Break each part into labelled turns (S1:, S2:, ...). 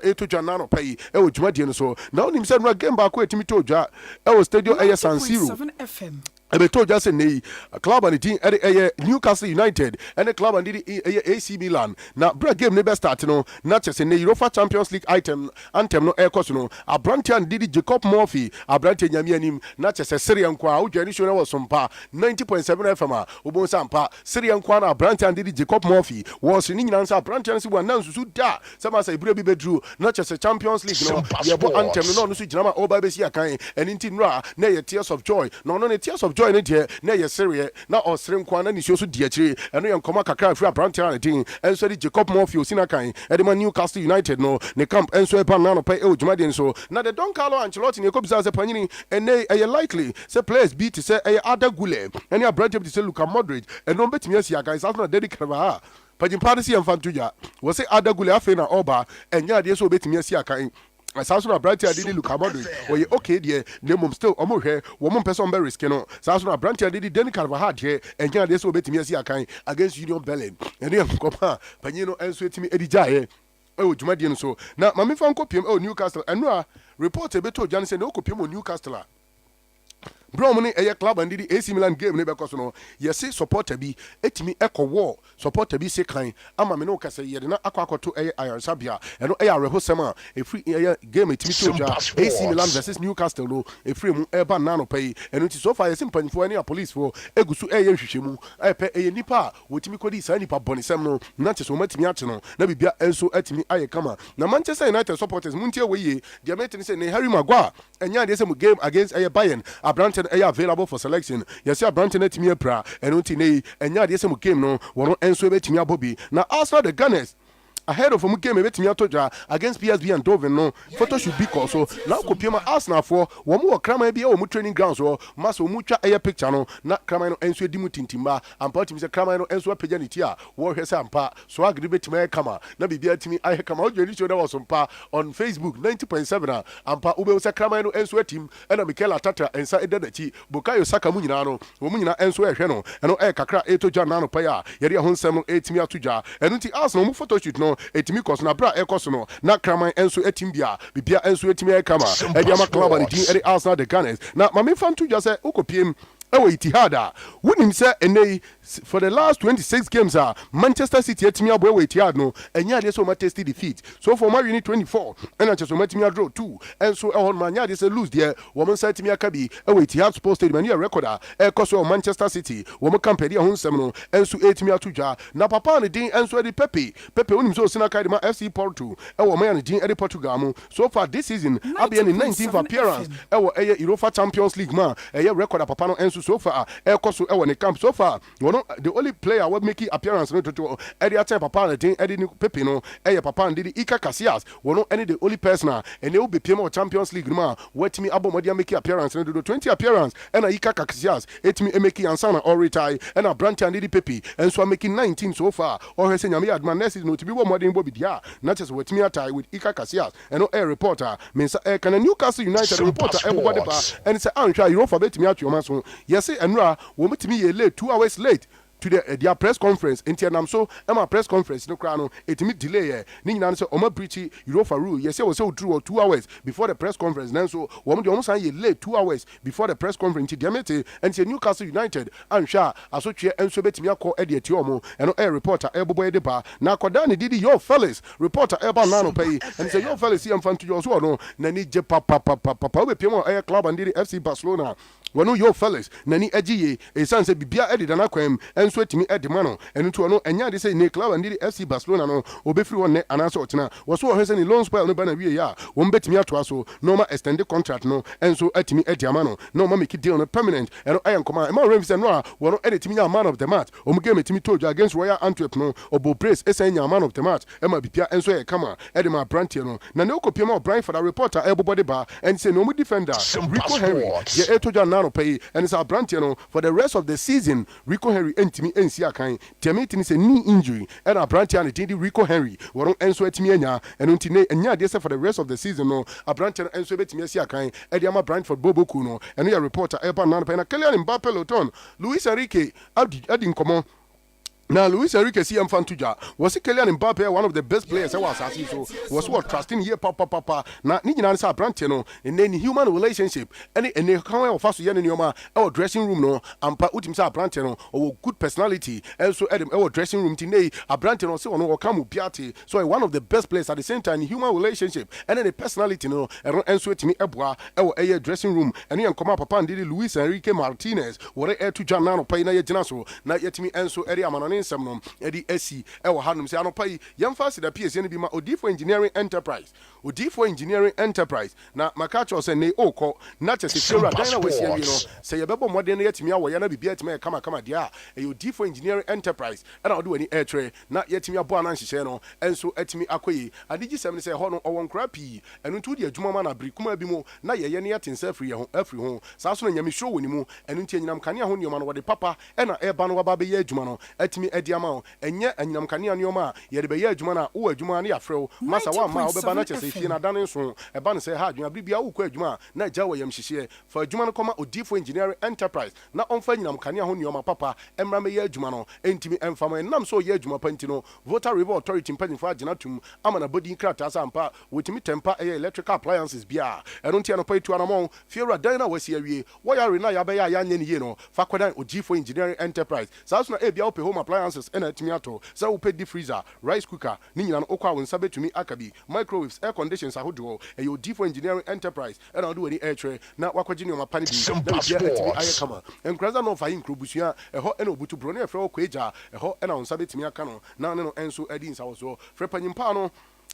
S1: ɛtɔ dwa nanɔpa yi ɛwɔ dwumadie no so. Na wonim sɛ nnora game baako a ɛtumi tɔ dwa ɛwɔ Stadio ɛyɛ San Siro,
S2: 90.7 FM.
S1: ɛbɛtɔ dwa sɛ nnɛ yi club a ne din ɛde ɛyɛ Newcastle United ɛne club a ne din ɛyɛ AC Milan. Na berɛ game ne bɛ start no, na kyɛ sɛ nnɛ Europa Champions League item anthem no ɛrekɔ so no, aberanteɛ a ne din de Jacob Murphy, aberanteɛ Nyame anim, na kyɛ sɛ sereɛ nko a wodwa ne show no wɔ Sompa 90.7 FM a, wobɛhu sɛ ampa sereɛ nko a na aberanteɛ a ne din de Jacob Murphy wɔsere ne nyinaa nso. Aberanteɛ no sɛ wɔana nsusu da sɛ ma sɛ ɛberɛ bi bɛduru na kyɛ sɛ Champions League no
S3: Simpa
S1: yɛbɔ anthem no
S3: Sports.
S1: na ɔno nso gyina ma ɔba bɛsi akan. Ɛno nti nnora na ɛyɛ tears of joy, na ɔno ne tears of joy no deɛ na ɛyɛ sereɛ na ɔsere nko a na nisuo so di akyire. Ɛno yɛ nkɔmmɔ kakra afiri aberanteɛ a ne din ɛnso de Jacob Murphy osi kan ɛde ma Newcastle United no ne camp ɛnso ɛba nanɔpɛ ɛwɔ dwumadie no so. Na the Don Carlo Ancelotti ne ɛkɔbisa sɛ panyini, ɛnɛ ɛyɛ likely sɛ players bi te sɛ ɛyɛ Arda Guler ɛne aberanteɛ bi te sɛ Luka Modric ɛno bɛtumi asi akan saa so? Na Dani Carvajal panyimpa no si yɛmfa nto dwa wɔ sɛ Arda Guler afei na ɔba, ɛnyɛ adeɛ sɛ wɔbɛtumi asi akan saa so. Na aberante a dede Luka Modric ɔyɛ okay deɛ, na mmom still ɔmo hwɛ wɔn mpɛ sɛ ɔmo bɛ risk no saa so. Na aberante a dede Dani Carvajal deɛ, ɛnyɛ adeɛ sɛ wɔbɛtumi asi akan against Union Berlin. Ɛne yɛ nkɔmɔ a panyin no nso etumi edi gyaeɛ ɛwɔ dwumadie no so. Na maame fa nkɔ piem ɛwɔ Newcastle. Ɛno a report ebɛtɔ dwa no sɛ na ɔkɔ piem wɔ Newcastle a berɛ ɔmo ne ɛyɛ club and didi AC Milan game ne bɛkɔ so no, yɛse supporter bi ɛtumi ɛkɔ wɔ supporter bi se kan ama me ne wo kasa yɛde na akɔ akɔto ɛyɛ ayaresabea. Ɛno ɛyɛ awerɛhosɛm a ɛfiri ɛyɛ game ɛtumi to dwa
S3: Simpa
S1: AC Milan
S3: Sports.
S1: versus Newcastle no ɛfiri mu ɛba nna yi. Ɛno nti so far yɛse mpanyinfoɔ ne apolicefoɔ ɛgu so ɛyɛ nhwehwɛmu ɛpɛ ɛyɛ nipa a wɔtumi kɔdi saa nipa bɔnesɛm no, na kyɛ sɛ wɔmatumi akye no na biribia ɛnso atumi ayɛ kama. Na Manchester United supporters, muntie wɔ yie. Deɛ mɛte ne sɛ ne Harry Maguire, ɛnyɛ adeɛ sɛ mu game against ɛyɛ Bayern aberante no ɛyɛ available for selection. Yɛsɛ aberante no atumi apira, ɛno nti ne yi ɛnyɛ adeɛ sɛ mu game no wɔno ɛnso ɛbɛtumi abɔ bi. Na Arsenal the Gunners, ahead of ɔmo game ebetumi ato dwa against PSV Eindhoven no, photo shoot bi kɔ so na akɔpie ma Arsenalfoɔ wɔn wɔ kraman bi ɛwɔ wɔn training grounds hɔ ma sɛ wɔn twa ɛyɛ picture no na kraman no nso edi mu tintimba. Ampa otumi sɛ kraman no nso apagya ne ti a wɔrehwɛ sɛ ampa swag no betumi ayɛ kama na biribi atumi ayɛ kama. Wodwa ni show na wɔ so mpa on Facebook 90.7 a, ampa wobɛhu sɛ kraman no nso atim ɛna Mikel Arteta nsa ɛda n'akyi, Bukayo Saka mu nyinaa no wɔn mu nyinaa nso ɛhwɛ no. Ɛno ɛyɛ kakra ɛtɔ dwa nano pɛ a yɛde ɛho nsɛm no ɛtumi ato dwa. Ɛno nti Arsenal mu photoshoot no ɛtumi kɔ so na berɛ a ɛkɔ so no na kraman nso atim bia bibia nso ɛtumi ayɛ kama ɛde ama club a ne din ɛde Arsenal the Gunners. Na maame fa nto dwa sɛ wokɔpiem ɛwɔ Etihad a, wonim sɛ ɛnɛ yi for the last 26 games a Manchester City atumi abɔ ɛwɔ Etihad no, ɛnyɛ adeɛ sɛ ɔma taste defeat. So far ɔma win 24 ɛna kyɛ sɛ ɔma atumi adraw 2 ɛnso ɛhɔ nom. Anyɛ adeɛ sɛ lose deɛ wɔn nsa atumi aka bi ɛwɔ Etihad Sports Stadium. Ɛno yɛ record a ɛkɔ so ɛwɔ Manchester City wɔn campaign ɛho nsɛm no ɛnso ɛtumi ato dwa. Na papa ne din ɛnso ɛde Pepe. Pepe, wonim sɛ osina kae de ma FC Porto ɛwɔ ɔman a ne din ɛde Portugal mu. So far this season abɛyɛ ne 19th appearance ɛwɔ ɛyɛ Europa Champions League mu a ɛyɛ record a papa no ɛnso so far ɛkɔ so ɛwɔ ne camp. So far wɔno the only player wɔ make appearance no toto ɛde akyɛn papa ne din ɛde ne Pepe no ɛyɛ papa ne de Iker Casillas. Wɔno ɛne the only person a ɛnɛ wobɛpiem wɔ Champions League no mu a wɔatumi abɔ mmɔden amake appearance no dodo. 20 appearance ɛna Iker Casillas ɛtumi ɛmake ansa na ɔretire, ɛna aberante a ne de Pepe ɛnso amake 19 so far. Ɔhwɛ sɛ Nyame yɛ adoma next season otumi bɔ mmɔden bɔ bi deɛ a, na kyerɛ sɛ wɔatumi atie with Iker Casillas. Ɛno ɛyɛ report a me nsa ɛka. Na Newcastle United report a ɛbobɔ de ba ɛne sɛ anhwɛ a Europa bɛtumi atwe ɔma so. Yɛse ɛnora wɔn tumi yɛ late, 2 hours late to their press conference, nti ɛnam so ɛma press conference no koraa no ɛtumi delay. Yɛ ne nyinaa no sɛ ɔma breach Europa rule. Yɛsɛ wɔ sɛ woduru wɔ 2 hours before the press conference, nanso wɔn deɛ wɔn san yɛ late 2 hours before the press conference. Nti deɛ mete ɛnti Newcastle United anhwɛ a asotweɛ nso bɛtumi akɔ ɛde atie wɔn. Ɛno ɛyɛ report a ɛbobɔ yɛ de ba. Na akɔdaa ne didi Yo Felix, report a ɛba nano pɛ yi ɛne sɛ Yo Felix yɛ mfa nto yɛ ɔso ɔno n'ani gye papapapapa wobɛpiem a ɛyɛ club and didi FC Barcelona. Wɔno Yo Felix n'ani agye yie ɛsiane sɛ biribia ɛdeda n'akwan mu ɛnso atumi ɛde ma no. Ɛno nti ɔno ɛnyɛ ade sɛ ne club and didi FC Barcelona no obɛfiri hɔ nnɛ anaasɛ ɔkyena. Wɔ so wɔhwɛ sɛ ne loan spell no ba na wie a, wɔn bɛtumi atoa so na ɔma extend contract no ɛnso atumi adi ama no na ɔma make deal no permanent. Ɛno ɛyɛ nkɔmɔ a ɛma ɔrɛmfi sɛ no a wɔno ɛde tumi nya man of the match. Ɔmo game ɛtumi to dwa against Royal Antwerp no, ɔbɔ brace ɛsan nya man of the match ɛma bibia ɛnso yɛ kama ɛde ma aberanteɛ no. Na ne ɔkɔpiem a Brentford a report a ɛbobɔ de ba ɛne sɛ ne ɔmo defender Rico Henry deɛ ɛto dwa nano pɛ yi ɛne sɛ aberanteɛ no for the rest of the season Rico Henry ɛntumi ɛnsi akan. Deɛ ne sɛ knee injury ɛna aberanteɛ a ne din de Rico Henry wɔn nso atumi anya. Ɛno nti ne ɛnyɛ adeɛ sɛ for the rest of the season no aberanteɛ no nso bɛtumi asi akan ɛde ama Brentford boboku no. Ɛno yɛ report a ɛba nano pɛ. Na Kylian Mbappe Loton, Luis Enrique adi nkɔmɔ. Na Luis Enrique si yɛmfa nto dwa, wɔse Kylian Mbappe yɛ one of the best players ɛwɔ asase yi so. Wɔse wɔ trust no yie papapapa, na ne nyinaa ne sɛ aberanteɛ no nnɛ ne human relationship ɛne ɛnɛ kwan a ɔfa so yɛ ne nneɛma ɛwɔ dressing room no, ampa wotumi sɛ aberanteɛ no ɔwɔ good personality ɛnso ɛde ɛwɔ dressing room. Nti nnɛ yi aberanteɛ no, ɔse ɔno ɔka mu biara te so ɔyɛ one of the best players. At the same time, ne human relationship ɛne ne personality no, ɛno ɛnso atumi ɛboa ɛwɔ ɛyɛ dressing room. Ɛno yɛ nkɔmɔ a papa ndede Luis Enrique Martinez wɔde ɛto dwa na anɔpa yi, na yɛgyina so na yɛtumi nso de amanɔne nsɛm no de asi ɛwɔ hanom sɛ anɔpa yi yɛmfa aseda piesie no bi ma Odiyifoɔ Engineering Enterprise. Odiyifoɔ Engineering Enterprise, na maka akyerɛ wo sɛ nnɛ yi worekɔ na kyɛ sɛ fiewura dan no a wasi awie no, sɛ yɛbɛbɔ mmɔden na yɛatumi awɔ yɛ na biribiara atumi ayɛ kamakama deɛ a, ɛyɛ Odiyifoɔ Engineering Enterprise ɛna wode w'ani ɛrekyerɛ na yɛatumi abɔ ana nhyehyɛeɛ no nso atumi akɔ yie. Anigyesɛm ne sɛ ɛhɔ no ɔwɔ nkoraa pii, ɛno nti wode adwuma ma no a, bere kumaa bi mu na yɛyɛ na yɛate nsa afiri yɛn ho afiri ho. Saa nso na nyamesuro wɔ ne mu, ɛno nti anyinam kanea ho nneɛma no wɔde papa na ɛreba no waba abɛyɛ adwuma no atumi adi ama wo. Ɛnyɛ anyinam kanea nneɛma a yɛde bɛyɛ adwuma no a wowɔ adwuma a na yɛafrɛ wo ma sa woamma a wobɛba na kyerɛ sɛ efie no adane nso. Ɛba no sɛ ɛha adwene a, bere biara worekɔ adwuma a na agya wɔ ayamhyehyeɛ. Fa adwuma no kɔma Odiyifoɔ Engineering Enterprise na ɔmfa anyinam kanea ho nneɛma papa mmra mmɛyɛ adwuma no. Ɛntumi mfa mo. Ɛnam sɛ ɔyɛ adwuma pa nti no, Volta River Authority mpanyimfoɔ agyina atom ama no abɔdin krataa sɛ ampa wɔtumi tɛmpa ɛyɛ electrical appliances biara. Ɛno nti anɔpa yi tu anamɔn, fiewura dan no a wɔasi awie, wɔyare no a yɛabɛyɛ a yɛanyɛ no yie no, fa kɔdan Ogyifo Engineering Enterprise. Saa nso na ebia wopɛ home appliances na atumi atɔ, sɛ wopɛ deep freezer, rice cooker, ne nyinaa no wokɔ a wo nsa bɛtumi aka bi, microwaves, air conditions ahodoɔ. Ɛyɛ Ogyifo Engineering Enterprise na wode w'ani rekyerɛ na woakɔgye nneɛma pa no bi na biribiara atumi ayɛ kama. Nkoranza North Ahenkuro Busua, ɛhɔ na Obutu Borɔno a yɛfrɛ hɔ Kwagya, ɛhɔ na wo nsa bɛtumi aka no na wo ne no nso adi nsawɔsoɔ. Frɛ panyimpa no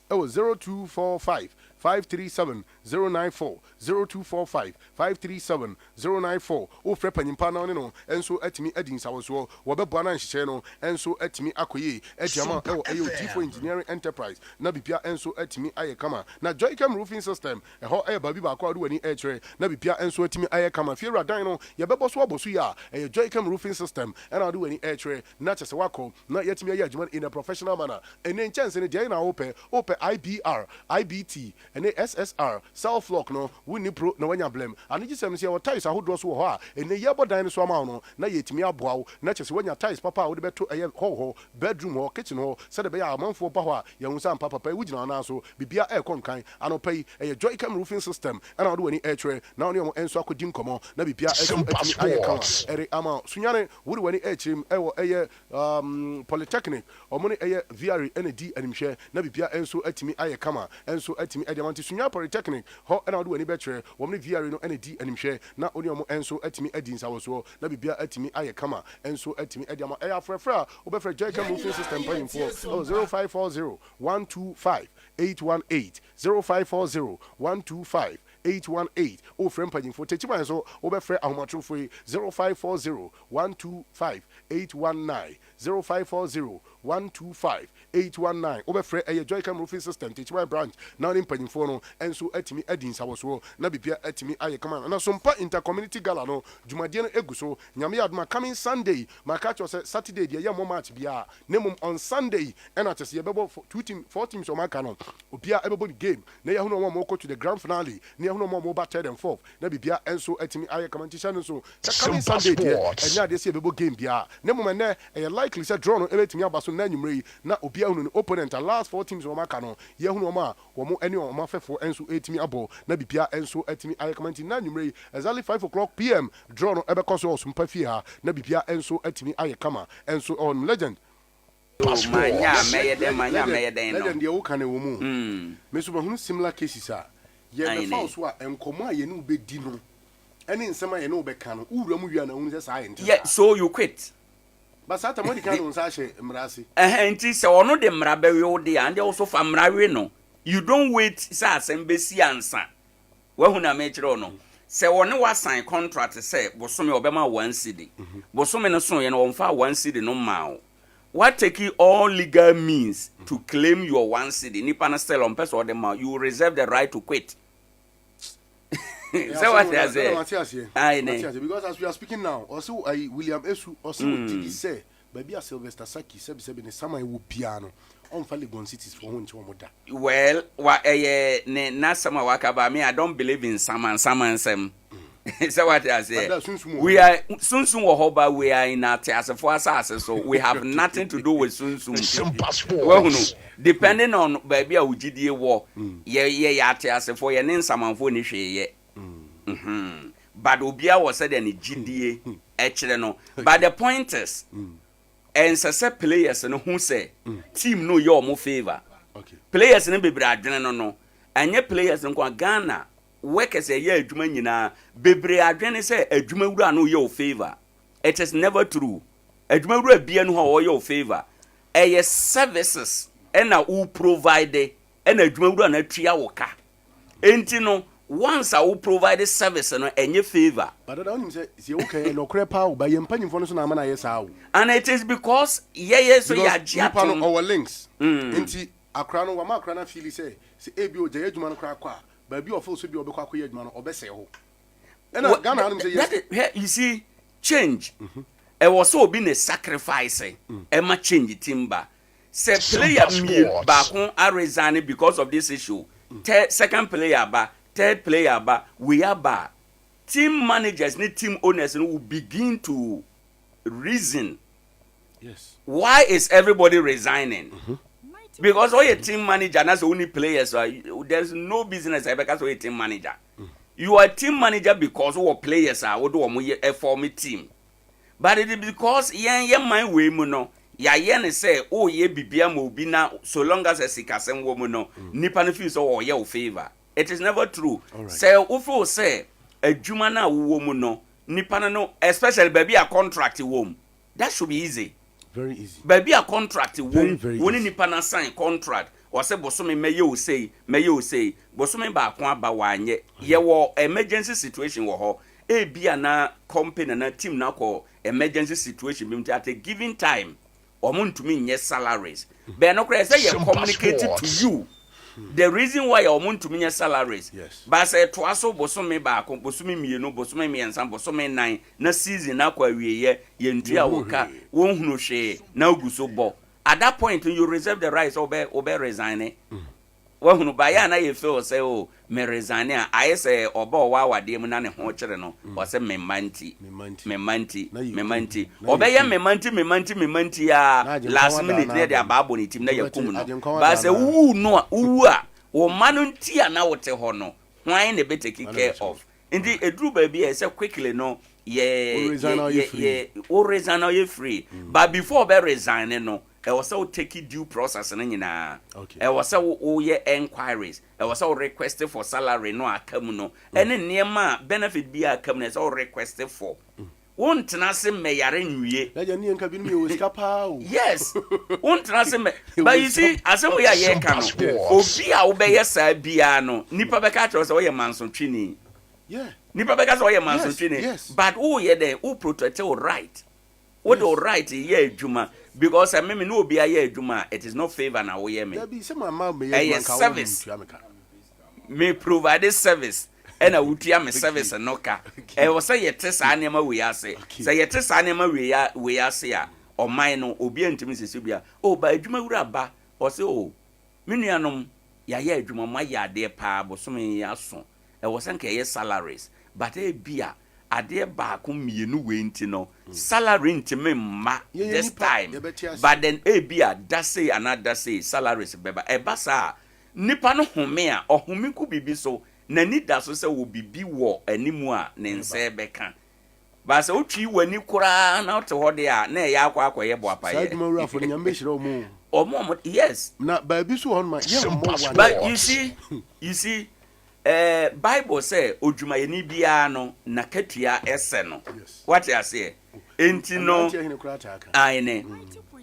S1: wɔ 0245 537 094, 0245 537 094. Wofrɛ panyimpa na wo ne no nso atumi adi nsawɔsoɔ. Wɔbɛboa na nhyehyɛeɛ no nso atumi akɔ yie adi ama wo wɔ ɛyɛ Odiyifoɔ Engineering Enterprise na biribiara nso atumi ayɛ kama. Na Joycam Roofing System, ɛhɔ yɛ baabi baako a wode w'ani rekyerɛ na biribiara nso atumi ayɛ kama. Fiewura dan no, yɛbɛbɔ so abɔ so yie a, ɛyɛ Joycam Roofing System na wode w'ani rekyerɛ na kyerɛ sɛ woakɔ na yɛatumi ayɛ adwuma no in a professional manner. Ɛnnɛ nkyɛnse no, deɛn na wopɛ? Wopɛ IBR, IBT, ne SSR, self lock no, wonni pro na woanya blɛm. Anigyesɛm ne sɛ yɛwɔ tiles ahodoɔ nso wɔ hɔ a ɛnnɛ yɛrebɔ dan no so ama wo no na yɛatumi aboa wo na kyerɛ sɛ woanya tiles papa a wode bɛto ɛyɛ hall hɔ, bedroom hɔ, kitchen hɔ sɛdeɛ ɛbɛyɛ a amanfoɔ ba hɔ a yɛahu sɛ ampa papa yi wogyina wo nan so, biribiara ɛrekɔ nkan. Anɔpa yi, ɛyɛ Joycam Roofing System na wode w'ani rekyerɛ na wo ne wɔn nso akɔdi nkɔmmɔ na biribiara nso atumi ayɛ kama de ama wo. Sunyani, wode w'ani rekyerɛ mu wɔ ɛyɛ Um polytechnic ɔmo ne ɛyɛ VRA ɛna di animhwɛ na bibia nso atumi ayɛ kama nso atumi ɛde ama nti Sunyani polytechnic hɔ ɛna wode w'ani bɛkyerɛ, wɔn ne VRA no ɛna di animhwɛ na wone ɔmo nso atumi adi nsawɔsoɔ na bibia atumi ayɛ kama nso atumi ɛde ama. Ɛyɛ afrɛfrɛ a wobɛfrɛ Joycam roofing system mpanyinfoɔ ɛwɔ 0540 125 818, 0540 125 818. Wofrɛ mpanyinfoɔ Techiman nso wobɛfrɛ ahomatorofo yi 0540 125 819, 0540 125 819. Wobɛfrɛ ɛyɛ Joycam Roofing System Techiman branch na wo ne mpanyinfoɔ no nso atumi adi nsawɔsoɔ na biribiara atumi ayɛ kama. Na Sompa Inter Community Gala no dwumadie no egu so. Nyame yɛ adom a, coming Sunday, maka akyerɛ wo sɛ Saturday deɛ yɛmmɔ match biara na mmom on Sunday ɛna kyerɛ sɛ yɛbɛbɔ two team, four teams wɔn aka no obiara ɛbɛbɔ ne game na yɛahunu wɔn a wɔrekɔ to the grand finale na yɛahunu wɔn a wɔreba third and fourth na biribiara nso atumi ayɛ kama. Nti hyɛ no nso sɛ coming
S2: Simpa
S1: Sunday deɛ,
S2: Sports.
S1: ɛnyɛ adeɛ sɛ yɛbɛbɔ game biara na mmom ɛnnɛ ɛyɛ likely sɛ draw no bɛtumi aba so nnɛ anwummerɛ yi na obiara ahunu ne opponent a last four teams a wɔaka no, yɛahunu wɔn a wɔn ne wɔn afɛfoɔ nso retumi abɔ na biribiara nso atumi ayɛ kama. Nti nnɛ anwummerɛ yi exactly 5:00 PM draw no bɛkɔ so wɔ Sompa fie ha na biribiara nso atumi ayɛ kama nso wɔ hɔnom. Legend.
S3: Oh, manyɛ a mɛyɛ dɛn, manyɛ a mɛyɛ dɛn no.
S1: Legend, deɛ woka no ɛwɔ mu o. Me nso mahunu similar cases a yɛbɛfa wo so a nkɔmmɔ a yɛne wo bɛdi no ne nsɛm a yɛne wo bɛka no, wowura mu wie a na wohunu sɛ saa ɛnte
S3: Yeah,
S1: saa.
S3: so you quit.
S1: But saa tam woadi kan de wo nsa ahyɛ mmara ase.
S3: Ɛhɛn, nti sɛ ɔno de mmara bɛwe wo de a, ɛndeɛ wo nso fa mmara we no. You don't wait sɛ asɛm bɛsi ansa. Wahu nea merekyerɛ wo no? Sɛ ɔne wo asan contract sɛ bosome ɔbɛma wo one cedi, bosome no soeɛ no ɔmfaa one cedi no mmaa wo. Wa take all legal means to claim your one cedi, nipa no still ɔmpɛ sɛ ɔde ma wo, you reserve the right to quit. Sɛ wate aseɛ?
S1: Mate aseɛ.
S3: Ae
S1: Mate
S3: ne.
S1: aseɛ because as we are speaking now, ɔse ayi William Esu ɔse ɔgye di sɛ baabi a Sylvester Saki sɛbisɛbi ne saman wɔ biara no, ɔmfa Legon Cities foɔ ho nkyɛ wɔn da.
S3: Well, wa ɛyɛ ne n'asɛm a waka but me I don't believe in saman saman nsɛm. Sɛ wate aseɛ, we are sunsum wɔ hɔ ba, we are in ateasefoɔ asase so, we have nothing to do with sunsum. Wahunu, depending on baabi a wo gyidie wɔ, yɛ yɛ yɛ ateasefoɔ, yɛ ne nsamanfoɔ ni hwee yɛ. But obiara wɔ sɛdeɛ ne gyidie ɛkyerɛ no. But the point is, ɛnsɛ sɛ players no hu sɛ team no yɛ ɔmo favour. Players no bebree adwene no, ɛnyɛ players no nko a, Ghana workers ɛyɛ adwuma nyinaa bebree adwene sɛ adwuma wura no yɛ o favour. It is never true. Adwuma wura bia no hɔ a ɔyɛ o favour. Ɛyɛ services ɛna wo provide ɛna adwuma wura no atua wo ka. Enti no, once a wo provide service no, ɛnyɛ favour.
S1: But dada, wonim sɛ sɛ woka yɛ nɔkorɛ paa o, ba yɛ mpanyimfoɔ no so na ama no ayɛ saa o.
S3: And it is because yɛyɛ so
S1: because
S3: yɛagye
S1: nipa no
S3: atom.
S1: Ɔwɔ links nti akora no wama akora no afeeli sɛ ebi ogya yɛ adwuma no koraa kɔ a, baabi a ɔfeel so bi a ɔbɛkɔ akɔyɛ adwuma no, ɔbɛsɛe hɔ. Ɛna Ghana hanom sɛ
S3: That
S1: yes.
S3: is, hwɛ, you see, change ɛwɔ sɛ obi ne sacrifice ɛma change team ba. Sɛ player mmienu baako aresign because of this issue, third, second player ba, third player ba, wei aba, team managers ne team owners no will begin to reason, why is everybody resigning? Because ɔyɛ team manager na sɛ woni players a, there's no business a ɛbɛka sɛ ɔyɛ team manager. You are team manager because wɔ players a wode wɔn yɛ ɛform team. But it is because yɛn yɛ man wei mu no, yɛayɛ ne sɛ ɔyɛ biribi ama obi na so long as sikasɛm wɔ mu no, nipa no feel sɛ ɔyɛ wo favour. It is never true. Sɛ wo feel sɛ adwuma no a wowɔ mu no, nipa no, especially baabi a contract wɔ mu, that should be easy.
S1: Very easy.
S3: Baabi a contract
S1: Very,
S3: wɔ
S1: very
S3: mu, wo ne
S1: easy.
S3: nipa no sign contract, ɔsɛ bosome mɛyɛ o sei, mɛyɛ o sei, bosome baako aba wanyɛ, yɛwɔ emergency situation wɔ hɔ, ebi ana company na team na kɔ emergency situation bi mu, nti at a given time ɔmo ntumi nyɛ salaries bɛn no koraa, ɛsɛ yɛ communicate to you the reason why ɔmo ntumi nyɛ salaries. Baasa ɛtoa so bosome baako, bosome 2, bosome 3, bosome 4, na season na akɔ awieɛ, yɛntua wo ka, wɔnhunu hwee na ogu so bɔ, at that point you reserve the right sɛ wobɛ resign. Wahunu, baayɛ a na yɛ feel sɛ o me resign a, ayɛ sɛ ɔba ɔwɔ awadeɛ mu na ne ho kyerɛ no, ɔsɛ me mma nti.
S1: Mema nti.
S3: Me mma nti.
S1: Na yɛ
S3: Me mma nti.
S1: Na yɛ
S3: Ɔbɛyɛ
S1: kum.
S3: me mma nti, me mma nti, me mma nti a
S1: Na agye
S3: last
S1: nkwa
S3: minute
S1: da
S3: ne yɛde
S1: na
S3: abaa bɔ ne tim na
S1: Wobɛte
S3: yɛkum no.
S1: agye nkwa
S3: Ba
S1: da
S3: sɛ
S1: na-
S3: wowu no a, wowu a, wo mma no nti a na wote hɔ no, hwan na ɛbɛtake
S1: Hwan na
S3: care
S1: bɛkyɛ?
S3: of? Nti ɛduru baabi a ɛsɛ quickly no yɛ
S1: Wo resign na woyɛ free.
S3: Yɛ wo resign na woyɛ free, but before ɔbɛ resign no, ɛwɔ sɛ wo take due process no nyinaa. Ɛwɔ sɛ woyɛ enquiries, ɛwɔ sɛ wo request for salary no a aka mu no, ɛne nneɛma a benefit bi a aka mu no, ɛsɛ wo request for. Wontena ase mmɛyare nwie.
S1: Lagya ne yɛnka binom yɛwɔ sika paa o.
S3: Yes, wontena ase mmɛ, but you see, asɛm wei a yɛreka no, obi a wobɛyɛ saa biara no, nipa bɛka kyerɛ wo sɛ woyɛ mansotwini. Nipa bɛka sɛ ɔyɛ mansotwini. But woyɛ dɛn? Wo protect wo right, wode wo right yɛ adwuma, because sɛ meme ne obi ayɛ adwuma a, it is not favour na woyɛ me.
S1: Dabi, sɛ mama meyɛ
S3: Ɛyɛ
S1: adwuma nka wo
S3: service.
S1: ntua me ka.
S3: Me provide service ɛna wotua me service no ka. Ɛwɔ sɛ yɛte saa nneɛma wei ase. Sɛ yɛte saa nneɛma wei ase a, ɔman no obi antumi sisi bia o ba adwuma wura ba, ɔsɛ o me nuanom, yɛayɛ adwuma, mo ayɛ adeɛ paa, bosome yi aso, ɛwɔ sɛ nka ɛyɛ salaries, but ebi a adeɛ baako mmienu wei nti no, salary ntumi mma
S1: Yɛyɛ
S3: this
S1: nipa,
S3: time.
S1: Yɛbɛte ase.
S3: But then ebi a da sei anaa da sei salaries bɛba. Ɛba saa, nipa no home a ɔhome gu biribi so, n'ani da so sɛ wɔ biribi wɔ anim a ne nsa bɛka. Baasa wotwi w'ani koraa na wote hɔ deɛ a, na ɛyɛ akɔ akɔyɛ
S1: Saa
S3: boapayɛ.
S1: adwuma wurafo no, Nyame bɛhyira wo mu o.
S3: Ɔmo yes.
S1: Na baabi so wɔ hɔ no ma yɛmmɔ wa.
S3: But you see, Bible sɛ odwumayɛni biara no n'akatua ɛsɛ no. Wate aseɛ? Enti no
S1: Aberanteɛ hene koraa taa ka.
S3: Aene,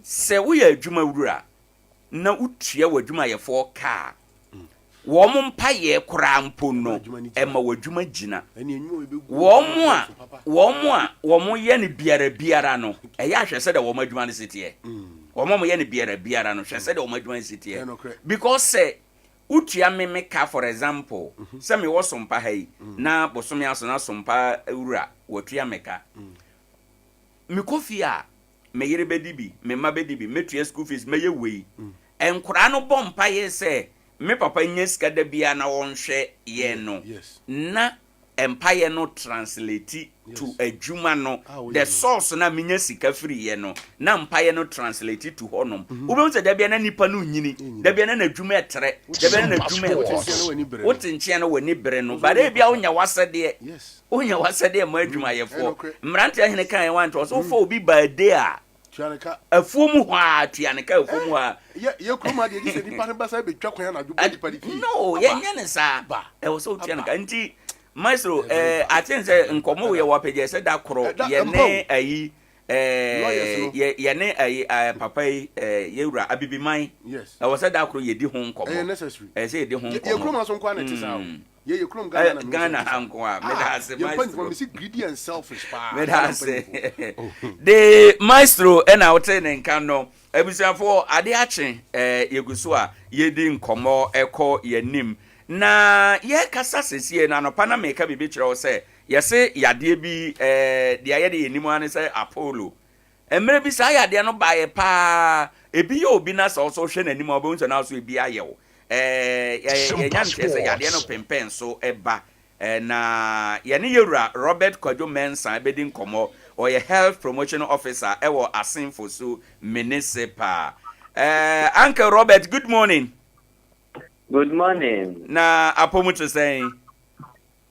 S3: sɛ woyɛ adwuma wura na wotua w'adwumayɛfoɔ kaa, wɔn mo mpayɛ koraa mpo no,
S1: Ɛma adwuma no gyina.
S3: ɛma w'adwuma gyina.
S1: Ɛne enwuma wei bɛgu
S3: Wɔn mo a
S1: so papa.
S3: Wɔn mo a wɔn yɛ no biara biara no, ɛyɛ ahwɛ sɛ deɛ wɔn adwuma no si teɛ. Wɔn a wɔyɛ no biara biara no, hwɛ sɛ deɛ wɔn adwuma no si teɛ.
S1: Ɛyɛ nokorɛ.
S3: Because sɛ wotua me ka, for example, sɛ mewɔ sompa ha yi na bosome aso na sompa wura wɔtua me ka, mekɔ fie a, me yere bɛdi bi, me mma bɛdi bi, mɛtua school fees, mɛyɛ wei. Nkoraa no bɔ mpayɛ sɛ me papa nya sika da biara na wɔnhwɛ yɛn no. Na mpaeɛ no translate to adwuma no, the source no a menya sika firiiɛ no, na mpaeɛ no translate to hɔnom. Wobɛhu sɛ da biara na nipa no renyini, da biara na n'adwuma retrɛ, da biara na n'adwuma rekɔ so. Wote nkyɛn no w'ani bere no, but ebia wonyɛ w'asɛdeɛ, wonyɛ w'asɛdeɛ mma adwumayɛfoɔ. Mmeranteɛ ahene kaeɛ wante, ɔsɛ wofa obi baa day a,
S1: Tua ne ka.
S3: Afuo mu hɔ ara, tua ne ka afuo mu hɔ ara.
S1: Yɛ yɛ kurom ha deɛ gye sɛ nipa no ba san bɛtwa kwan anadwo bɔ nipa no fie.
S3: No, yɛnyɛ ne saa. Ɛwɔ sɛ wotua ne ka. Nti maestro, eh, I think sɛ nkɔmmɔ wei yɛwɔ apɛgya sɛ da koro yɛne ayi eh, yɛ yɛne ayi eh, papa yi eh, yɛwura Abibiman.
S1: Yes.
S3: Ɛwɔ sɛ da koro yɛdi ho nkɔmmɔ.
S1: Ɛyɛ necessary.
S3: Ɛyɛ sɛ yɛdi ho nkɔmmɔ.
S1: Yɛ kurom ha so nko ara na ɛte saa o. Yɛ yɛ kurom Ghana na mehu sɛ
S3: Ghana ha nko a. Meda ase
S1: maestro. Yɛn mpanyinfoɔ mesi greedy and selfish paa.
S3: Meda ase. De maestro ɛna wote ne nka no. Abusuafoɔ ade akye ɛɛ yɛgu so a yɛdi nkɔmmɔ ɛkɔ yɛnim. Na yɛkasa sesie no anɔpa na meka biribi kyerɛ wo sɛ yɛse yadeɛ bi ɛɛ deɛ yɛde yɛnim ara ne sɛ Apollo. Mmerɛ bi saa yadeɛ no baeɛ paa, ebi yɛ obi na sɛ wo nso wohwɛ n'anim a wobɛhu sɛ na wo nso ebi ayɛ wo. Ɛɛ yɛnya nteɛ sɛ yadeɛ no pempɛn so ba. Na yɛne yɛwura Robert Kwadwo Mensah bɛdi nkɔmmɔ. Ɔyɛ Health Promotion Officer wɔ Asin Fosu Municipal. Ɛɛ Uncle Robert, good morning.
S2: Good morning.
S3: Na apɔmu te sɛn?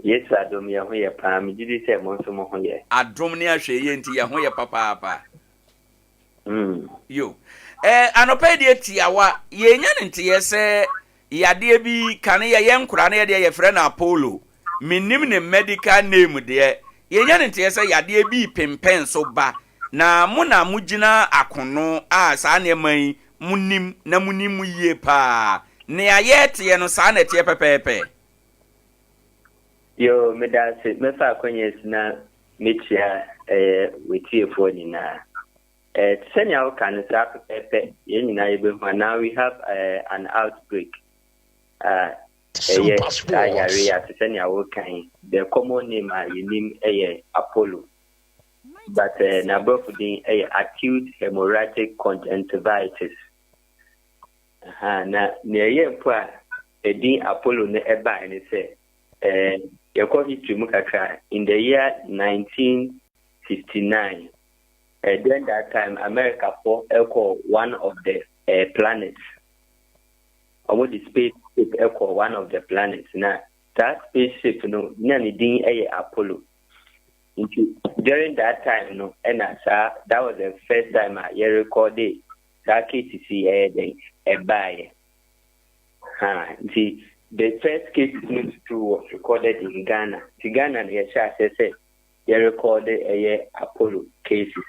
S2: Yesu adom yɛn ho yɛ paa, megye di sɛ mo nso mo ho yɛ.
S3: Adom ne ahwɛyie nti yɛn ho yɛ papaapa.
S2: Mm.
S3: Yo. Eh, anɔpa yi deɛ tiawa, yɛnya ne nteɛ sɛ yadeɛ bi kane yɛyɛ nkoraa no yɛdeɛ yɛfrɛ no Apollo. Mennim ne medical name deɛ. Yɛnya ne nteɛ sɛ yadeɛ bi pempɛn so ba, na mo na mogyina akono a saa nneɛma yi monim na monim mu yie paa. Nea yɛteɛ no saa na ɛteɛ pɛpɛɛpɛ.
S2: Yoo, meda ase. Mɛfa akwanya yi so na mekyia ɛyɛ w'atiefoɔ nyinaa. Eh, te sɛ nea woka no saa pɛpɛɛpɛ, yɛn nyinaa yɛbɛhu a now we have eh, an outbreak a ɛyɛ saa yare yi a te sɛ nea woka yi, the common name a yɛnim yɛ Apollo, but eh, n'aborɔfo din yɛ acute hemorrhagic conjunctivitis. Aha, na nea ɛyɛ mpo a edin Apollo no ɛbae ne sɛ, eh, yɛkɔ history mu kakra a, in the year 1959, eh, during that time, Americafo ɛkɔ one of the eh, planets. Wɔn de space ship ɛkɔ one of the planets na saa space ship no na ne din ɛyɛ Apollo. Nti during that time no ɛna saa that was the first time a yɛrekɔde saa cases yi ɛyɛ dɛn ɛbaeɛ ha nti the first cases no tutu was recorded in Ghana nti Ghana na yɛhyɛ aseɛ sɛ yɛrekɔde ɛyɛ Apollo cases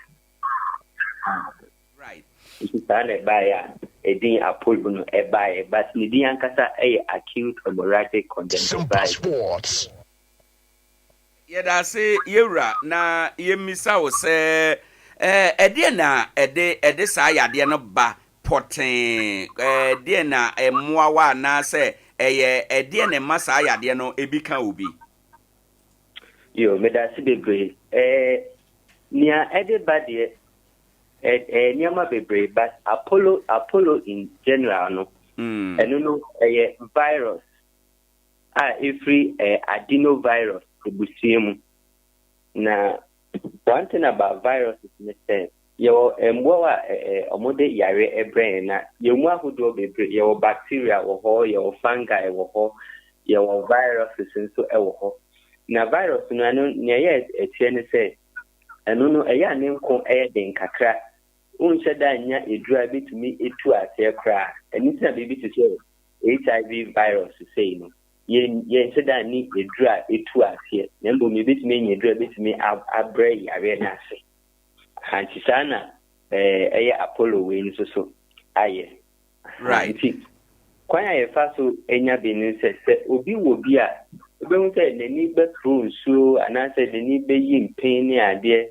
S3: Right.
S2: nti saa na ɛbaeɛ a ɛdin Apollo no ɛbaeɛ but ne din ankasa ɛyɛ acute hemorrhagic
S4: Simpa
S2: conjunctivitis.
S4: Sports.
S3: Yɛdase yɛwura na yɛmmisa wo sɛ ɛdeɛn na ɛde ɛde saa yadeɛ no ba pɔtee ɛdeɛn na mmoawa anaasɛ ɛyɛ ɛdeɛn na ɛma saa yadeɛ no ɛbi ka obi?
S2: Yo, medase bebree. Eh, nea ɛde ba deɛ, ɛyɛ nneɛma bebree, but Apollo, Apollo in general no, ɛno no ɛyɛ virus a ɛfiri eh, adenovirus abusua mu. Na one thing about viruses ne sɛ yɛwɔ mmoawa a eh, eh, wɔde yareɛ brɛ yɛn na yɛn mu ahodoɔ bebree yɛwɔ bacteria wɔ hɔ yɛwɔ fungi wɔ hɔ yɛwɔ viruses nso wɔ hɔ na virus no ɛno nea ɛyɛ ɛteɛ ne sɛ ɛno no ɛyɛ a ne nko ɛyɛ den kakra wonhyɛ da nnya aduru a ebetumi etu aseɛ koraa ɛno nti na biribi te sɛ HIV virus sei no, yɛn yɛnhyɛ da nni aduru a etu aseɛ, na mmom yɛbɛtumi anya aduru a ebetumi abrɛ yareɛ no ase. Aha, nti saa na ɛɛ ɛyɛ Apollo wei nso so ayɛ.
S3: Right.
S2: Nti kwan a yɛfa so nya bi ne sɛ, sɛ obi wɔ bi a, wobɛhu sɛ n'ani bɛporo nsuo anaasɛ n'ani bɛyi mpen ne adeɛ.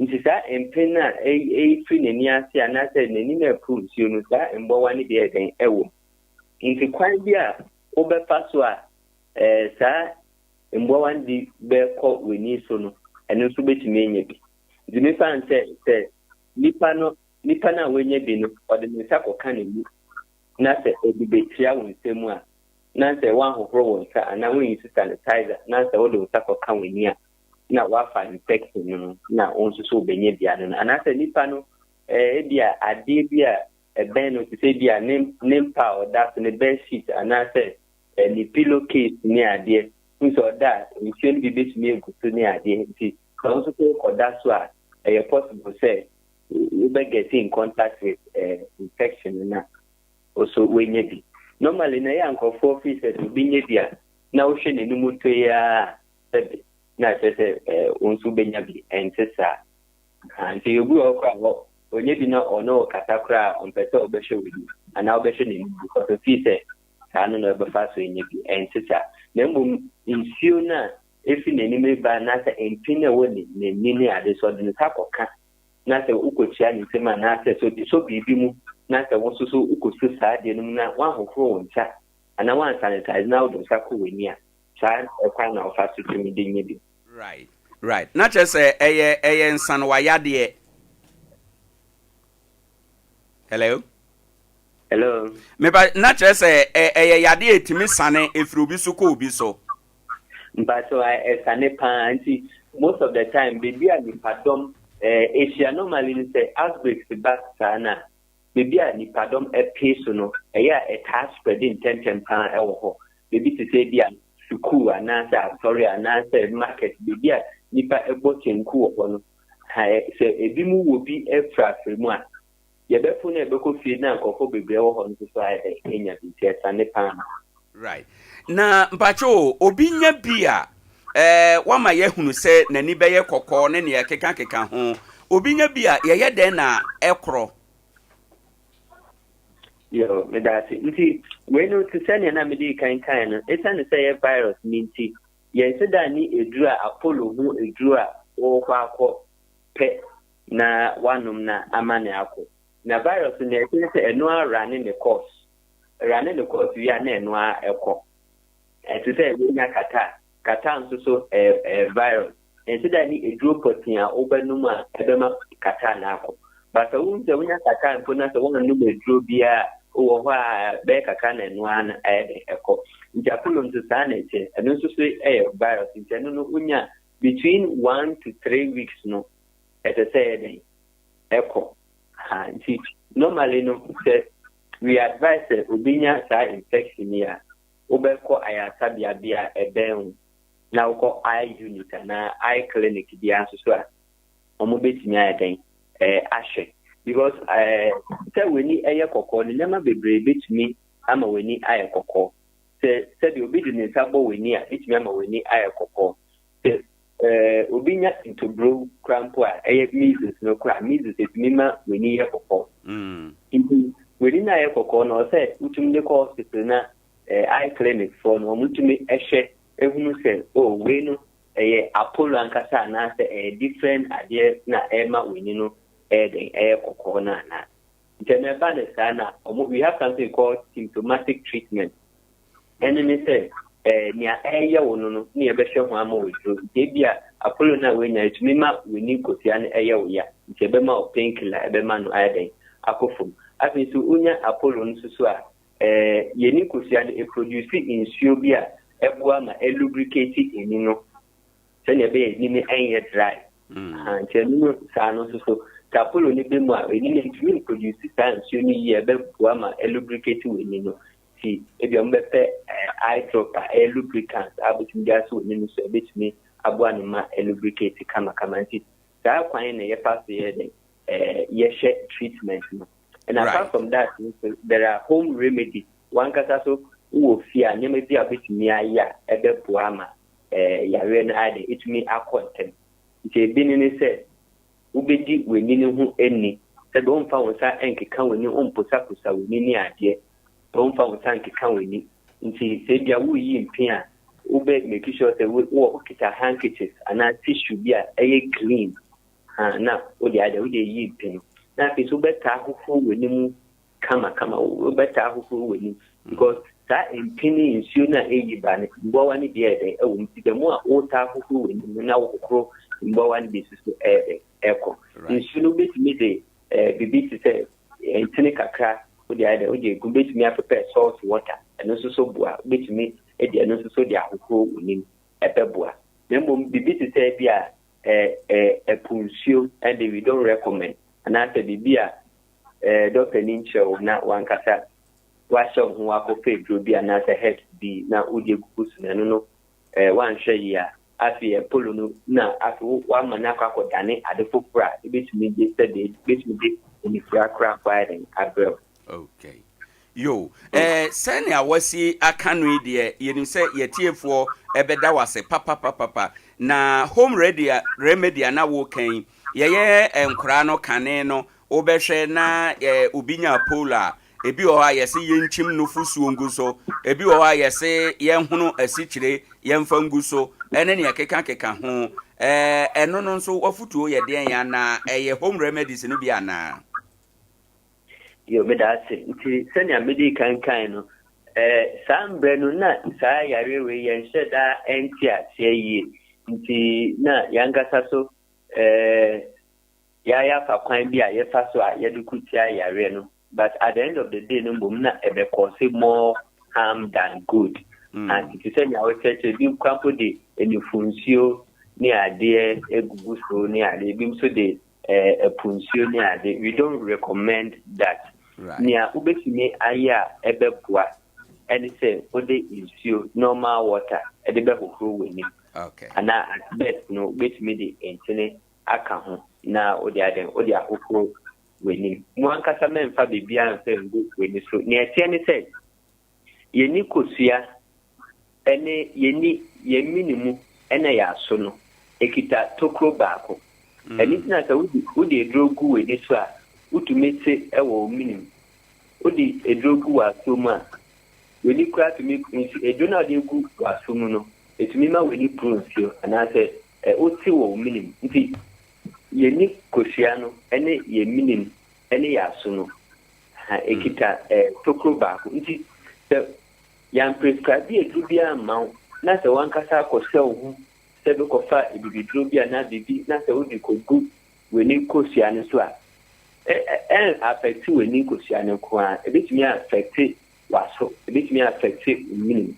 S2: Nti saa mpen no a ɛfiri n'ani ase anaasɛ n'ani no a ɛporo nsuo no, saa mmoawa no bi yɛ dɛn ɛwɔ mu. Nti kwan bi a wobɛfa so a eh, saa mmoawa no bi bɛkɔ w'ani so no, ɛno nso wobɛtumi anya bi. Nti mefa no sɛ sɛ nipa no nipa no a wanya bi no, ɔde ne nsa kɔka n'ani na sɛ ɛde bɛtia wo nsa mu a, na sɛ woanhohoro wo nsa anaa woanyi so sanitizer na sɛ wode wo nsa kɔka w'ani a, na woafa infection no no na wo nso so wobɛnya bi ano no. Anaasɛ nipa no ebi a adeɛ bi a ɛbɛn no te sɛ ebi a ne ne mpa a ɔda so, ne bed sheet anaasɛ ne pillow case ne adeɛ, wohu sɛ ɔda a nsuo no bi bɛtumi agu so ne adeɛ, nti sɛ wo nso so wokɔda so a, ɛyɛ possible sɛ wobɛ get in contact with infection no na wo so woanya bi. Normally na ɛyɛ a nkurɔfoɔ feel sɛ sɛ obi nya bi a na wohwɛ n'anim tɔ yi ara a, sɛbe na kyerɛ sɛ wo nso wobɛnya bi. Ɛnte saa. Nti obi wɔ hɔ koraa a ɔnya bi na ɔne wo kasa koraa a, ɔmpɛ sɛ ɔbɛhwɛ w'anim anaa wobɛhwɛ n'anim because ɔfeel sɛ saa no na ɔbɛfa so anya bi. Ɛnte saa. Na mmom nsuo no a ɛfi n'anim reba anaasɛ mpi no a ɛwɔ n'ani ne ade, sɛ ɔde ne nsa kɔka na sɛ wokɔkyia ne nsam anaasɛ sɛ ɔde sɔ biribi mu na sɛ wo nso so wokɔsu saa adeɛ no mu na woanhohoro wo nsa anaa woansanitize na wode wo nsa kɔ w'ani a, saa ɛkwan na wofa so tumi de nya bi.
S3: Right. Na kyerɛ sɛ ɛyɛ nsanewa yadeɛ. Hello?
S2: Hello?
S3: Mepa, na kyerɛ sɛ ɛyɛ yadeɛ a ɛtumi sane ɛfiri obi so kɔ obi so.
S2: Mpakyɛw, ɛsane paa. Nti most of the time baabi a nipadɔm ahyia normally no, sɛ outbreaks ba saa no a, baabi a nipadɔm ɛpee so no, ɛyɛ a ɛtaa spread ntɛmntɛm paa ɛwɔ hɔ. Baabi te sɛ bi a sukuu anaasɛ asɔre anaasɛ market, baabi a nipa ɛbɔ kyenku wɔ hɔ no, sɛ ebi mu wɔ bi afirafiri mu a, yɛbɛfo no ɛbɛkɔ fie na nkurɔfoɔ bebree wɔ hɔ no nso so ayɛ dɛ anya bi, nti ɛsane paa.
S3: Right. Na mpakyɛw, obi nya bi a, wama yɛahunu sɛ n'ani bɛyɛ kɔkɔɔ ne nea ɛkekakeka ho. Obi nya bi a, yɛyɛ dɛn na ɛkorɔ?
S2: Yo, meda ase. Nti wei no, te sɛnea na mede kan kan no, esiane sɛ ɛyɛ virus no nti, yɛnhyɛ da ne eduru a Apollo ho eduru a wɔrekɔ akɔ pɛ na wanom na ama ne akɔ. Na virus no, ɛkyerɛ sɛ ɛno ara run ne course. Run ne course wie a, na ɛno ara ɛkɔ. Ɛte sɛ wonya catarrh. Catarrh nso so ɛyɛ virus. Ɛnhyɛ da ne eduro pɔtee a wobɛnom a ɛbɛma catarrh no akɔ. But sɛ wohu sɛ wonya catarrh mpo na sɛ woannom aduro biara a, wowɔ hɔ a bɛyɛ kakra na ɛno ara no ɛyɛ dɛn ɛkɔ. Nti Apollo nso saa na ɛteɛ. Ɛno nso so yɛ virus, nti ɛno no wonya between 1 to 3 weeks no, ɛsɛ sɛ ɛyɛ dɛn ɛkɔ. Ha nti normally no, sɛ we advise sɛ obi nya saa infection yi a, wobɛkɔ ayaresabea bi a ɛbɛn wo na wokɔ eye unit anaa eye clinic biara nso so a, wɔn bɛtumi ayɛ dɛn ahwɛ, because sɛ w'ani ɛyɛ kɔkɔɔ no, nneɛma bebree bɛtumi ama w'ani ayɛ kɔkɔɔ. Sɛ sɛdeɛ obi de ne nsa bɔ w'ani a, bɛtumi ama w'ani ayɛ kɔkɔɔ. Sɛ obi nya ntoburo kora mpo a ɛyɛ measles no kora, measles etumi ma w'ani yɛ kɔkɔɔ. Nti w'ani no ayɛ kɔkɔɔ no, ɔsɛ wotumi de kɔ hospital na eye clinic foɔ no wɔn tumi ɛhwɛ ehunu sɛ, oh, wei no ɛyɛ Apollo ankasa anaasɛ ɛyɛ different adeɛ na ɛma w'ani no ɛyɛ den ɛyɛ kɔkɔɔ no anaa. Nti ɛno ɛba ne saa na ɔmo, we have something called symptomatic treatment. Ɛno ne sɛ nea ɛyɛ wo no ne yɛbɛhwɛ ho ama wo duro. Nti ebi a Apollo no a woanya, etumi ma w'ani nkosua no ɛyɛ wo ya, nti ɛbɛma wo painkiller, ɛbɛma no ayɛ den akɔ fam. Afei nso wonya Apollo no nso so a, yɛni nkosua no ɛproduce nsuo bi a ɛboa ma ɛlubricate ani no sɛnea ɛbɛyɛ ani no ɛnyɛ dry. Nti ɛno no saa no nso so, sɛ Apollo no bɛ mu a, ani no ntumi mproduce saa nsuo no yie a ɛbɛboa ma ɛlubricate w'ani no. Nti ebi a wɔbɛpɛ eye drop a ɛyɛ lubricant a wobɛtumi de asɔ w'ani no so, ɛbɛtumi aboa no ma ɛlubricate kamakama. Nti saa kwan na yɛfa so yɛ dɛn yɛhwɛ treatment no. And apart from that nso, there are home remedies. Wankasa so wowɔ fie a, nneɛma bi a wobɛtumi ayɛ a ɛbɛboa ama yareɛ no ayɛ dɛn ɛtumi akɔ ntɛm. Nti ebi ne ne sɛ wobɛdi w'ani no ho ani, sɛdeɛ womfa wo nsa nkeka w'ani, womposaposa w'ani ne adeɛ, womfa wo nsa nkeka w'ani. Nti sɛ ebia woreyi mpe a, wobɛ make sure sɛ wowɔ wokita handkerchief anaa tissue bi a ɛyɛ clean ha na wode ayɛ dɛ wode ayi mpe no. Na afei so wobɛtaa hohoro w'anim kamakama, wobɛtaa hohoro w'anim because saa mpe ne nsuo no a ɛyi ba no, mmoawa no bi ɛyɛ dɛn ɛwɔ mu. Nti dɛm a wotaa hohoro w'anim no na wohohoro mmoawa no bi nso so ɛyɛ dɛn ɛkɔ. Nsuo no, wobɛtumi de biribi te sɛ nkyene kakra wode ayɛ dɛ wode egu, wobɛtumi apepɛ salt water. Ɛno nso so boa. Wobɛtumi de ɛno nso so de ahohoro w'anim. Ɛbɛboa. Na mmom biribi te sɛ bi a ɛpo nsuo ɛnde we don't recommend. Anaasɛ biribi a dɔkta ni nkyerɛ wo na wankasa wahyɛ wo ho akɔpɛ aduro bi anaasɛ herbs bi na wode agugu so no, ɛno no wanhwɛ yie a, afei apollo no na afei wama no akɔ akɔdane ade foforɔ a ɛbɛtumi de sɛdeɛ ɛbɛtumi de anifira koraa mpo ayɛ den abrɛ wo.
S3: Okay. Yo, eh, sɛnea wasi aka no yi deɛ, yɛnim sɛ yɛtiefoɔ ɛbɛda wo ase papapapapa. Na home ready remedy a na woka yi, yɛyɛ nkoraa no kane no, wobɛhwɛ na eh, obi nya pole a, ebi wɔ hɔ a yɛse yɛnkyim nufosuo ngu so, ebi wɔ hɔ a yɛse yɛnhono asikyire yɛmfa ngu so, ɛne nea ɛkekakeka ho. Eh, ɛno no nso wafotuo yɛ deɛn anaa ɛyɛ home remedies no bi anaa?
S2: Yo, meda ase. Nti sɛnea medii kan kae no, eh, saa mbrɛ no na saa yareɛ wei yɛnhyɛ da nte aseɛ yie. Nti na yɛankasa so eh, yɛayɛ kwan bi a yɛfa so a yɛde ko tia yareɛ no. But at the end of the day no mmom na ɛbɛkɔse more harm than good. And te sɛ nea wɔkyerɛkyerɛ bi kwan po de nufunsuo ne adeɛ egugu so ne adeɛ, ebi nso de ɛpo nsuo ne ade. We don't recommend that. Nea wobɛtumi ayɛ a ɛbɛboa ɛne sɛ wode nsuo, normal water, ɛde bɛhohoro w'anim. Anaa at best no wobɛtumi de nkyene aka ho na wode adɛn wode ahohoro w'anim. Mo ankasa mɛmfa biribiara mfa ngu w'ani so. Nea ɛteɛ ne sɛ yɛni kosua ɛne yɛni yɛn mene mu ɛna yɛn aso no ekita tokuro baako. Ɛno nti na sɛ wode wode aduro gu w'ani so a, wotumi te ɛwɔ wo mene mu. Wode aduro gu w'aso mu a, w'ani koraa tumi nsu aduro no a wode gu w'aso mu no, etumi ma w'ani poro nsuo anaasɛ ɛ wote wɔ wo mene mu. Nti yɛni kosua no ɛne yɛn mene mu ɛne yɛn aso no ha ekita ɛ tokuro baako. Nti sɛ yɛn prescribe aduro biara mma wo na sɛ wankasa akɔhyɛ wo ho sɛ bɛkɔfa abibiduro bi anaa biribi na sɛ wode kɔgu w'ani kosua no so a, ɛn affect w'ani kosua no nko ara, ebɛtumi affect w'aso, ebɛtumi affect wo mene mu.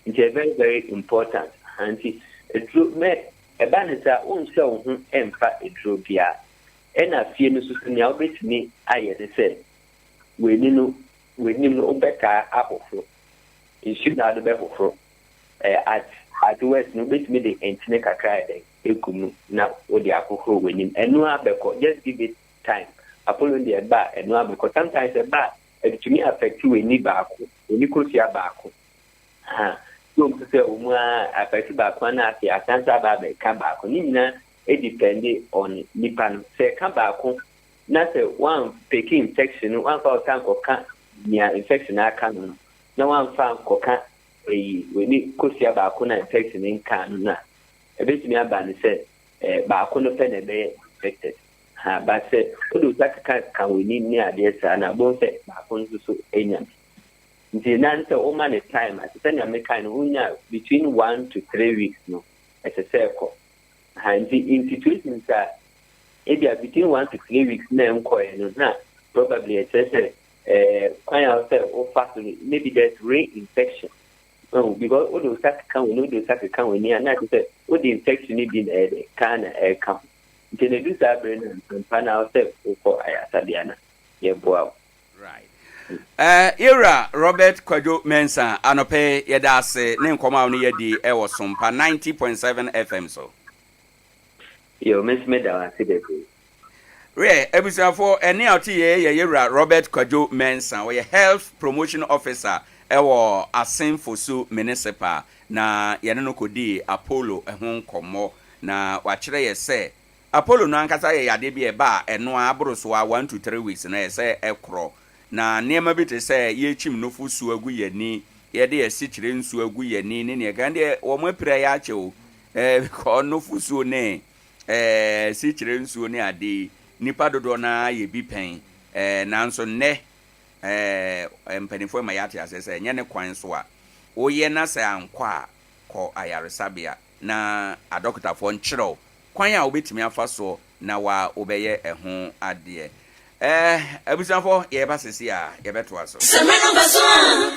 S2: Nti ɛyɛ very very important. Ha nti aduro mɛ ɛba ne saa, wonhyɛ wo ho ɛmfa aduro biara. Ɛna fie no nso so nea wobɛtumi ayɛ ne sɛ w'ani no w'anim no wobɛtaa ahohoro. Nsuo na wode bɛhohoro. At worst no wobɛtumi de nkyene kakra ayɛ dɛn egu mu na wode ahohoro w'anim. Ɛno abɛkɔ, just give it time. Apollo deɛ ɛba a ɛno abɛkɔ. Sometimes ɛba a ɛtumi affect w'ani baako, w'ani kosua baako. Ha, so nso sɛ wɔn a affect baako ana afei asan so aba abɛka baako. Ne nyinaa depend on nipa no. Sɛ ɛka baako na sɛ wan pick infection no, wamfa wo nsa nkɔka nea infection aka no no, na wamfa nkɔka eyi w'ani kosua baako na infection nka no na ɛbɛtumi aba ne sɛ baako no pɛ na ɛbɛyɛ infected. Ha, but sɛ wode wo nsa keka ka w'ani ne adeɛ saa na wobɛhu sɛ baako no nso so anya bi. Nti na sɛ woma ne time a, te sɛ nea mekae no, wonya between 1 to 3 weeks no, ɛsɛ sɛ ɛkɔ. Ha, nti in situations a ebia between 1 to 3 weeks na ɛnkɔɛ no, na probably ɛkyerɛ sɛ kwan a sɛ wofa so no, maybe there's reinfection. Oh, because wode wo nsa keka w'ani, wode wo nsa keka w'ani a, na kyerɛ sɛ wode infection no bi na ɛyɛ dɛ kaa na ɛka ho. Nti na edu saa bere no mpa na sɛ wokɔ ayaresabea na yɛboa wo.
S3: Right. Yɛwura Robert Kwadwo Mensah, anɔpɛ yɛda ase ne nkɔmɔ a wo ne yɛdi ɛwɔ Sompa 90.7 FM so.
S2: Yo, me nso meda wo ase bebree.
S3: Rɛ, abusuafoɔ, ɛne a ɔte yɛ yɛ yɛwura Robert Kwadwo Mensah, ɔyɛ Health Promotion Officer ɛwɔ Assin Fosu Municipal, na yɛne no kɔdii Apollo ho nkɔmmɔ na wakyerɛ yɛ sɛ Apollo no ankasa yɛ yadeɛ bi a ɛba a ɛno a aboro so a 1 to 3 weeks na ɛsɛ ɛkorɔ. Na nneɛma bi te sɛ yɛkyim nufosuo agu yɛni, yɛde asikyire nsuo agu yɛni ne neɛ kan deɛ wɔn apira yɛ akyɛ o, because nufosuo ne asikyire nsuo ne ade yi, nipa dodoɔ naa yɛ bi pɛn, nanso nnɛ mpanimfoɔ ma yɛate ase sɛ ɛnyɛ ne kwan so a woyɛ na sɛ ankɔ a, kɔ ayaresabea na adɔkotafoɔ nkyerɛw kwan a wobɛtumi afa soɔ na wa wobɛyɛ ɛho adeɛ. Abusuafoɔ, yɛba sesi a yɛbɛtoa so.
S4: Sɛ mmerɛ no ba so a.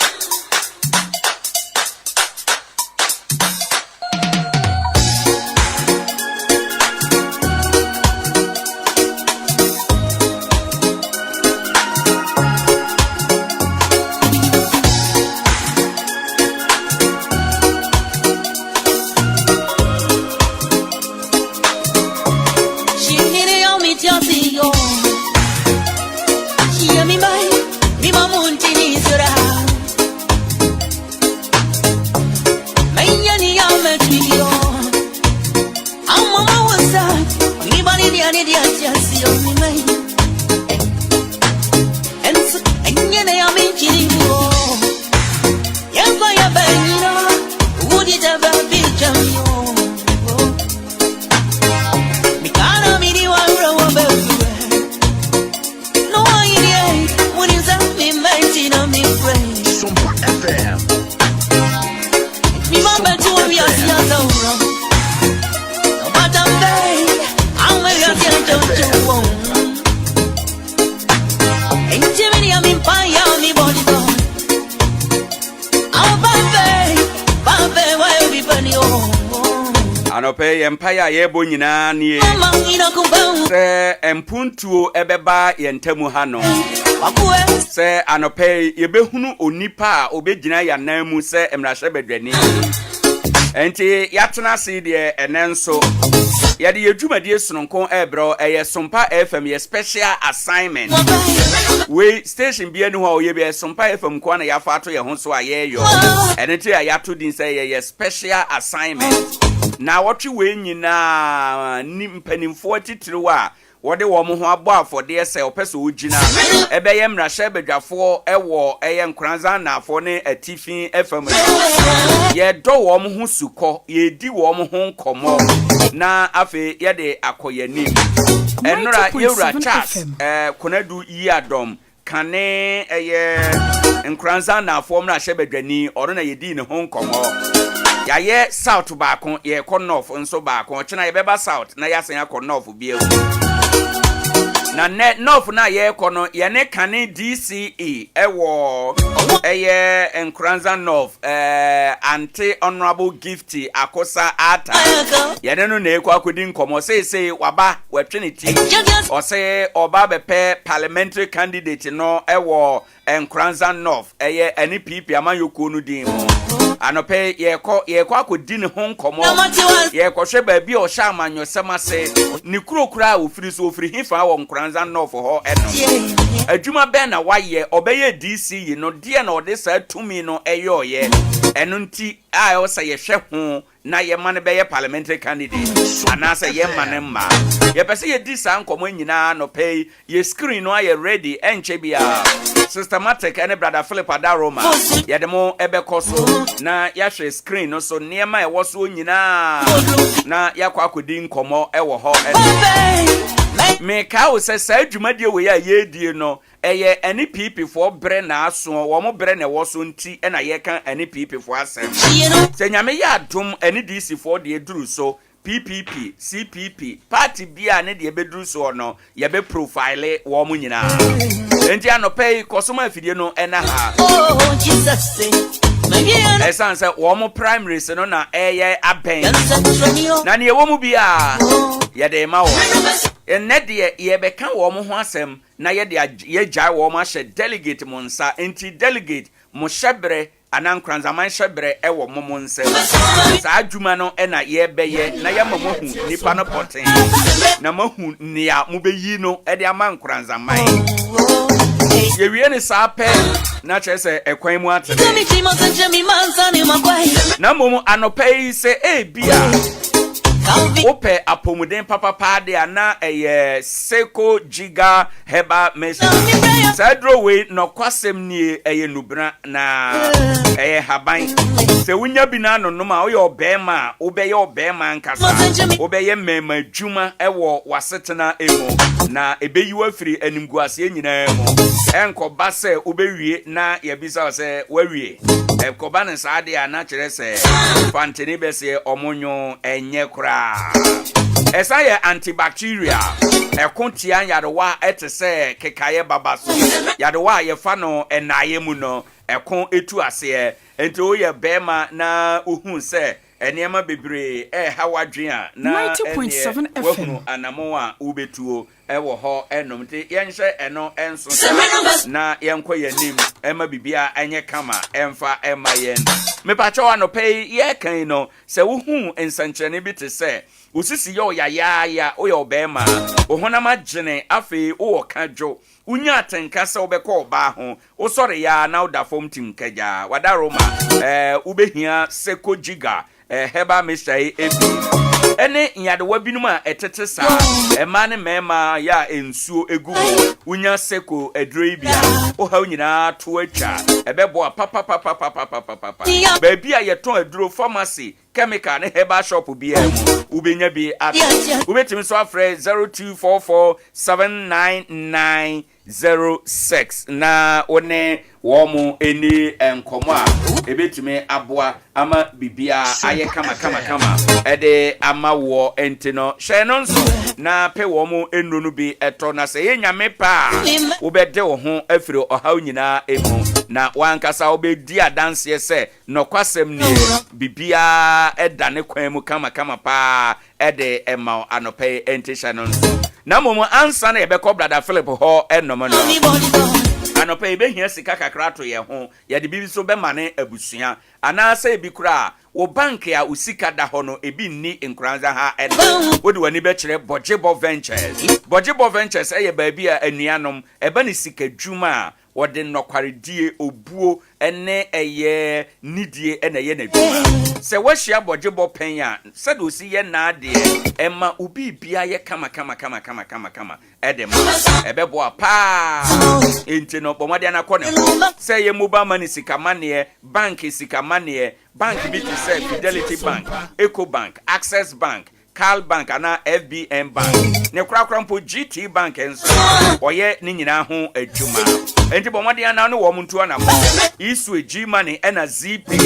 S3: Anɔpa yi yɛn mpaeɛ a yɛrebɔ nyinaa nie sɛ mpuntuo ɛbɛba yɛn ntamu ha no sɛ anɔpa yi yɛbɛhunu onipa a ɔbɛgyina yɛn anan mu sɛ mmarahyɛbadwani. Enti yɛatena ase deɛ ɛnɛ nso yɛde yɛ dwumadie sononko ɛrebrɛ ɛyɛ Sompa FM yɛ special assignment. Wei station bia ni hɔ a ɔyɛ bi ɛyɛ Sompa FM nkoa na yɛafa ato yɛn ho so a yɛreyɔ. Ɛno nti a yɛato din sɛ yɛyɛ special assignment. Na wɔtwe wei nyinaa ni mpanimfoɔ atitiriw a wɔde wɔn ho abɔ afɔdeɛ sɛ ɔpɛ sɛ ɔgyina ɛbɛyɛ mmarahyɛbadwafoɔ wɔ ɛyɛ Nkoranza Anaafoɔ ne Atifi fam no. Yɛdɔ wɔn ho sukɔ, yɛredi wɔn ho nkɔmmɔ na afei yɛde akɔ yɛn anim. Ɛnora yɛwura Charles eh, Konadu Yiadom Kane ɛyɛ Nkoranza Anaafoɔ mmarahyɛbadwani, ɔno na yɛdii ne ho nkɔmmɔ. Yɛayɛ South baako, yɛrekɔ North nso baako. Ɔkyena yɛbɛba South na yɛasan akɔ North bio. Na nnɛ North no a yɛrekɔ no, yɛne kane DCE ɛwɔ ɛyɛ Nkoranza North, eh, Ante Honourable Gifty Akosa Arthur. Yɛne no na ɛrekɔ akɔdi nkɔmmɔ. Seesei waba. Watwe ne ti. Ɔse ɔba abɛpɛ parliamentary candidate no wɔ Nkoranza North, ɛyɛ ɛne PP amanyɔkuo no din mu. Anɔpa yi yɛrekɔ yɛrekɔ akɔdi ne ho nkɔmmɔ. Yɛrekɔhwɛ baabi a ɔhyɛ amanyɔsɛm ase, ne kuro koraa a ɔfiri so, ɔfiri hefa wɔ Nkoranza North hɔ nom. Adwuma bɛn na wayɛ, ɔbɛyɛɛ DC yi no, deɛn na ɔde saa tumi no yɔeɛ? Ɛno nti a ɛwɔ sɛ yɛhwɛ ho na yɛma no bɛyɛ parliamentary candidate anaasɛ yɛmma no mma. Yɛpɛ sɛ yɛdi saa nkɔmmɔ nyinaa anɔpa yi. Yɛ screen no ayɛ ready, ɛnkyɛ biara Systematic ne Brother Philip Adaroma yɛde mo bɛkɔ so na yɛahwɛ screen no so nneɛma a ɛwɔ soɔ nyinaa na yɛakɔ akɔdi nkɔmmɔ wɔ hɔ. Mekae wo sɛ saa dwumadie wei a yɛredie no, Ɛyɛ ɛne piipifoɔ berɛ na asoɔ, wɔn berɛ na ɛwɔ so nti na yɛka ɛne piipifoɔ asɛm. Sɛ Nyame yɛ adom ɛne DC foɔ deɛ duru so, PPP, CPP, party biara ne deɛ bɛduru soɔ no, yɛbɛ profile wɔn nyinaa. Enti anɔpa yi, kɔ so ma afidie no ɛna ha. Ɛsiane sɛ wɔn primaries no na ɛyɛ abɛn, na neɛ ɛwɔ mu biara yɛde ma wɔn. Ɛnnɛ deɛ yɛbɛka wɔn ho asɛm na yɛde yɛagyae wɔn ahyɛ delegate mo nsa, enti delegate, mo hyɛberɛ anaa Nkoranzaman hyɛberɛ wɔ mo mo nsam. Saa adwuma no na yɛrebɛyɛ na yɛama moahu nnipa no pɔtee, na moahu nea mobɛyi no de ama Nkoranzaman. Yɛwie no saa pɛ na kyerɛ sɛ ɛkwan mu atene. Na mmom anɔpa yi sɛ ebia wopɛ apɔmuden papapaa de a na ɛyɛ Seko Jiga Herbal Mixture. Saa aduro wei nɔkwasɛm nie, ɛyɛ nnubena na ɛyɛ nhaban. Sɛ wonya bi na anonom a, woyɛ ɔbarima a, wobɛyɛ ɔbarima ankasa. Wobɛyɛ mmarima adwuma wɔ w'asetena mu, na ɛbɛyi wo afiri animguaseɛ nyinaa mu. Ɛnkɔba sɛ wobɛwie na yɛabisa wo sɛ woawie. Ɛkɔba no saa deɛ a, na kyerɛ sɛ fantene bɛseɛ ɔmo nwo ɛnyɛ koraa. Ɛsan yɛ antibacterial, ɛko tia nyarewa te sɛ kekaeɛ baba so, yarewa a yɛfa no nnaeɛ mu no, ɛko tu aseɛ. Enti woyɛ barima na wohu sɛ nneɛma bebree reha w'adwene a, na ɛnneɛ woahunu anammɔn a wobɛtuo wɔ hɔ nom. Nti yɛnhyɛ ɛno nso saa na yɛnkɔ yɛn anim mma biribiara nyɛ kama mfa mma yɛn. Mepakyɛw anɔpa yi yɛreka yi no, sɛ wohu nsɛnkyerɛnne bi te sɛ wo sisi yɛ wo yayaaya, woyɛ ɔbarima, wo honam agyene, afei wowɔ ka dwo, wunya atenka sɛ wobɛkɔ ɔbaa ho, wosɔre yɛ ara na woda fam tim kagyaa, w'adaworoma, ɛɛ, wobehia seko jiga Herbal mixture yi bi ne nyadewa binom a ɛtete saa. Mmaa ne mmarima yɛ a nsuo gu mu. Wonya seko aduro yi bi a, wo haw nyinaa to atwa. Ɛbɛboa papapapapapapapa. Baabi a yɛtɔn aduro, pharmacy, chemical ne herbal shop biara mu, wobɛnya bi atɔ. Wobɛtumi nso afrɛ 0244 799. 06 na wo ne wɔn nni nkɔmmɔ a ɛbɛtumi aboa ama biribiara ayɛ kama kama kama de ama woɔ. Nti no hyɛ no nso na pɛ wɔn nnuro no bi tɔ, na sɛ ɛyɛ Nyame pɛ a wobɛde wo ho afiri ɔhaw nyinaa mu, na w'ankasa wobɛdi adanseɛ sɛ nɔkwasɛm nie, biribiara da ne kwan mu kama kama paa de ma wo anɔpa yi, enti hyɛ no nso. Na mmom ansa na yɛbɛkɔ Brada Philip hɔ nom no, anɔpa yi yɛbɛhia sika kakra ato yɛn ho, yɛde bi nso bɛmane abusua, anaasɛ ebi koraa a, wo bank a wo sika da hɔ no, ebi nni Nkoranza ha ɛnnɛ. Wode w'ani bɛkyerɛ Bɔgyebɔ Ventures. Bɔgyebɔ Ventures yɛ baabi a anuanom, ɛba ne sikadwuma a, Wɔde nɔkwaredie, obuo ne ɛyɛ nidie na ɛyɛ n'adwuma. Sɛ woahyia bɔgyebɔ pɛn a, sɛdeɛ ɔsi yɛ n'adeɛ, ɛma wo biribiara yɛ kama kama kama kama kama kama de ma wo. Ɛbɛboa pa ara. Enti no, bɔ mmɔden na kɔ ne hɔ. Sɛ ɛyɛ mobile money sikamaneɛ, bank sikamaneɛ, bank bi te sɛ Fidelity Bank, Ecobank, Access Bank, Cal Bank anaa FBN Bank, ne korakora mpo GT Bank nso, wɔyɛ ne nyinaa ho adwuma. Enti bɔ mmɔden anaa ne wɔn ntu anammɔn. Isue, G-Money ɛna Zeepay.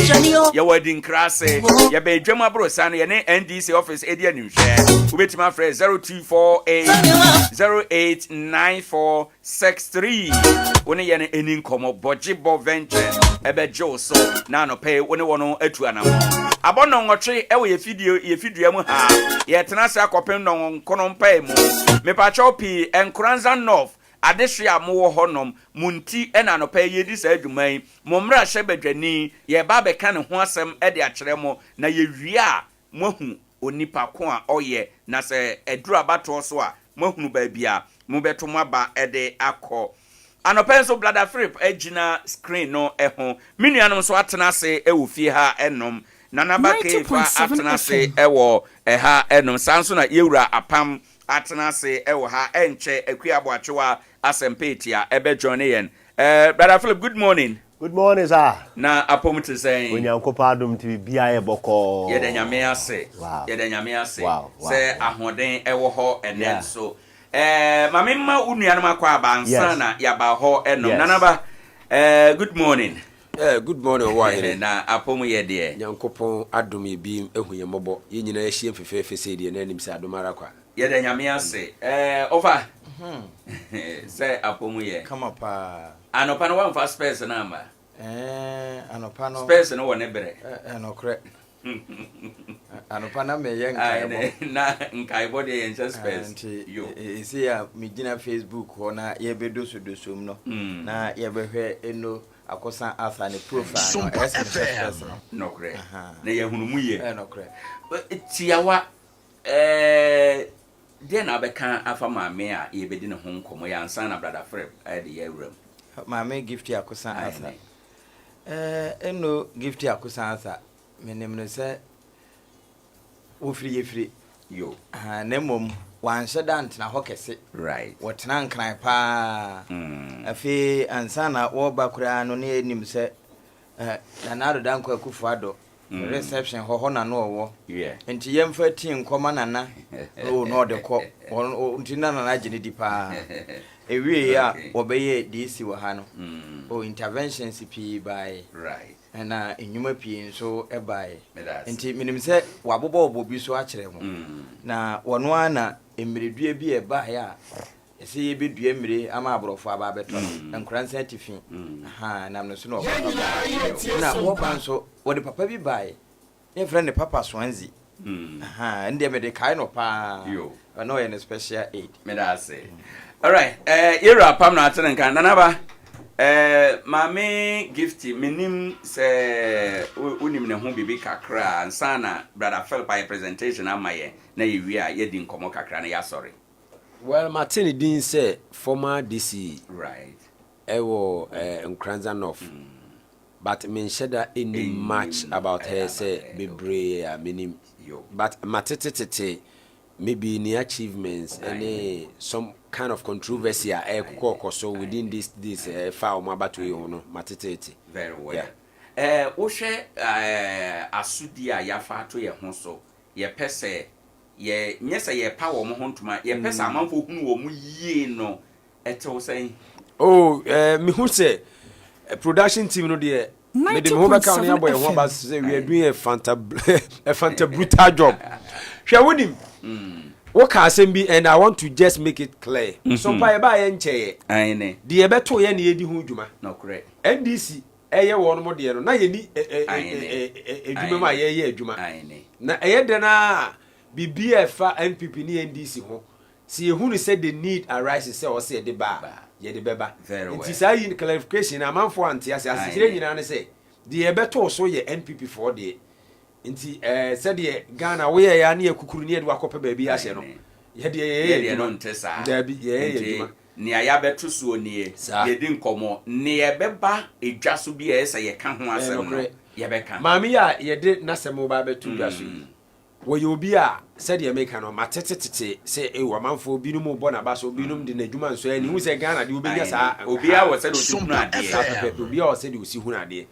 S3: Yɛwɔ Adinkra ase. Yɛbɛn Dwam Aborosan no, yɛne NDC office edi animhwɛ. Wobɛtumi afrɛ 0248 0894 63 Wo ne yɛn nni nkɔmmɔ, Bɔgyebɔ Ventures bɛgye wo so na anɔpa yi wo ne wɔn atu anammɔn. Abɔ nnɔnwɔtwe wɔ yɛn fidie yɛn fidua mu ha. Yɛretena ase akɔpem nnɔnkono mpae mu. Mepakyɛw pii, Nkoranza North adehye a mowɔ hɔ nom, mo nti na anɔpa yi yɛredi saa dwuma yi. Mo mmarahyɛbadwani, yɛreba abɛka ne ho asɛm de akyerɛ mo, na yɛwie a, moahu onipa ko a ɔyɛ, na sɛ ɛduru abatoɔ so a, moahunu baabi a mobɛto mo aba de akɔ. Anɔpa yi nso, Blada Philip agyina screen no ho. Me nuanom nso atena ase wɔ fie ha nom. Nana Ba Keifa
S4: 90.7
S3: atena ase
S4: FM.
S3: wɔ ha nom. Saa nso na Yɛwura Apam atena ase wɔ ha. Ɛnkyɛ Akua Aboakyewa Asɛmpa Atia bɛ joine yɛn. Eh, Brother Philip, good morning.
S5: Good morning sir.
S3: Na apom te sɛn?
S5: Onyankopɔn adom nti biribiara yɛ bɔkɔɔ.
S3: Yɛda Nyame ase.
S5: Wow.
S3: Yɛda Nyame ase
S5: Wow, wow,
S3: sɛ
S5: wow.
S3: ahoɔden ɛwɔ hɔ ɛnɛ
S5: Yeah.
S3: nso. Eh, ma me mma wo nuanom akɔ aba ansa
S5: Yes.
S3: na yɛaba hɔ ɛnom.
S5: Yes.
S3: Nanaba, eh, good morning.
S6: Eh, good morning, Ɔwɔahene.
S3: Na apom yɛ deɛ?
S6: Nyankopɔn adom yɛ bi ahu yɛn mmɔbɔ. Yɛn nyinaa yɛahyiam fɛfɛɛfɛ sei deɛ na anim sɛ adom ara kwa.
S3: Yɛda Nyame ase. Eh, ɔfa, sɛ apom yɛ.
S7: Kama paa.
S3: Anɔpa no woamfa spɛs no amma?
S7: Ɛɛ, anɔpa no.
S3: Spɛs no wɔ ne berɛ.
S7: Ɛɛ, nokorɛ. Anɔpa na meyɛ nkaebɔ.
S3: Na nkaebɔ deɛ yɛnhyɛ spɛs.
S7: Nti,
S3: Yo.
S7: ɛsei a megyina Facebook hɔ na yɛbɛdosodosom no, na yɛbɛhwɛ Eno Akosa Arthur ne profile no, ɛyɛ sɛ mehyɛ spɛs no.
S3: Nokorɛ. Na yɛahunu mu yie.
S7: Ɛyɛ nokorɛ.
S3: Tiawa, Ɛɛ, deɛn na wobɛka afa maame a yɛrebɛdi ne ho nkɔmmɔ yi ansa na Brada Philip de yɛn awura mu?
S7: Maame Gifty Akosa Arthur.
S3: Aane.
S7: Ɛɛ, Eno Gifty Akosa Arthur, menim no sɛ wɔfiri Yefire.
S3: Yo.
S7: Ahaa, na mmom wanhyɛ da antena hɔ kɛse.
S3: Right.
S7: Wɔtena Nkran paa. Afei ansa na wɔreba koraa no, na yɛnim sɛ eh, Nana Addo Dankwa Akufo-Addo reception hɔ, hɔ na na ɔwɔ. Nti yɛmfa tea nkɔma Nana, oh, na ɔde kɔ. Nti na Nana gye no di paa. Ɛwieeɛ a wɔbɛyɛɛ DC wɔ ha no, oh, interventions pii baeɛ. Ɛna nnwuma pii nso baeɛ. Nti menim sɛ wɔabobɔbobɔ bi so akyerɛ mo. Na wɔno ara na mmeredua bi a ɛbaeɛ a Ɛsɛ yɛbɛdua mmire ama aborɔfo aba abɛtɔ no, Nkoransa atifi, ahaa, ɛnam no so na wɔkɔfa baeɛ. Na wɔba nso, wɔde papa bi baeɛ, na yɛfrɛ no Papa Swansea, ahaa, ɛno deɛ mede kae no paa, na ɔyɛ no special aid.
S3: Meda ase. Alright, eh, yɛwura apam na ate ne nka. Nanaba, eh, Maame Gifty, menim sɛ wonim ne ho biribi kakra ansa na Brother Philip ayɛ presentation ama yɛn, na yɛwie a yɛadi nkɔmmɔ kakra na yɛasɔre.
S6: Well mate ne din sɛ former DCE
S3: Right.
S6: ɛwɔ eh, Nkoranza North but menhyɛ da nnim much
S3: Nnim
S6: about her
S3: about
S6: sɛ
S3: her, okay.
S6: bebree a menim
S3: Yo.
S6: but matete tete maybe ne achievements
S3: Aye.
S6: ɛne some kind of controversy a ɛrekokɔɔkɔ so within these days ɛfa wɔn abatoɔ yi ho no matetete.
S3: Very well.
S6: Yeah.
S3: Eh, wohwɛ eh, asodie a yɛafa ato yɛn ho so, yɛpɛ sɛ yɛ, nyɛ sɛ yɛrepa wɔn ho ntoma, yɛpɛ sɛ amanfoɔ hunu wɔn yie no, Ɛte wo sɛn?
S6: Oh, eh, mehu sɛ eh, production team no deɛ mede me ho bɛka wo ne abɔ yɛn ho aba sɛ we are doing a fanta a fanta brutal job. Hwɛ wonim woka asɛm bi and I want to just make it clear. Mm -hmm. So mpa yɛbaa yɛ nkyɛeɛ.
S3: Aine.
S6: Deɛ yɛbɛto yɛ ne yɛdi ho dwuma.
S3: Nokorɛ.
S6: NDC ɛyɛ wɔn mo deɛ no na yɛni adwuma mu a yɛyɛ adwuma. Na ɛyɛ dɛn a biribi a ɛfa NPP ne NDC ho Sɛ yɛhu no sɛ the need arises sɛ ɔsɛ yɛde ba a, yɛde bɛba. Nti saa yi clarification no amanfoɔ ante ase. Asekyerɛ nyinaa ne sɛ deɛ yɛbɛtoo so yɛ NPP foɔ deɛ. Nti eh, sɛdeɛ Ghana woyɛeɛ ara ne yɛakukuru ne yɛde wo akɔpɛ baabi ahyɛ no, yɛdeɛ yɛyɛ
S3: Yɛdeɛ
S6: yɛn
S3: no
S6: adwuma.
S3: nte saa.
S6: Daabi, yɛyɛ yɛn
S3: Nti
S6: adwuma.
S3: nea yɛabɛto soɔ nie,
S6: Saa.
S3: yɛdi nkɔmmɔ. Nea ɛbɛba dwa so bi a ɛyɛ sɛ yɛka ho
S6: Ɛyɛ
S3: asɛm no,
S6: nokorɛ.
S3: yɛbɛka.
S6: Maame yi a yɛde n'asɛm reba abɛto dwa so yi, Wɔyɛ obi a, sɛdeɛ meka no, matete tete sɛ eo amanfoɔ binom rebɔ n'aba so, binom de n'adwuma nsɔ ani. Wohu sɛ Ghana deɛ wobɛnya saa
S3: Obiara wɔ sɛdeɛ ɔsi hunu adeɛ.
S6: Saa pɛpɛɛpɛ, obiara wɔ sɛdeɛ ɔsi hunu adeɛ.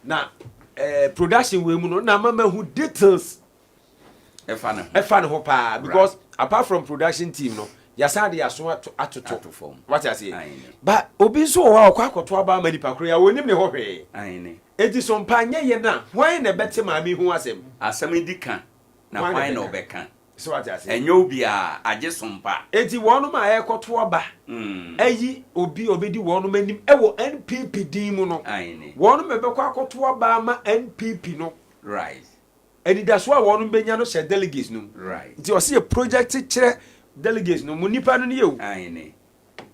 S6: Na eh, production wei mu no, na ama mahu details
S3: ɛfa ne ho.
S6: Ɛfa ne ho paa because apart from production team no, yɛasan de yɛaso ato atoto.
S3: Ato fam.
S6: Wate aseɛ?
S3: Aane.
S6: Ba obi nso wɔ hɔ a ɔkɔ akɔto aba ama nipa koro yi a wɔnnim ne ho hwee.
S3: Aane.
S6: Enti so mpa nyɛ yɛn a, hwan na ɛbɛte maame yi ho asɛm?
S3: Asɛm yi di ka, na hwan na ɔbɛka?
S6: So wate aseɛ?
S3: Ɛnyɛ obiara, agye so mpa.
S6: Enti wɔnom a ɛrekɔto aba ayi obi a ɔbɛdi wɔnom anim wɔ NPP din mu no, wɔnom na ɛbɛkɔ akɔto aba ama NPP no. Anidasoɔ a wɔnom bɛnya no hyɛ delegates no mu. Nti ɔse yɛ project kyerɛ delegates no, mo nipa no nie o.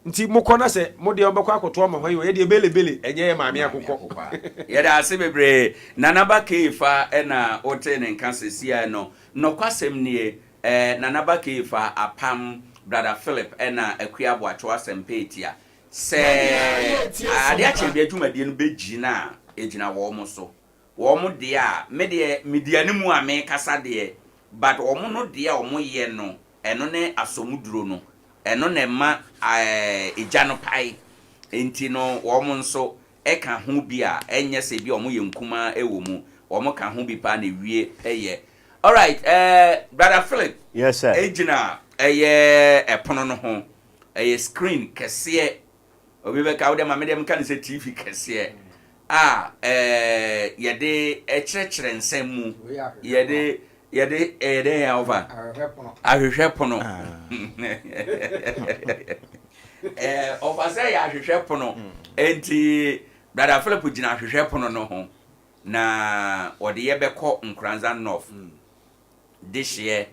S6: Nti mokɔ na sɛ mo deɛ mobɛkɔ akɔto ama hwan o, yɛ deɛ bele bele, ɛnyɛ yɛ maame akokɔ.
S3: Yɛda ase bebree Nana Ba Keifa na wotee ne nka sesiai no. Nɔkwasɛm nie, eh, Nana Ba Keifa apam Brother Philip na Akua Aboakyew asɛmpa atia. Sɛ ade akyɛ bia dwumadie no bɛgyina a, ɛgyina wɔn so. Wɔn deɛ a, me deɛ medi animu a mekasa deɛ, but wɔn no deɛ a wɔyɛ no, ɛno ne asɔmuduro no, ɛno na ɛma egya no pae. Nti no wɔn nso ka ho bi a, ɛnyɛ sɛ ebi a wɔyɛ nkumaa wɔ mu, wɔn ka ho bi paa na ewie pɛyɛ. Alright, eh, Brother Philip
S5: Yes, sir.
S3: gyina ɛyɛ ɛpono no ho, ɛyɛ screen kɛseɛ Obi bɛka, wo deɛ ma me deɛ menka no sɛ TV kɛseɛ a ɛɛ yɛde kyerɛkyerɛ nsɛm mu. Yɛde yɛde ɛyɛ dɛn yɛn awofa? Ahwehwɛ pono. Ɛɛ ɔfa sɛ yɛ ahwehwɛ pono. Enti Brother Philip gyina ahwehwɛ pono no ho na ɔde yɛ bɛkɔ Nkoranza North. Dehyeɛ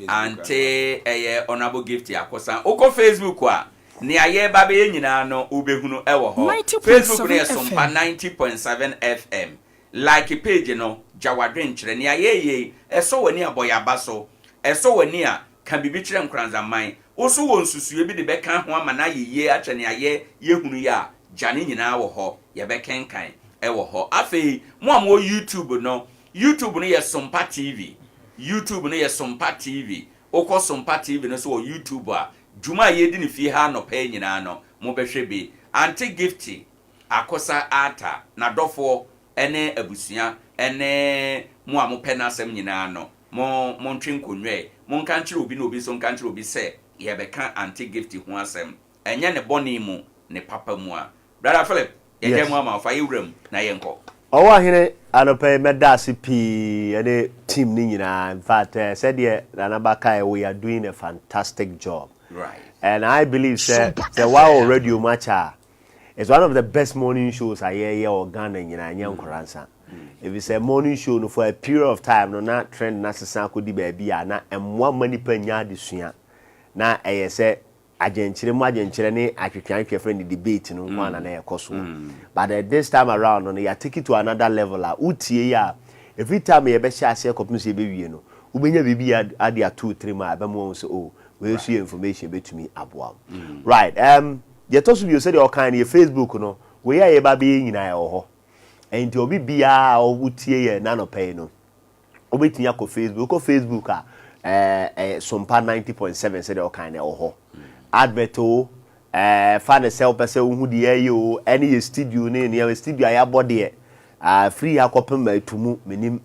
S3: ante ɛyɛ Honourable Gifty Akosa. Wokɔ Facebook a, nea yɛreba abɛyɛ nyinaa no wobɛhunu wɔ hɔ. Facebook no yɛ Sompa 90.7 FM. Like page no, gya w'adwenkyerɛ. Nea yɛreyɛ yi, ɛsɔ w'ani a, bɔ yɛn aba so. Ɛsɔ w'ani a, ka biribi kyerɛ Nkoranza-man. Wo nso wɔ nsusuiɛ bi de bɛka ho ama no ayɛ yie akyɛ nea yɛ yɛhunu yi a, gya ne nyinaa wɔ hɔ. Yɛbɛkenkan wɔ hɔ. Afei, mo a mowɔ YouTube no, YouTube no yɛ Sompa TV. YouTube no yɛ Sompa TV. Wokɔ Sompa TV no so wɔ YouTube a, dwuma a yɛredi no fie ha anɔpa yi nyinaa no, mobɛhwɛ bi. Aunty Gifty Akosa Arthur, n'adɔfoɔ ne abusua ne mo a mopɛ n'asɛm nyinaa no, mo, montwe nkonnwa Monka nkyerɛ obi na obi nso nka nkyerɛ obi sɛ yɛrebɛka Aunty Gifty ho asɛm. Ɛnyɛ ne bɔne mu, ne papa mu a. Brother Philip, yɛgyae
S5: Yes.
S3: mu ama wo, fa yɛ wuram na yɛnkɔ.
S5: Ɔwɔhene, anɔpa yi mɛda ase pii ɛne team no nyinaa. In fact, eh, sɛdeɛ Nana Ba kaeɛ, we are doing a fantastic job.
S3: Right.
S5: And I believe sɛ,
S4: Sompa
S5: sɛ woawɔ
S4: FM.
S5: radio mu akyɛ a, it's one of the best morning shows a yɛyɛ wɔ Ghana nyinaa, ɛnyɛ Nkoransa. Ɛfiri sɛ morning show no for a period of time no, na trend no asesa akɔdi baabi a na ɛmmoa mma nnipa nnya adesua. Na ɛyɛ sɛ adwenkyerɛ mu adwenkyerɛ ne atwetweatwetwe yɛfrɛ no debate no nko ara na na ɛkɔ soɔ. But eh, this time around no, yɛ take it to another level a wotie yi a, every time yɛbɛhyɛ aseɛ kɔpem sɛ yɛbɛwie no, wobɛnya biribi ade ato wo tirim a ɛbɛma woahu sɛ oh, wei nso yɛ information ɛbɛtumi aboa wo. Right, um, deɛ ɛtɔ so bio sɛdeɛ ɔkae no yɛ Facebook no, wei a yɛba abɛyɛ nyinaa ɛwɔ hɔ. Ɛnti obi biara a wotie yɛ n'anɔpa yi no, Wobɛtumi akɔ Facebook. Wokɔ Facebook a, ɛɛ ɛyɛ Sompa 90.7 sɛdeɛ wɔkan no ɛwɔ hɔ. Advert o, ɛɛ fa no sɛ wopɛ sɛ wohu deɛ yɛyɛ o, ɛne yɛ studio ne nneɛma, studio a yɛabɔ deɛ, ah, firi ha kɔpem ɛto mu, menim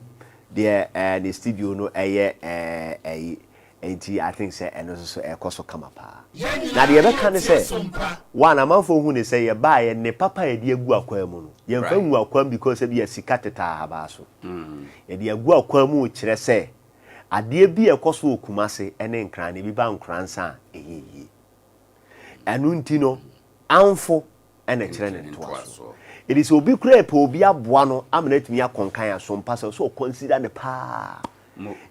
S5: deɛ ɛɛ ne studio no ɛyɛ ɛɛ ɛyi. Enti I think sɛ ɛno nso so ɛrekɔ so kama paa. Na deɛ yɛbɛka ne sɛ, one, amanfoɔ hu ne sɛ yɛbaeɛ ne papa a yɛde agu akwan mu no, yɛmfa ngu akwan mu because ebia sika tetaa ahabaa so. Yɛde agu akwan mu rekyerɛ sɛ adeɛ bi a ɛkɔ so wɔ Kumase ne Nkran no, ebi ba Nkoransa a, ɛyɛ yie. Ɛno nti no, amfo na ɛkyerɛ ne ntoasoɔ. Enti sɛ obi koraa repɛ obi aboa no ama no atumi akɔ nkan a, so mpa sɛ ɔsɛ ɔconsider no paa.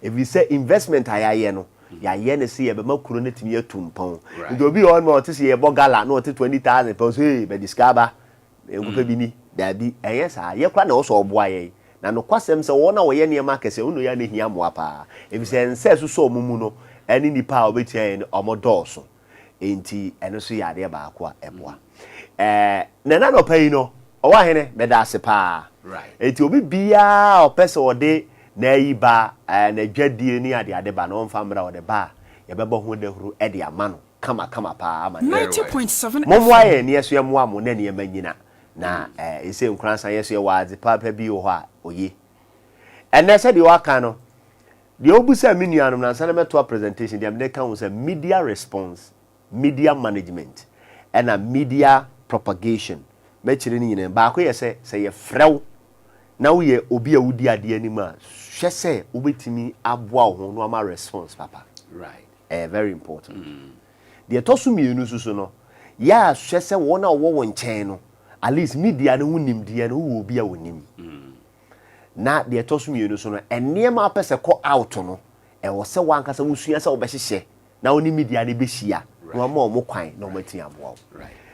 S5: Ɛfiri sɛ investment a yɛayɛ no, yɛayɛ no sɛ yɛbɛma kuro no atumi atu mpɔn. Nti obi wɔ hɔ nom a ɔte sɛ yɛbɔ gala na ɔte 20,000 pɛ, ɔsɛ hey, mede sika aba, menkɔpɛ bi ni. Daabi, ɛnyɛ saa. Yɛ koraa na ɛwɔ sɛ ɔboa yɛn. Na nokwasɛm sɛ wɔn a wɔyɛ nneɛma akɛseɛ, wɔn na ɛyɛ a na ɛhia mmoa paa. Ɛfiri sɛ nsa a ɛsosɔ wɔn mu no ne nnipa a wɔbɛtua yɛn no, wɔdɔɔso. Enti ɛno nso yɛ adeɛ baako a ɛboa. Ɛɛ na ɛna anɔpa yi no, ɔwɔ ahene, meda ase paa. Enti obi biara a ɔpɛ sɛ ɔde n'ayi ba, ɛɛ n'adwadie ne adeade ba no, ɔmfa mmra, ɔde ba a, yɛbɛbɔ ho dahuro de ama no kama kama paa ama no. Mommoa yɛn na yɛso yɛmmoa mo na nneɛma nyina. Na ɛɛ ɛsɛ nkoransa yɛso yɛwɔ adze paapa bi wɔ hɔ a oye. Ɛnɛ sɛdeɛ waka no, Deɛ wobisaa me nuanom no ansa na mɛtoa presentation deɛ mede ka ho sɛ media response, media management ɛna media propagation mɛkyerɛ ne nyinaa mu. Baako yɛ sɛ, sɛ yɛfrɛ wo na woyɛ obi a wodi adeɛ anim a, hwɛ sɛ wobɛtumi aboa wo ho na wama response papa. Ɛyɛ very important. Deɛ ɛtɔ so mmienu nso so no, yɛ a hwɛ sɛ wɔn a wɔwɔ wo nkyɛn no, at least media no ho nimdeɛ no, wowɔ obi a ɔnim. Na deɛ ɛtɔ so mmienu nso no, nneɛma a wopɛ sɛ kɔ out no, ɛwɔ sɛ w'ankasa wosua sɛ wobɛhyehyɛ na wo ne media no bɛhyia na wama wɔn kwan na wɔatumi aboa wo.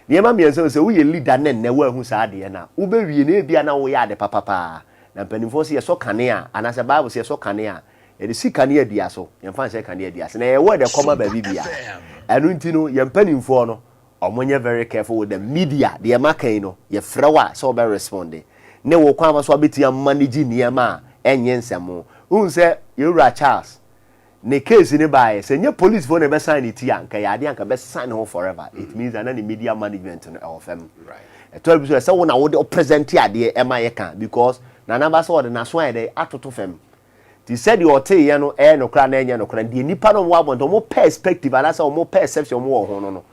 S5: Nneɛma mmiɛnsa no, sɛ woyɛ leader na nnɛ woanhu saa adeɛ no a, wobɛwie no ebia na woyɛ ade papa paa. Na mpanimfoɔ sɛ yɛsɔ kanea anaasɛ Bible sɛ yɛsɔ kanea a, yɛde si kanea dua so, yɛmfa nhyɛ kanea dua ase. Na ɛyɛ word ɛkɔma baabi biara. Ɛno nti no, yɛn mpanimfoɔ no, Ɔmo nyɛ very careful with the media, deɛ maka yi no yɛfrɛ wo a sɛ wobɛ responde ne wo kwan fa so a wobɛtumi a manage nneɛma a ɛnyɛ nsɛmo. Wohu sɛ yɛn wura Charles ne case no baeɛ, sɛ nyɛ police foɔ na ɛbɛsan ne ti a nka ɛyɛ adeɛ a nka ɛbɛsan ne ho forever, it means that na ne media management no ɛwɔ fam. Ɛtɔ da bi nso ɛsɛ wo na wode wo present adeɛ ɛma yɛka because Nana Aba sɛ ɔde n'aso ayɛ dɛn atoto fam. Nti sɛdeɛ ɔteeɛ no ɛyɛ nokorɛ anaa ɛnyɛ nokorɛ no, deɛ nnipa no a wɔwɔ abɔnten, wɔn perspective anaasɛ wɔn perception wɔn wɔ ho no no,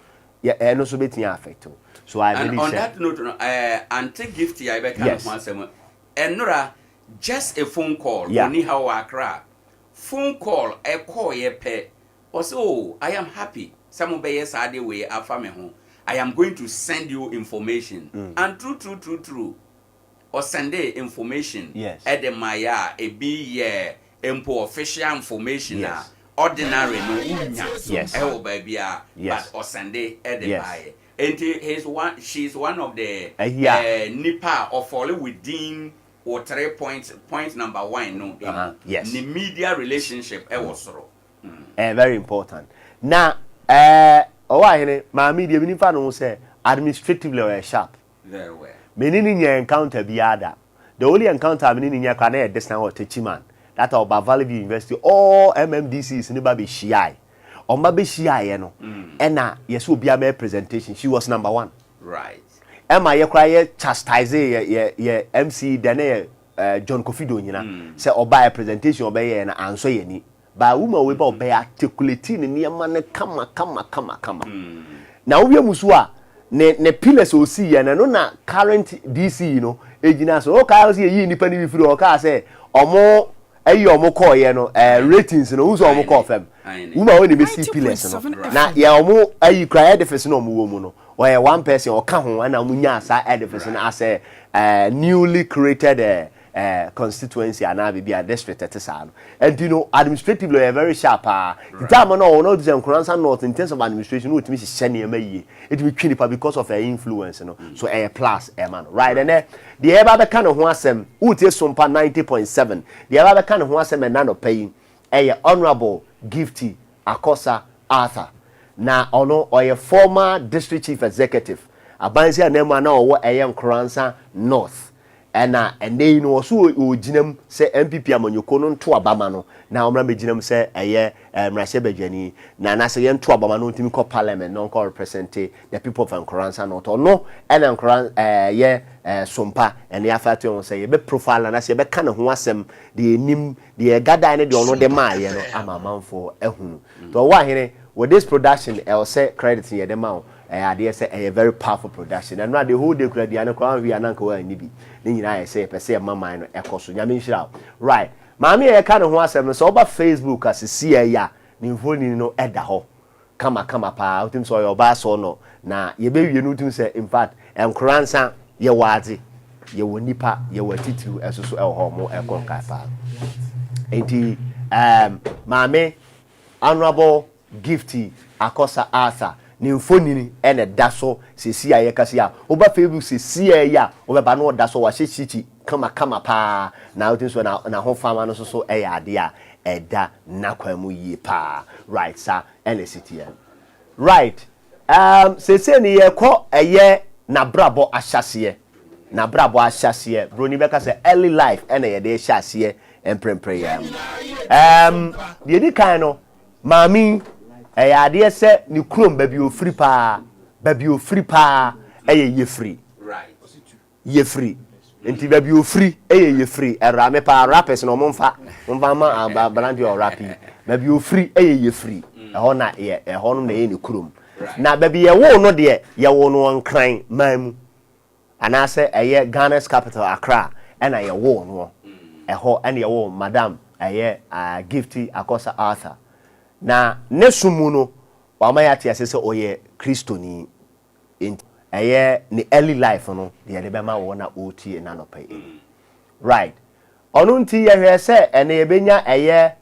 S5: yɛ ɛno nso bɛtumi a affect wo. So I
S3: And
S5: believe
S3: on
S5: sɛ.
S3: that note no, eh, Auntie Gifty a yɛbɛka ne
S5: Yes.
S3: ho asɛm, ɛnora just a phone call,
S5: Yeah.
S3: ɔnni ha ɔwɔ Accra, phone call ɛkɔɔeɛ pɛ, ɔse oh, I am happy sɛ mobɛyɛ saa adeɛ wei afa me ho, I am going to send you information. And true true true true, Ɔsɛndee information
S5: Yes.
S3: de maeɛ a ebi yɛ mpo official information a
S5: Yes.
S3: ordinary no wonnya
S5: Yes.
S3: wɔ baabiara
S5: Yes.
S3: but ɔsɛnde de
S5: Yes.
S3: baeɛ. Enti he's one, she is one of the
S5: Ayi a.
S3: eh, nnipa a ɔfɔle within wo three point, point number one no mu.
S5: Uh-huh. Yes.
S3: Ne media relationship wɔ soro.
S5: Ɛyɛ very important. Na eh, ɔwɔ ahene, maame yi deɛ menim fa ne ho sɛ administratively ɔyɛ sharp.
S3: Very well.
S5: Me ne no nyaa encounter biara da. The only encounter a me ne no nyae koraa na ɛyɛ this time wɔ Techiman. That time ɔba Valley View University, all MMDCs no ba bɛhyiae. Wɔn ba bɛhyiaeɛ no, ɛna yɛsɛ obiara mɛyɛ presentation. She was number one.
S3: Right.
S5: Ɛma yɛ koraa yɛ chastise yɛ yɛ yɛ MC dɛ na yɛ eh, John Kofi Donyina sɛ ɔbaeɛ presentation a ɔbɛyɛɛ no ansɔ yɛn ani. But woman wei ba ɔbɛyɛ articulate ne nneɛma no kama kama kama kama. Na wohwɛ mu so a, ne ne pillars a osii yɛ no, ɛno na current DC yi no egyina so. Wokae sɛ yɛyii nnipa no bi firi hɔ, ɔkaa sɛ ɔmo ayi a ɔmo kɔɔyɛ no, ɛɛ ratings no, wohu sɛ ɔmo kɔɔ fam. Woman wei na ebesii pillars no. Na yɛ ɔmo ayi koraa edifice no a ɔmo wɔ mu no, ɔyɛ one person ɔka ho ɛna ɔmo nyaa saa edifice no as a ɛɛ newly created ɛɛ eh, constituency anaa biribi a district ɛte saa no ɛnti no administratively ɔyɛ very sharp paa nti time no ɔwɔ no ɔte sɛ Nkoransa North in terms of administration no ɔtumi hyehyɛ nneɛma yie ɛtumi twe nipa because of her influence no so ɛyɛ plus ɛma no right ɛnɛ deɛ ɛba bɛka ne ho asɛm wotie Sompa 90.7 deɛ ɛba bɛka ne ho asɛm ɛna nɔpa yi ɛyɛ Honourable Gifty Akosa Arthur na ɔno ɔyɛ former district chief executive abansi ananmu a na ɔwɔ ɛyɛ Nkoransa North. Ɛna ɛnnɛ yi no ɔso ɔgyina mu sɛ NPP amanyɔkuo no nto aba ma no na ɔmmra mmɛgyina mu sɛ ɛyɛ mmarahyɛbadwani na anaasɛ yɛnto aba ma no ɔntumi nkɔ parliament na ɔnkɔ represente the people of Nkoransa North. Ɔno ɛna Nkoran ɛyɛ Sompa ɛne afa ato yɛn ho sɛ yɛbɛ profile no anaasɛ yɛbɛka ne ho asɛm deɛ yɛnim deɛ yɛgadae ne deɛ ɔno de maaeɛ no ama amanfoɔ ahunu. Nti ɔwɔ ahene with this production ɛwɔ sɛ credit no yɛde ma wo. Ɛyɛ adeɛ sɛ ɛyɛ very powerful production. Ɛnora the whole day kura aduane koraa wanhwɛ yie a na anka wanni bi. Ne nyinaa yɛ sɛ yɛpɛ sɛ yɛma man no ɛkɔ so. Nyame nhyira wo. Right. Maame a yɛka ne ho asɛm no sɛ woba Facebook a sesiɛ yi a ne mfonini no ɛda hɔ kama kama paa. Wotumi sɛ ɔyɛ ɔbaa sɔɔnɔ na yɛbɛwie no wotumi sɛ infact Nkoransa yɛwɔ adze, yɛwɔ nnipa, yɛwɔ atitiriw ɛso so ɛwɔ hɔ a wɔn ɛkɔ nkae paa. Nti ɛɛm maame Honourable Gifty Akosa Arthur ne mfonini na ɛda so seesei a yɛkasa yi a woba Facebook seesei yi a wobɛba na ɔda so wahyɛ kyikyi kamakama paa na wotumi so na n'ahofama no nso so yɛ adeɛ a ɛda n'akwan mu yie paa. Right saa ɛna ɛsi teɛ. Right um, seesei no yɛkɔ ɛyɛ n'abrabɔ ahyɛaseɛ n'abrabɔ ahyɛaseɛ broni bɛka sɛ early life ɛna yɛde rehyɛ aseɛ mprempren yi ara mu. Um, deɛ ɛdi kan no, maame yi, ɛyɛ adeɛ sɛ ne kurom baabi ofiri paa, baabi ofiri paa ɛyɛ Yefiri. Yefiri. Nti baabi ofiri ɛyɛ Yefiri. Ɛwura me paa, rappers na ɔmo nfa, nfa ma aberanteɛ ɔrap yi. Baabi ofiri ɛyɛ Yefiri. Ɛhɔ na yɛ, ɛhɔ no na ɛyɛ ne kurom. Na baabi yɛwoo no deɛ, yɛwoo no wɔ Nkran man mu. Anaasɛ ɛyɛ Ghana's capital Accra ɛna yɛwoo noɔ. Ɛhɔ ɛna yɛwoo Madam ɛyɛ Gifty Akosa Arthur. Na ne som mu no wama yɛate aseɛ sɛ ɔyɛ Kristoni. Enti ɛyɛ ne early life no deɛ yɛde bɛma wɔn a wɔretie no anɔpa yi ni. Right. Ɔno nti yɛhwɛɛ sɛ ɛnɛ yɛbɛnya ɛyɛ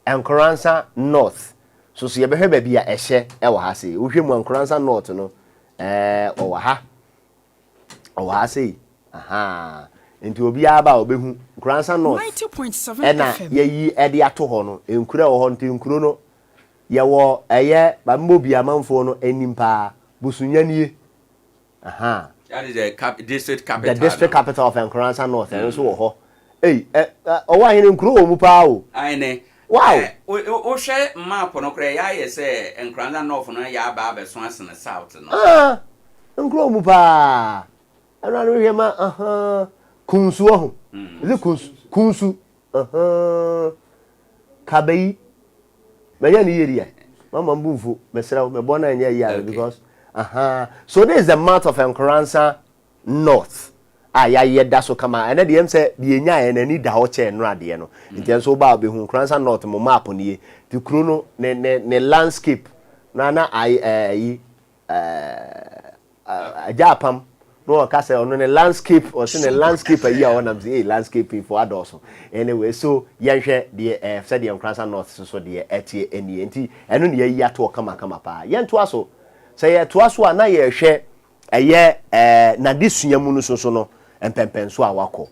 S5: Nkoransa North so so yɛbɛhwɛ baabi a ɛhyɛ wɔ ha sei. Wohwɛ mu a Nkoransa North no ɛɛ ɔwɔ ha. Ɔwɔ ha sei. Ahaa. Nti obiara ba a ɔbɛhu Nkoransa North ɛna yɛyi ɛde ato hɔ no. Nkuro a ɛwɔ hɔ nti nkuro no yɛwɔ ɛyɛ Bambo bi amanfoɔ no anim paa. Busunyanie. Ahaa.
S3: That is the cap district capital.
S5: The district no. capital of Nkoransa North ɛno nso wɔ hɔ. Ei, ɛ ɛ ɔwɔ ahene nkuro wɔ mu paa o.
S3: Ahene.
S5: Wow.
S3: Ɛ wohwɛ map no koraa ɛyɛ ayɛ sɛ Nkoransa North no yɛ aba abɛso asene South no.
S5: Ah, nkuro wɔ mu paa. Ɛno ano hwɛ ma ahaa Kunsu wɔ ho. Is it Kunsu? Kunsu. Ahaa. Kabayi. Manya ne yie deɛ. Mama mbu mfu. Mesrɛ wo, mebɔ no ɛnyɛ yie a because ahaa. So this is the mouth of Nkoransa North a yɛayɛ da so kama. Ɛnɛ deɛ ɛm sɛ deɛ ɛnyaeɛ no ani da hɔ kyɛn nnora deɛ no. Nti ɛnso woba a wobɛhu Nkoransa North mo map nie. Nti kuro no ne ne ne landscape na na ayi ɛyi ɛɛ Agya Apam na ɔka sɛ ɔno ne landscape ɔse ne landscape ayi a ɔnam sɛ ee landscaping fo adɔɔso anyway so yɛnhwɛ deɛ ɛɛ sɛdeɛ Nkoransa North soso deɛ ɛteɛ ɛnie nti ɛno ne yɛayi atoɔ kamakama paa yɛntoa so sɛ yɛtoa so a na yɛhwɛ ɛyɛ ɛɛ n'adesua mu no soso no mpɛmpɛnso a wakɔ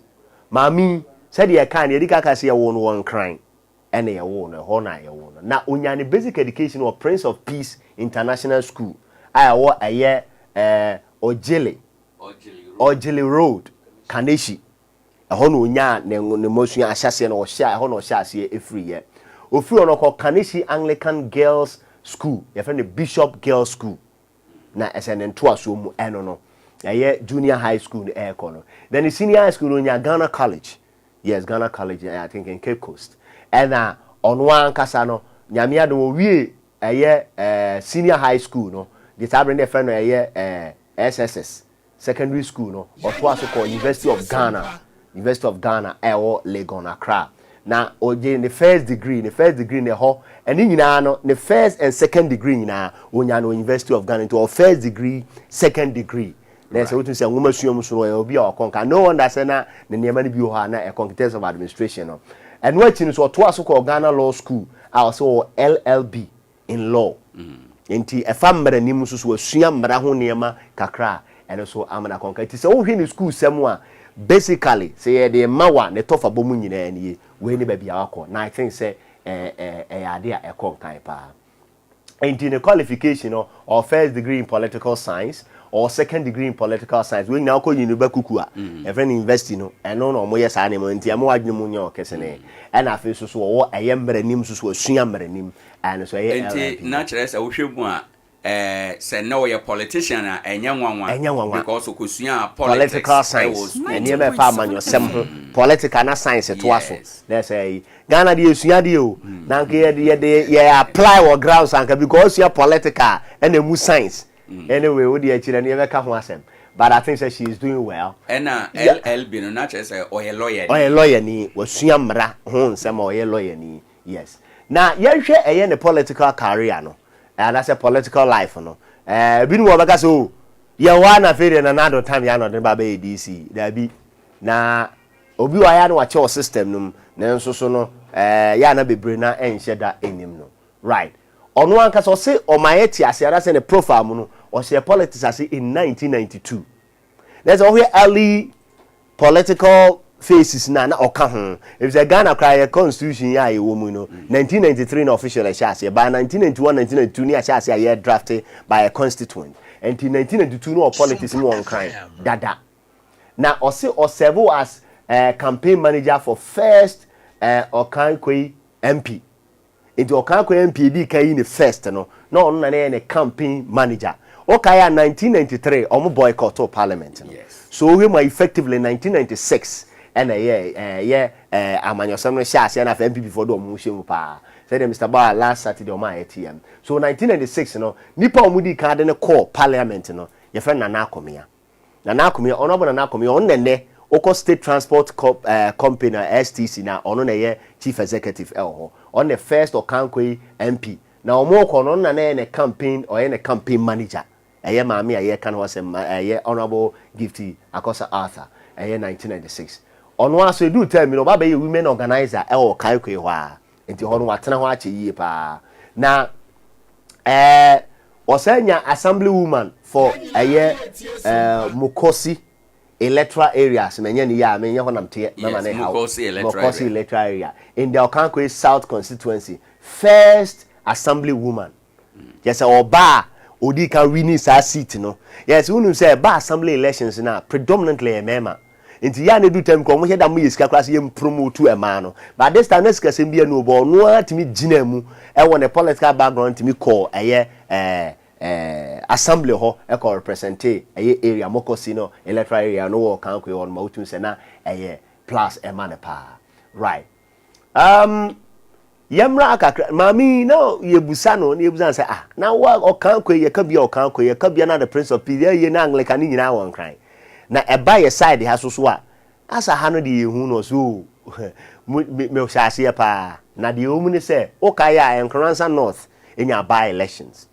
S5: maame yi sɛdeɛ ɛkaa no yɛdi kaka sɛ yɛwoo no wɔ Nkran ɛna yɛwoo no, ɛhɔ na yɛwoo no. Na ɔnyaa ne basic education wɔ Prince of Peace International School a ɛwɔ ɛyɛ ɛɛ Ojele, Ojele Road, Kaneshie. Ɛhɔ na ɔnyaa ne ne mmasua ahyɛaseɛ no, ɔhyɛ ɛhɔ na ɔhyɛ aseɛ ɛfiriiɛ. Ɔfiri hɔ no ɔkɔɔ Kaneshie Anglican Girls School, yɛfrɛ no Bishop Girls School. Na ɛsɛ ne ntoasoɔ mu ɛno no, ɛyɛ junior high school no ɛrekɔ no. Then ne senior high school no ɔnyaa Ghana College. Yes, Ghana College, I think in Cape Coast. Ɛna ɔno ankasa no, Nyame adom owie ɛyɛ eh, senior high school no, deɛ saa berɛ no yɛfrɛ no ɛyɛ eh, SSS, secondary school no, ɔtoa so kɔɔ University of Ghana, University of Ghana ɛwɔ Legon, Accra. Na ɔgye ne first degree, ne first degree no ɛhɔ, ɛne nyinaa no, ne first and second degree nyinaa, ɔnya no wɔ University of Ghana, nti ɔwɔ first degree, second degree. Na ɛsɛ wotumi sɛ nwoma sua mu so no ɔyɛ obi a ɔkɔ nka. No wonder sɛ na ne nneɛma no bi wɔ hɔ a na ɛkɔ in terms of administration no. Ɛno akyi no so ɔtoa so kɔɔ Ghana Law School a ɔsɛ ɔwɔ LLB in law. Nti ɛfa mmaranim nso so wasua mmara ho nneɛma kakra a ɛno nso ama no akɔ nka. Nti sɛ wohwɛ ne school sɛm a basically sɛ yɛde rema wo a ne tɔfabɔ mu nyinaa nie. Wei ne baabi a wakɔ. Na I think sɛ ɛyɛ ade a ɛkɔ nkan paa. Nti ne qualification no, ɔwɔ first degree in political science, Ɔwɔ second degree in political science. Wei nyinaa wokɔ Uniba kuku a, yɛfrɛ no university no, ɛno na wɔyɛ saa nneɛma no nti ɛma w'adwene mu nyɛ ɔkɛsenee. Ɛna afei nso so ɔwɔ ɛyɛ mmaranim nso so, wasua mmaranim, ɛno nso ɛyɛ
S3: Nti
S5: LLB.
S3: na kyerɛ sɛ wohwɛ mu a, eh, sɛ nnɛ ɔyɛ politician a ɛnyɛ nwanwa.
S5: Ɛnyɛ nwanwa.
S3: Because ɔkɔsuaa politics
S5: Political
S3: ɛwɔ
S5: science,
S3: school.
S5: nneɛma a ɛfa amanyɔsɛm ho, political na science toa so.
S3: Yes.
S5: Na ɛsɛ yi, Ghana deɛ yɛsua adeɛ o, na anka yɛde yɛde yɛ apply wɔ grounds anka because wosua political ɛna ɛmu science. Anyway, wo deɛ akyire no yɛbɛka ho asɛm but I think sɛ she is doing well.
S3: Ɛna
S5: Yeah.
S3: LLB no na kyerɛ sɛ ɔyɛ lawyer ni.
S5: Ɔyɛ lawyer ni, wasua mmara ho nsɛm a ɔyɛ lawyer ni, yes. Na yɛnhwɛ ɛyɛ ne political career no anaasɛ political life no, ɛɛ ebinom wɔ hɔ bɛka sɛ oh yɛwɔ hɔ a na afei deɛ Nana Addo time yɛ a na ɔde no ba abɛyɛ DC, daabi. Na obi wɔ hɔ a yɛ a na wakyɛ wɔ system no mu nanso so no ɛɛ yɛ a na bebree no ara nhyɛ da nnim no. Right. Ɔno ankasa ɔse ɔma yɛte ase anaasɛ ne profile mu no ɔhyɛɛ politics ase in 1992. Na sɛ wohwɛ early political phases no a na ɔka ho. Efisɛ Ghana koraa yɛ constitution yi a yɛwɔ mu no 1993 na official ɛhyɛ aseɛ. By 1991, 1992 ne yɛahyɛ aseɛ a yɛ draft by a constituent. Nti 1992 no wɔ politics mu wɔ Nkran dada. Na ɔse ɔserve as eh, campaign manager for first eh, Okankoi MP. Nti ɔkaa kwan MP edii kan yi ne first no, na ɔno na na ɛyɛ ne campaign manager. Wokae a 1993 ɔmo boycotoo parliament no. So wohwɛ mu a effectively 1996 ɛna ɛyɛ ɛyɛ amanyɔsɛm no hyɛɛ aseɛ na afei NPP foɔ de ɔmo ho hyɛ mu paa. Sɛdeɛ Mister Bauer last Saturday ɔmo a yɛteɛ no. So 1996 no, nipa a ɔmo dii kan de no kɔɔ parliament no, yɛfrɛ no Nana Akomea. Nana Akomea, Honourable Nana Akomea, ɔno na ɛnnɛ wokɔ State Transport Co eh, Company a STC na ɔno na ɛyɛ Chief Executive ɛwɔ hɔ. Ɔno na first Ɔkankoyi MP. Na wɔn rekɔ no, ɔno na na ɛyɛ ne campaign, ɔyɛ ne campaign manager. Ɛyɛ maame a yɛreka ne ho asɛm, ɛyɛ Honourable Gifty Akosa Arthur, ɛyɛ 1996. Ɔno ara so, ɛduru term bi no, ɔba bɛyɛ women organiser ɛwɔ Ɔkankoyi hɔ ara. Nti hɔ no, watena hɔ akyɛ yie paa. Na ɛɛ ɔsan nya assembly woman for ɛyɛ ɛɛ Mukosi electoral area sɛ manya ne yie a menyɛ hɔ nam teɛ mɛma ne haw Mukosi electoral area in the Okankoe South constituency first assembly woman kyerɛ sɛ ɔbaa a ɔdii kan winning saa seat no yes wonim sɛ ɛba assembly elections no a predominantly ɛyɛ mmarima Nti yɛ a na edu time koraa ɔmo hyɛ da mo yɛ sika koraa sɛ yɛn promote ɛmaa no but this time na sikasɛm bi ɛnu but ɔno ara tumi gyina mu ɛwɔ ne political background tumi kɔɔ ɛyɛ ɛɛ ɛɛ assembly hɔ ɛkɔ represente ɛyɛ area Mokosi no electoral area no wɔ Kankoe hɔ no ma wotumi sɛ na ɛyɛ plus ɛma no paa right um, yɛmmra kakra maame yi na yɛbusa no na yɛbusa no sɛ ah na wa ɔkan kɔ yi yɛka bia ɔkan kɔ yi yɛka bia na the prince of peace yɛyɛ na anglican ne nyinaa wɔ nkran na ɛba yɛ side ha so so a asa ha no deɛ yɛhu no ɔso o mehyɛ aseɛ paa na deɛ ɛwɔ mu ne sɛ wokae a Nkoranza North ɛnya by elections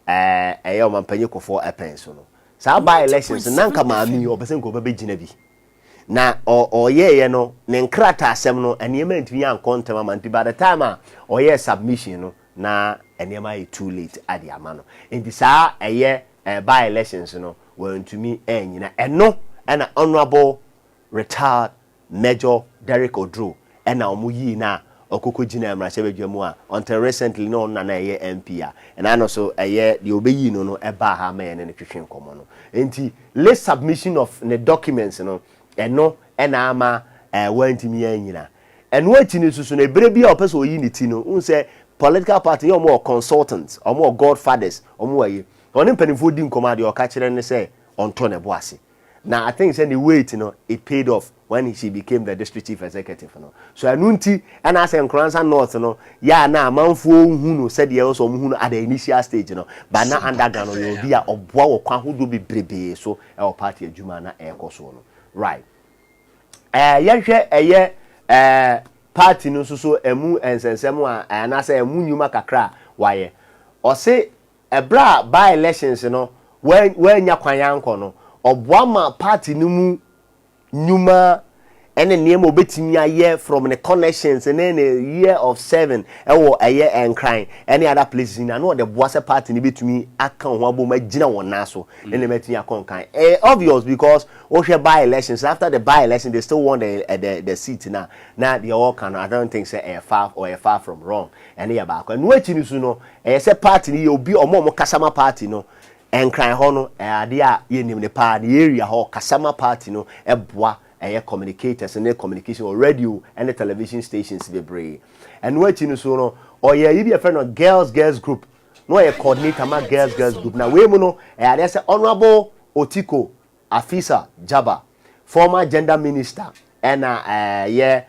S5: ɛyɛ ɔmampanyin Kufuor ɛpɛn so no saa by elections na nka maame yi ɔpɛ sɛ nka ɔbɛbɛgyina bi Na ɔyɛeɛ no, ne nkrataasɛm no, nneɛma antumi ankɔ ntɛm ama nti by the time a ɔyɛɛ submission no, na nneɛma ayɛ too late ade ama no. Nti saa ɛyɛ by elections no, wantumi annyina. Ɛno na Honourable retired Major Derrick Oduro ɛna wɔn yii no a ɔkɔkɔ gyinaa mmarahyɛbadwa mu a until recently na ɔno na na ɛyɛ MP a ɛna no so ɛyɛ deɛ ɔbɛyii no no ɛbaa ha ma yɛne no twetwe nkɔmmɔ no. Nti late submission of ne documents no ɛno ɛna ama ɛɛ wantumi anyina. Ɛno akyi no nso so no ɛberɛ bi a ɔpɛ sɛ ɔyi ne ti no wohu sɛ political party yɛ wɔn wɔ consultants, wɔn wɔ godfathers, wɔn wɔ ayi. Ɔne mpanimfoɔ di nkɔmmɔ a deɛ ɔka kyerɛ ne sɛ ɔntɔ ne bo ase. Na I think sɛ ne wait no it paid off when she became the district chief executive no. So ɛno nti ɛna asɛ Nkoranza North no yɛ a na amanfoɔ nhu no sɛdeɛ ɛwɔ sɛ wɔn hu no at the initial stage no but na underground ɔyɛ obi a ɔboa wɔ kwan ahodoɔ bebrebee so ɛwɔ party adwuma a na ɛrekɔ soɔ no. Right. Ɛɛ yɛhwɛ ɛyɛ ɛɛ party no nso so ɛmu nsɛnsɛm a anaasɛ ɛmu nnwuma kakra a wayɛ. Ɔse Ɛberɛ a by-elections no wannya kwan ankɔ no, ɔboa maa party no mu nnwuma ne nneɛma a ɔbɛtumi ayɛ from ne connections ne ne year of serving wɔ ɛyɛ Nkran ne other places nyinaa na ɔde boa sɛ party no bɛtumi aka wɔn ho abom agyina wɔn nan so ne nneɛma atumi akɔ nkan. Ɛyɛ obvious because wohwɛ by-elections after the by-election they still won the, the, the seat na na deɛ ɔreka no I don't think sɛ ɛyɛ far ɔyɛ far from wrong. Ɛno yɛ baako. Ɛno akyi no so no ɛyɛ sɛ party no yɛ obi ɔmo a ɔmo kasa ma party no. Nkran hɔ no ɛyɛ adeɛ a yɛnim no paa, ne area hɔ Kasama party no boa ɛyɛ communicators ne communication wɔ radio ne television stations bebree. Ɛno akyi no so no ɔyɛ ayi bi a yɛfrɛ no Girls Girls Group na ɔyɛ coordinator ma Girls Girls Group na wei mu no ɛyɛ adeɛ sɛ Honourable Otiko Afisa Jaba, former gender minister ɛna ɛyɛ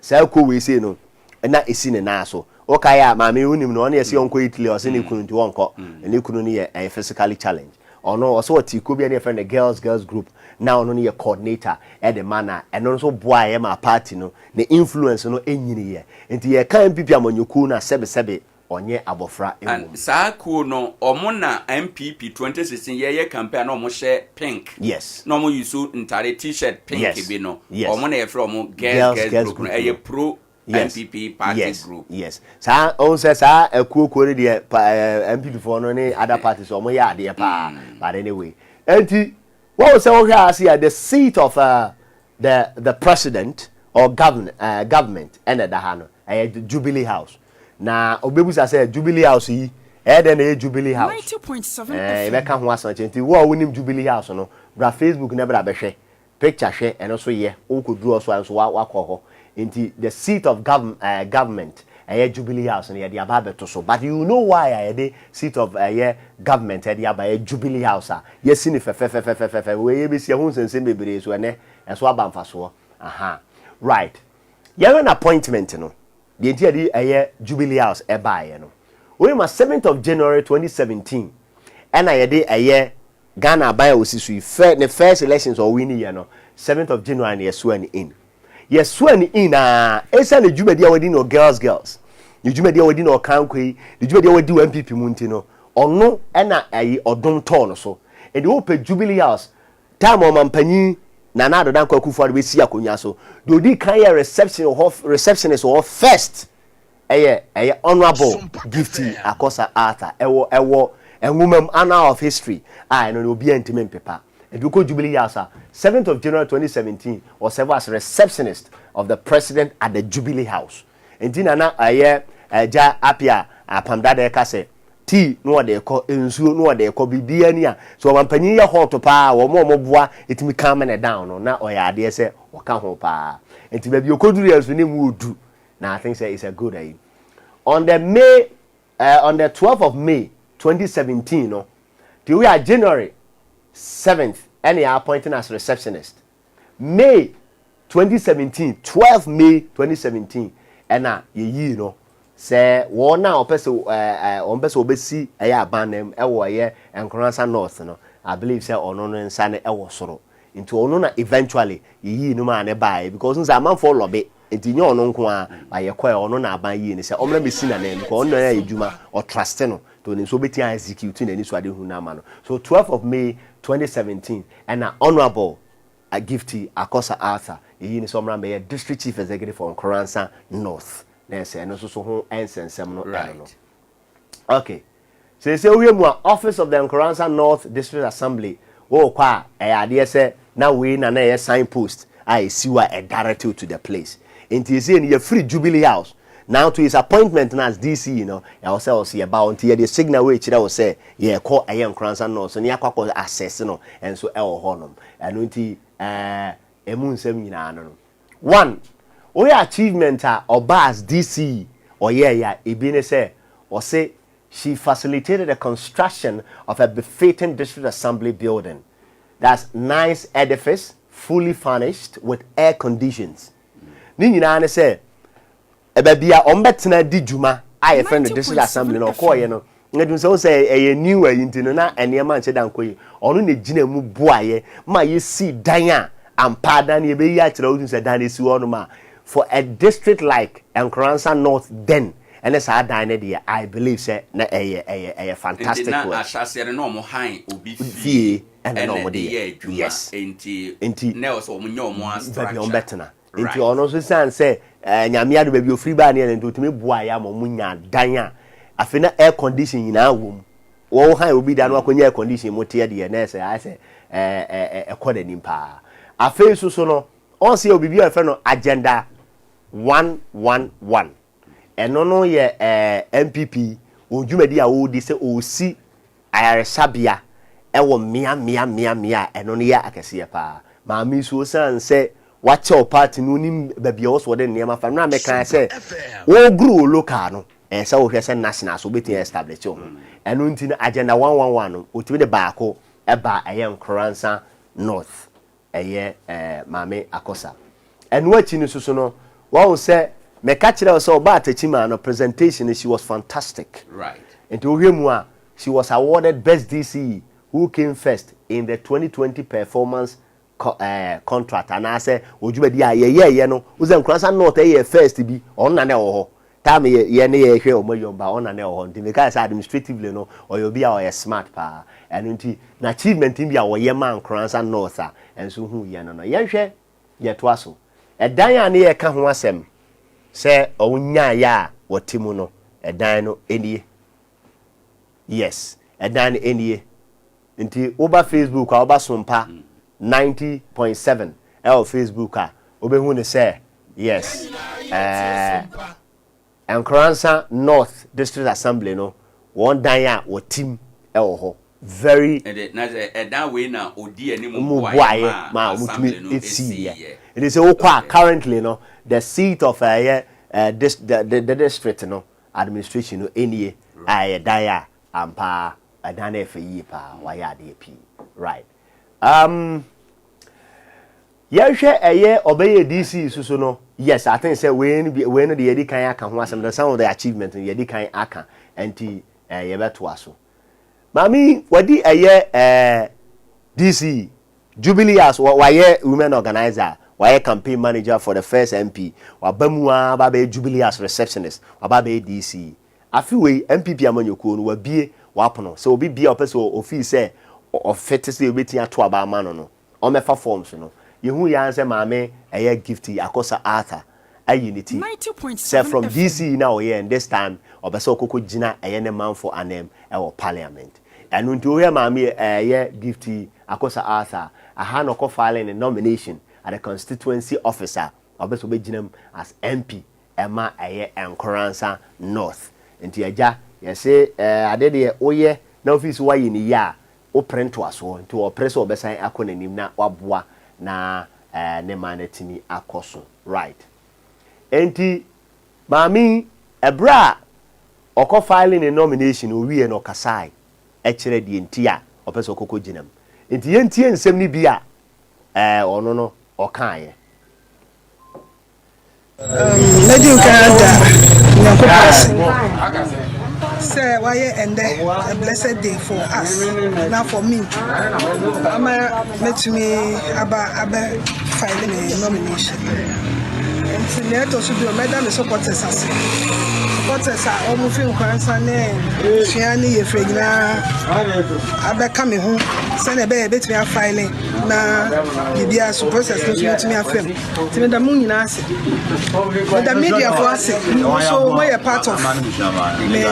S5: saa kuo wei sei no na ɛsi ne nan so. Wokae a maame yi wonim no ɔne ɛsi ɔnkɔ Italy ɔse ne kunu nti ɔnkɔ ne kunu no yɛ ɛyɛ physically challenge ɔno ɔsɛ ɔte kuo bi a ne yɛfrɛ no girls girls group na ɔno no yɛ coordinator ɛde ma na ɛno nso boa ɛyɛ ma party no ne influence no ɛnyiniiɛ nti yɛka NPP amanyɔkuo no a sɛbesɛbe ɔnyɛ abɔfra
S3: And
S5: wom.
S3: saa kuo no ɔmo na NPP 2016 yɛyɛ campaign a na ɔmo hyɛ pink.
S5: Yes.
S3: Na ɔmo use ntare t-shirt pink
S5: Yes.
S3: bi no.
S5: Yes.
S3: Ɔmo na yɛfrɛ ɔmo girls
S5: Girls
S3: girls
S5: Girls
S3: group no.
S5: Group
S3: Ɛyɛ
S5: no.
S3: pro
S5: Yes.
S3: NPP party
S5: Yes.
S3: group.
S5: Yes. Saa ɔhu sɛ saa akuo kuo no deɛ pa ɛɛ NPP foɔ no ne other parties ɔmo yɛ adeɛ paa. But anyway. Enti wɔn sɛ wohwɛ ase a the seat of uh, the the president or govern uh, government ɛna ɛda ha no ɛyɛ Jubilee House na obebusa sɛ Jubilee House yi ɛyɛ dɛn na ɛyɛ Jubilee House ɛɛ yɛbɛka ho asɛm kyɛn nti wo a wonim Jubilee House no bra Facebook na bra bɛhwɛ picture hwɛ ɛno nso yɛ wokɔduru hɔ so a nso wakɔ hɔ nti the seat of gov uh, government ɛyɛ Jubilee House no yɛde aba abɛto so but you know why a yɛde seat of ɛyɛ government ɛde aba ɛyɛ Jubilee House a yɛasi no fɛfɛfɛfɛfɛ wei yɛbɛsi ɛho nsɛnsɛm bebree so ɛnɛ ɛso aba mfasoɔ aha right yɛhwɛ no appointment no deɛ nti yɛde ɛyɛ Jubilee House ɛbaeɛ no wei ma 7th of January 2017 ɛna yɛde ɛyɛ Ghana aban a ɔsi so yi fɛ ne first elections a ɔwini yɛ no 7th of January na yɛsoa no in Yɛsoa no in aa esiane ne dwumadi a wadi no wɔ Girls Girls, ne dwumadi a wadi no wɔ Kanko yi, ne dwumadi a wadi wɔ NPP mu nti no, ɔno na ayi ɔdom tɔɔ no so. Enti wopɛ Jubilee House, time a Ɔmampanyin Nana Addo Dankwa Akufo-Addo bɛsi akonnwa so, deɛ ɔdii kan yɛɛ reception wɔ hɔ, receptionist wɔ hɔ first Ɛyɛ ɛyɛ Honourable Gifty Akosa Arthur ɛwɔ ɛwɔ nwoma mu Annal of History a ɛno no obiara ntumi mpepa. Nti wokɔ Jubilee House a, seventh of January 2017 ɔserve as receptionist of the President at the Jubilee House. Nti na na ɛyɛ Agya Appiah Apam Dada ɛka sɛ tea na ɔde rekɔ, nsuo na ɔde rekɔ, biribiara ni a sɛ ɔmampanyin yɛ hot paa a wɔn a wɔboa ɛtumi calm no down no na ɔyɛ adeɛ sɛ ɔka ho paa. Nti baabi ɔkɔduruiɛ nso na ɛmu ɔdu. Na I think sɛ it's a good ayi. On the May uh, on the 12th of May 2017 no, ti we are January 7th ɛna yɛ appointing as receptionist. May 2017, 12 May 2017 ɛna yɛyii no sɛ wɔn a wɔpɛ sɛ ɛɛ wɔn pɛ sɛ wɔbɛsi ɛyɛ aban nam ɛwɔ ɛyɛ Nkoransa North no, I believe sɛ ɔno no nsa no ɛwɔ soro. Nti ɔno na eventually yɛyii no maa ne baeɛ because n sɛ amanfoɔ lɔbe Nti nyɛ ɔno nko ara but yɛkɔɛ ɔno na aban yii no sɛ ɔmmra mmɛsi n'anan because ɔno na ɔyɛ adwuma ɔtruste no nti ɔnim sɛ ɔbɛtumi a execute n'anisoadehunu no ama no. So 12 of May 2017 ɛna Honourable Gifty Akosa Arthur yɛyii no sɛ ɔmmra mmɛyɛ District Chief Executive for Nkoransa North na ɛsɛ ɛno nso so ho nsɛnsɛm no ɛno no.
S3: Right.
S5: Okay. Seesei wohwɛ mu a, Office of the Nkoranza North District Assembly, worekɔ a, ɛyɛ adeɛ sɛ na wei na na ɛyɛ sign post a ɛsi hɔ a ɛdirect wo to the place. Nti seesei no yɛfiri Jubilee House, now to his appointment no as DCE no, ɛwɔ sɛ ɔse yɛba hɔ. Nti yɛde signal wei kyerɛ wo sɛ yɛrekɔ ɛyɛ Nkoranza North so na yɛakɔ akɔ assess no nso ɛwɔ hɔnom. Ɛno nti ɛɛ ɛmu nsɛm nyinaa no no. One, wohwɛ achievement a ɔbaa as DCE ɔyɛeɛ a, ebi ne sɛ ɔse She facilitated the construction of a befitting district assembly building that's nice edifice fully furnished with air conditions. Ne nyinaa ne sɛ baabi a wɔbɛtena di dwuma a yɛfrɛ no district assembly no ɔkɔɔyɛ no na dum sɛ wo sɛ ɛyɛ new ayi nti no na nneɛma nhyɛ da nkɔ yi ɔno na gyina mu boayɛ ma yɛsi dan a ampa dan no yɛbɛyi akyerɛ wo sɛ dan no si hɔ nom a for a district like Nkoransa North then Ɛne saa dan no deɛ I believe sɛ na ɛyɛ ɛyɛ ɛyɛ
S3: Nti
S5: fantastic
S3: na
S5: work.
S3: ahyɛaseɛ no na ɔmo han obi
S5: Fie
S3: fie
S5: ɛna na
S3: ɛna
S5: ɔmo
S3: ɛde
S5: de
S3: yɛ
S5: yɛ.
S3: adwuma
S5: Yes.
S3: nti
S5: Nti
S3: na ɛwɔ sɛ ɔmo nya ɔmo ara
S5: baabi a ɔmo
S3: structure.
S5: bɛtena. Nti
S3: Right.
S5: ɔno nso siane sɛ ɛɛ Nyame adom baabi a ofiri baa ne yɛ no nti otumi boaeɛ ama ɔmo nyaa dan a afei na air condition nyinaa wɔ mu. Wɔ han obi dan na wakɔnya air condition mu teɛ deɛ na ɛsɛ ayɛ sɛ ɛɛ ɛɛ ɛkɔ n'anim paa. Afei nso so no ɔn sɛ yɛwɔ biribi a yɛfrɛ no agenda 111. Ɛno no yɛ NPP wɔn dwumadi a wɔredi sɛ wɔresi ayaresabea wɔ mmea mmea mmea mmea a ɛno no yɛ akɛseɛ paa. Maame yi so osiane sɛ wakyɛw party no onim baabi a ɛwɔ sɛ ɔde nneɛma fa. Mmerɛ a mekae sɛ wogoro wo local no ɛyɛ sɛ wohwɛ sɛ national so wobɛtumi establish wo ho. Ɛno nti no agenda 111 no ɔtumi de baako baa ɛyɛ Nkoransa North ɛyɛ eh, Maame Akosa. Ɛno akyi no soso no, wahu sɛ meka kyerɛ wo sɛ ɔbaa Techiman no presentation no she was fantastic.
S3: Right.
S5: Nti wohwɛ mu a, she was awarded best DCE who came first in the 2020 performance co eh, contract anaasɛ wɔ dwumadi a yɛyɛɛyɛ no, wo sɛ Nkoransa North ɛyɛ first bi, ɔno na na ɛwɔ hɔ. Time yɛ yɛ ne yɛhwɛ wɔn ayi wɔn ba ɔna na ɛwɔ hɔ nti mekae sɛ administratively no ɔyɛ obi a ɔyɛ smart paa ɛno nti na achievement bi a ɔyɛ maa Nkoranza North a ɛnso hu yɛ no no yɛnhwɛ deɛ ɛtoa so ɛdan a ne yɛka ho asɛm sɛ ɔnyaeɛ a wɔte mu no ɛdan no nie yes ɛdan no nie nti woba Facebook a woba Sompa 90.7 ɛwɔ Facebook a wobɛhu no sɛ Yes eh, Nkoransa North District Assembly no wɔn dan a wɔtim wɔ hɔ very.
S3: Ɛde na sɛ ɛdan wei na ɔdi anim
S5: Mu
S3: boaeɛ
S5: boaeɛ
S3: maa
S5: maa
S3: assembly
S5: wɔtumi
S3: no
S5: siiɛ.
S3: siiɛ.
S5: Nti sɛ wokɔ a
S3: Okay.
S5: currently no the seat of ɛyɛ eh, dis, the, the, the district no administration no nie a ɛyɛ dan a ampa ara ɛdan no yɛ fɛ yie paa wɔayɛ adeɛ pii right. Um, Yɛhwɛ ɛyɛ ɔbɛyɛ DC so so no yes I think sɛ wei no bi wei no de yɛdi kan aka ho asɛm the some of the achievement no yɛdi kan aka nti eh, yɛbɛtoa so. Maame yi wadi ɛyɛ eh, DC Jubilee as wayɛ women organizer wayɛ campaign manager for the first MP waba mu ara ba bɛyɛ Jubilee as receptionist waba bɛyɛ DC afe wei NPP amanyɔkuo no wabie wapono sɛ obi bia ɔpɛ sɛ ofii sɛ ɔfete sɛ obɛtumi ato aba ama no no ɔmmɛfa forms no. Yɛhui ara sɛ maame ɛyɛ Gifty Akosa Arthur ayi ne ti sɛ from DC no a ɔyɛɛ no this time ɔpɛ sɛ ɔkɔkɔ gyina ɛyɛ ne manfo anam ɛwɔ parliament. Ɛno nti wohwɛ maame ɛyɛ Gifty Akosa Arthur a, aha na ɔkɔ filing ne nomination at the constituency office a ɔpɛ sɛ ɔbɛgyina mu as MP ɛma ɛyɛ Nkoransa North. Nti agya yɛse ɛɛ ade deɛ woyɛ na wofii sɛ woayɛ no yie a Wopere ntoasoɔ, nti ɔpere sɛ ɔbɛsan akɔ n'anim na waboa na ne man no atumi akɔ so. Right. Enti maame yi, ɛberɛ a ɔkɔ filing ne nomination no, ɔwieɛ no ɔkasae kyerɛ deɛ nti a ɔpɛ sɛ ɔkɔkɔ gyina mu. Nti yɛntie nsɛm no bi a ɔno no ɔkaeɛ.
S4: Mɛdi nkan ada Nyankopɔn ase sɛ wayɛ ɛndɛ a blessed day for us na for me ama mɛtumi aba abɛ file me nomination. Nti nea ɛtɔ so bio mɛda me supporters ase, supporters a wɔn fi Nkoransa ne abusua ne yɛfrɛ nyinaa abɛka me ho sɛnea ɛbɛyɛ yɛbɛtumi afile na biribiara so process no nso mɛtumi afam. Nti meda mo nyinaa ase. Meda mediafo ase. Mo nso moyɛ part of me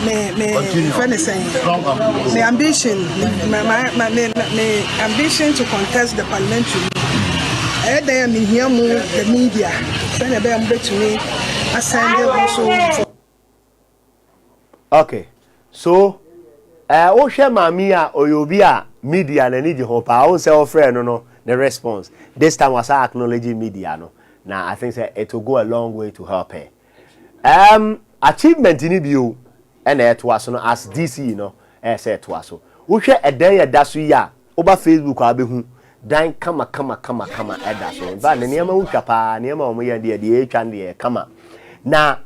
S4: me me fɛ ne sɛn me ambition me my me me ambition to contest the parliamentary no. Ɛyɛ dɛn a mehia mo the media sɛnea ɛbɛyɛ a mobɛtumi asɛnde also.
S5: Okay so eh, wohwɛ maame yi a ɔyɛ obi a media n'ani gye ho paa wohu sɛ wɔfrɛ no no ne response this time wasa acknowledge media no na I think sɛ it will go a long way to help her achievement ni bio ɛna ɛtoa so no as DC no ɛyɛ sɛ ɛtoa so wohwɛ ɛdan yɛ da so yi a Woba Facebook a wobɛhu dan kama kama kama kama ɛda so. In fact, ne nneɛma ho twa paa, nneɛma a wɔyɛ deɛ deɛ ɛretwa no deɛ kama. Na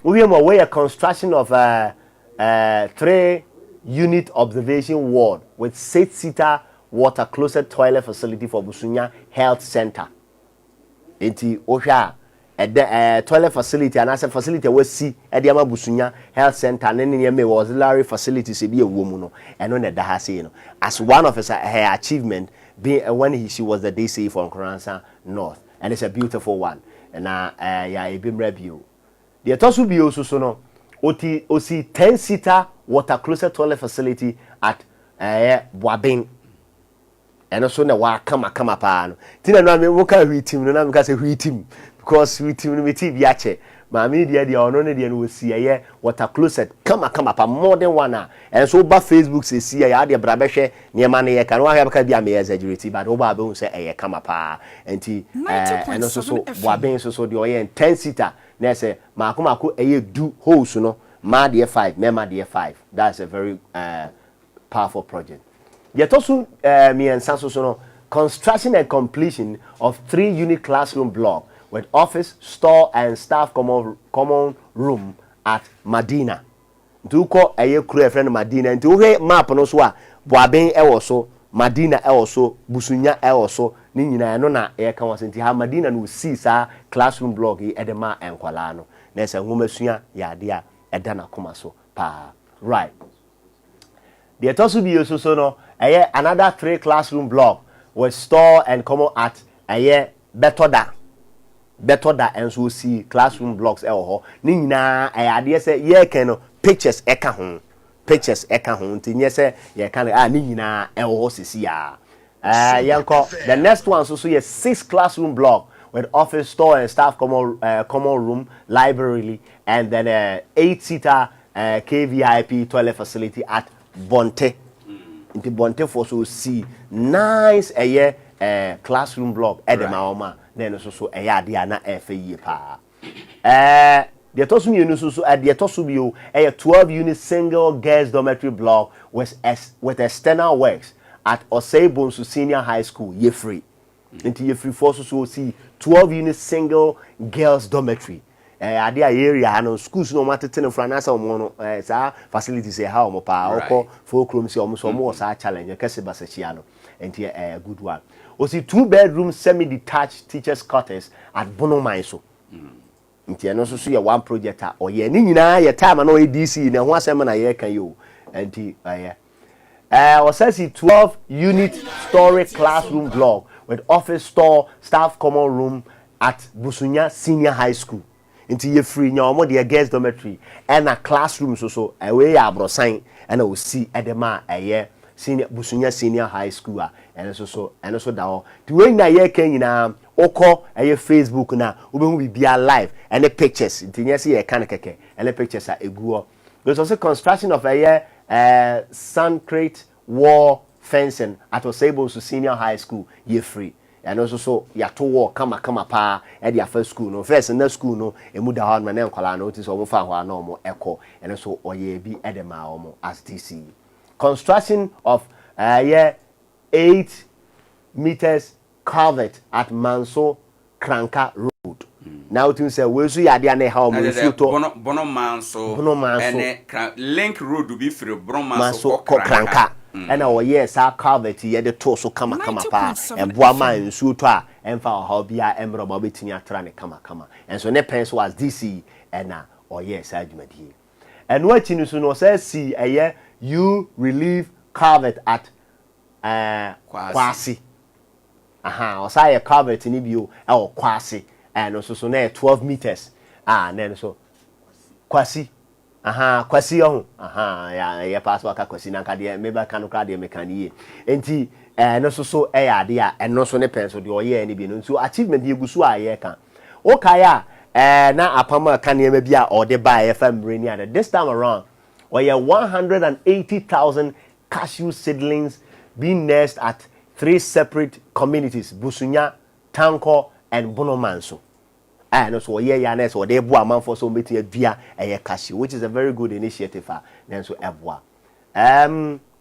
S5: wohwɛ mu a wɔyɛ construction of a, a 3-unit observation ward with 6-seater water closet toilet facility for Busunya Health Center. Enti wohwɛ a, ɛdɛ ɛɛ toilet facility anaasɛ facility a wɔasi de ama Busunya Health Centre ne ne nneɛma ɛwɔ auxiliary facilities ebi a ɛwɔ mu no, ɛno na ɛda ha sei no. As one of his her achievement being when he she was the DC for Nkoransa North and it's a beautiful one. Na ɛɛ yɛ ebi mmra bio. Deɛ ɛtɔ so bio nso so no, ɔti ɔsi 10-seater water closet toilet facility at ɛɛ Boaben. Ɛno so na waa kama kama paa no. Ti na no a me mo ka hwii tim no na me ka sɛ hwii tim because hwii tim no me ti bi akyɛ. Maame yi deɛ deɛ ɔno ne deɛ no ɔsi ɛyɛ water closet kama kama pa modern one a ɛnso woba Facebook sɛsi ɛyɛ adeɛ bra bɛhwɛ nneɛma no yɛ ka no wahwɛ bɛka bi a meyɛ exaggerate but woba a bɛhu sɛ ɛyɛ kama paa nti ɛɛ ɛno nso so boaben nso so deɛ ɔyɛ 10 seater na ɛsɛ maako maako ɛyɛ du holes no mmaa deɛ 5 mmarima deɛ 5 that's a very uh, powerful project. Deɛ ɛtɔ so mmiɛnsa so so no, construction and completion of 3-unit classroom block with office, store and staff common, common room at Madina. Nti wokɔ ɛyɛ kuro a yɛfrɛ no Madina, nti wohwɛ map no so a, Boaben ɛwɔ so, Madina ɛwɔ so, Busunya ɛwɔ so, ne nyinaa ɛno na yɛka ho asɛm. Nti ha Madina no wɔsii saa classroom block yi ɛde maa nkwadaa no. Na ɛsɛ nwomasua yɛ adeɛ a ɛda n'akoma so paa. Right. Deɛ ɛtɔ so bio nso so no, ɛyɛ another 3 classroom block with store and common at ɛyɛ Bɛtɔda. Bɛtɔda nso wɔsii classroom blocks ɛwɔ hɔ. Ne nyinaa ɛyɛ adeɛ sɛ yɛreka no pictures ɛka ho. Pictures ɛka ho nti nyɛ sɛ yɛka no a ne nyinaa ɛwɔ hɔ sisi a. Yɛnkɔ the next one nso so yɛ six classroom block with office, store and staff common room, library and then 8 seater KVIP toilet facility at Bonte. Nti Bontefoɔ so si nice ɛyɛ classroom block ɛde ma wɔn a na ɛno nso so ɛyɛ adeɛ a na ɛfɛ yie paa. Deɛ ɛtɔ so mmienu nso so deɛ ɛtɔ so bio ɛyɛ 12 unit single girls dormitory block with external works at Osei Bonsu Senior High School, Yefri. Nti Yefrifoɔ nso so osi 12 unit single girls dormitory. Ɛyɛ adeɛ a area ha no schools no wɔn atete no fura anaasɛ wɔn no saa facilities ɛha wɔn paa. Ɔkɔ fo kurom si wɔn so wɔn wɔ saa challenge kɛse basakyia no, nti ɛyɛ good one. Osi two bedroom semi detached teachers quarters at Bonoman so. Nti ɛno nso so yɛ one project a ɔyɛ. Ne nyinaa yɛ time a na ɔyɛ DC na ɛho asɛm na yɛreka yi o. Nti ɛyɛ ɔsɛ si 12 unit story classroom block with office, store, staff common room at Busunya Senior High School. Nti yɛfiri nya wɔn deɛ girls dormitory ɛna classroom so so ɛwɔ yɛ aborɔsan ɛna osi ɛde ma ɛyɛ senior Busunya Senior High School a ɛno nso so ɛno nso da hɔ. Nti wɔn nyinaa yɛreka nyinaa wokɔ ɛyɛ Facebook na wobɛhu biribiara live ɛne pictures, nti nyɛ sɛ yɛka no kɛkɛ, ɛne pictures a ɛgu hɔ. There's also construction of ɛyɛ sandcrete wall fencing at Osei Bonsu Senior High School, Yɛfiri. Ɛno nso so yɛato wall kamakama paa ɛde afa school no. First na school no emu da hɔ na ne nkwadaa no wote sɛ wɔn fa hɔ a na wɔn ɛkɔ. Ɛno nso ɔyɛ bi ɛde maa wɔn as DC. Construction of ɛyɛ 8 meters culvert at Manso Kranka Road. Na wotum sɛ wei nso yɛ adeɛ a na ɛha wɔn nsuo tɔ.
S3: Bono Manso.
S5: Bono Manso.
S3: Ɛne link road bi firi Bono Manso
S5: Manso
S3: kɔ
S5: kɔ Kranka. Ɛna wɔyɛɛ saa culvert yi yɛde too so kamakama paa ɛboa ma nsuo tɔ a ɛmfa ɔhaw biara ɛmmerɛ ɔma wobɛtumi atra ne kamakama. Ɛnso ne pɛn so as DC ɛna ɔyɛɛ saa dwumadie. Ɛno akyi no so no ɔsan si ɛyɛ U relief culvert at
S3: Kwasi.
S5: Kwasi. Aha, ɔsan yɛ culvert no bio ɛwɔ Kwasi. Ɛno nso so na yɛ 12 meters a na ɛno so Kwasi. Aha, Kwasi ɔho. Aha, ya ɛyɛ paa sɛ waka Kwasi na nka deɛ mebɛka no koraa deɛ meka no yie. Nti ɛno nso so ɛyɛ adeɛ a ɛno nso ne pɛn so deɛ ɔyɛɛ no bi no. Nso achievement yɛgu so a yɛreka. Wokae a na apam a ɛka nneɛma bi a ɔde baa yɛfa mmere ni ade. This time around ɔyɛ 180,000 cashew seedlings being nursed at three separate communities, Busunya, Tanko and Bonomanso. A ɛno nso ɔyɛ yɛ a na ɛsɛ ɔde boa amanfoɔ sɛ wɔbɛtumi adua ɛyɛ cashew, which is a very good initiative a na nso ɛboa.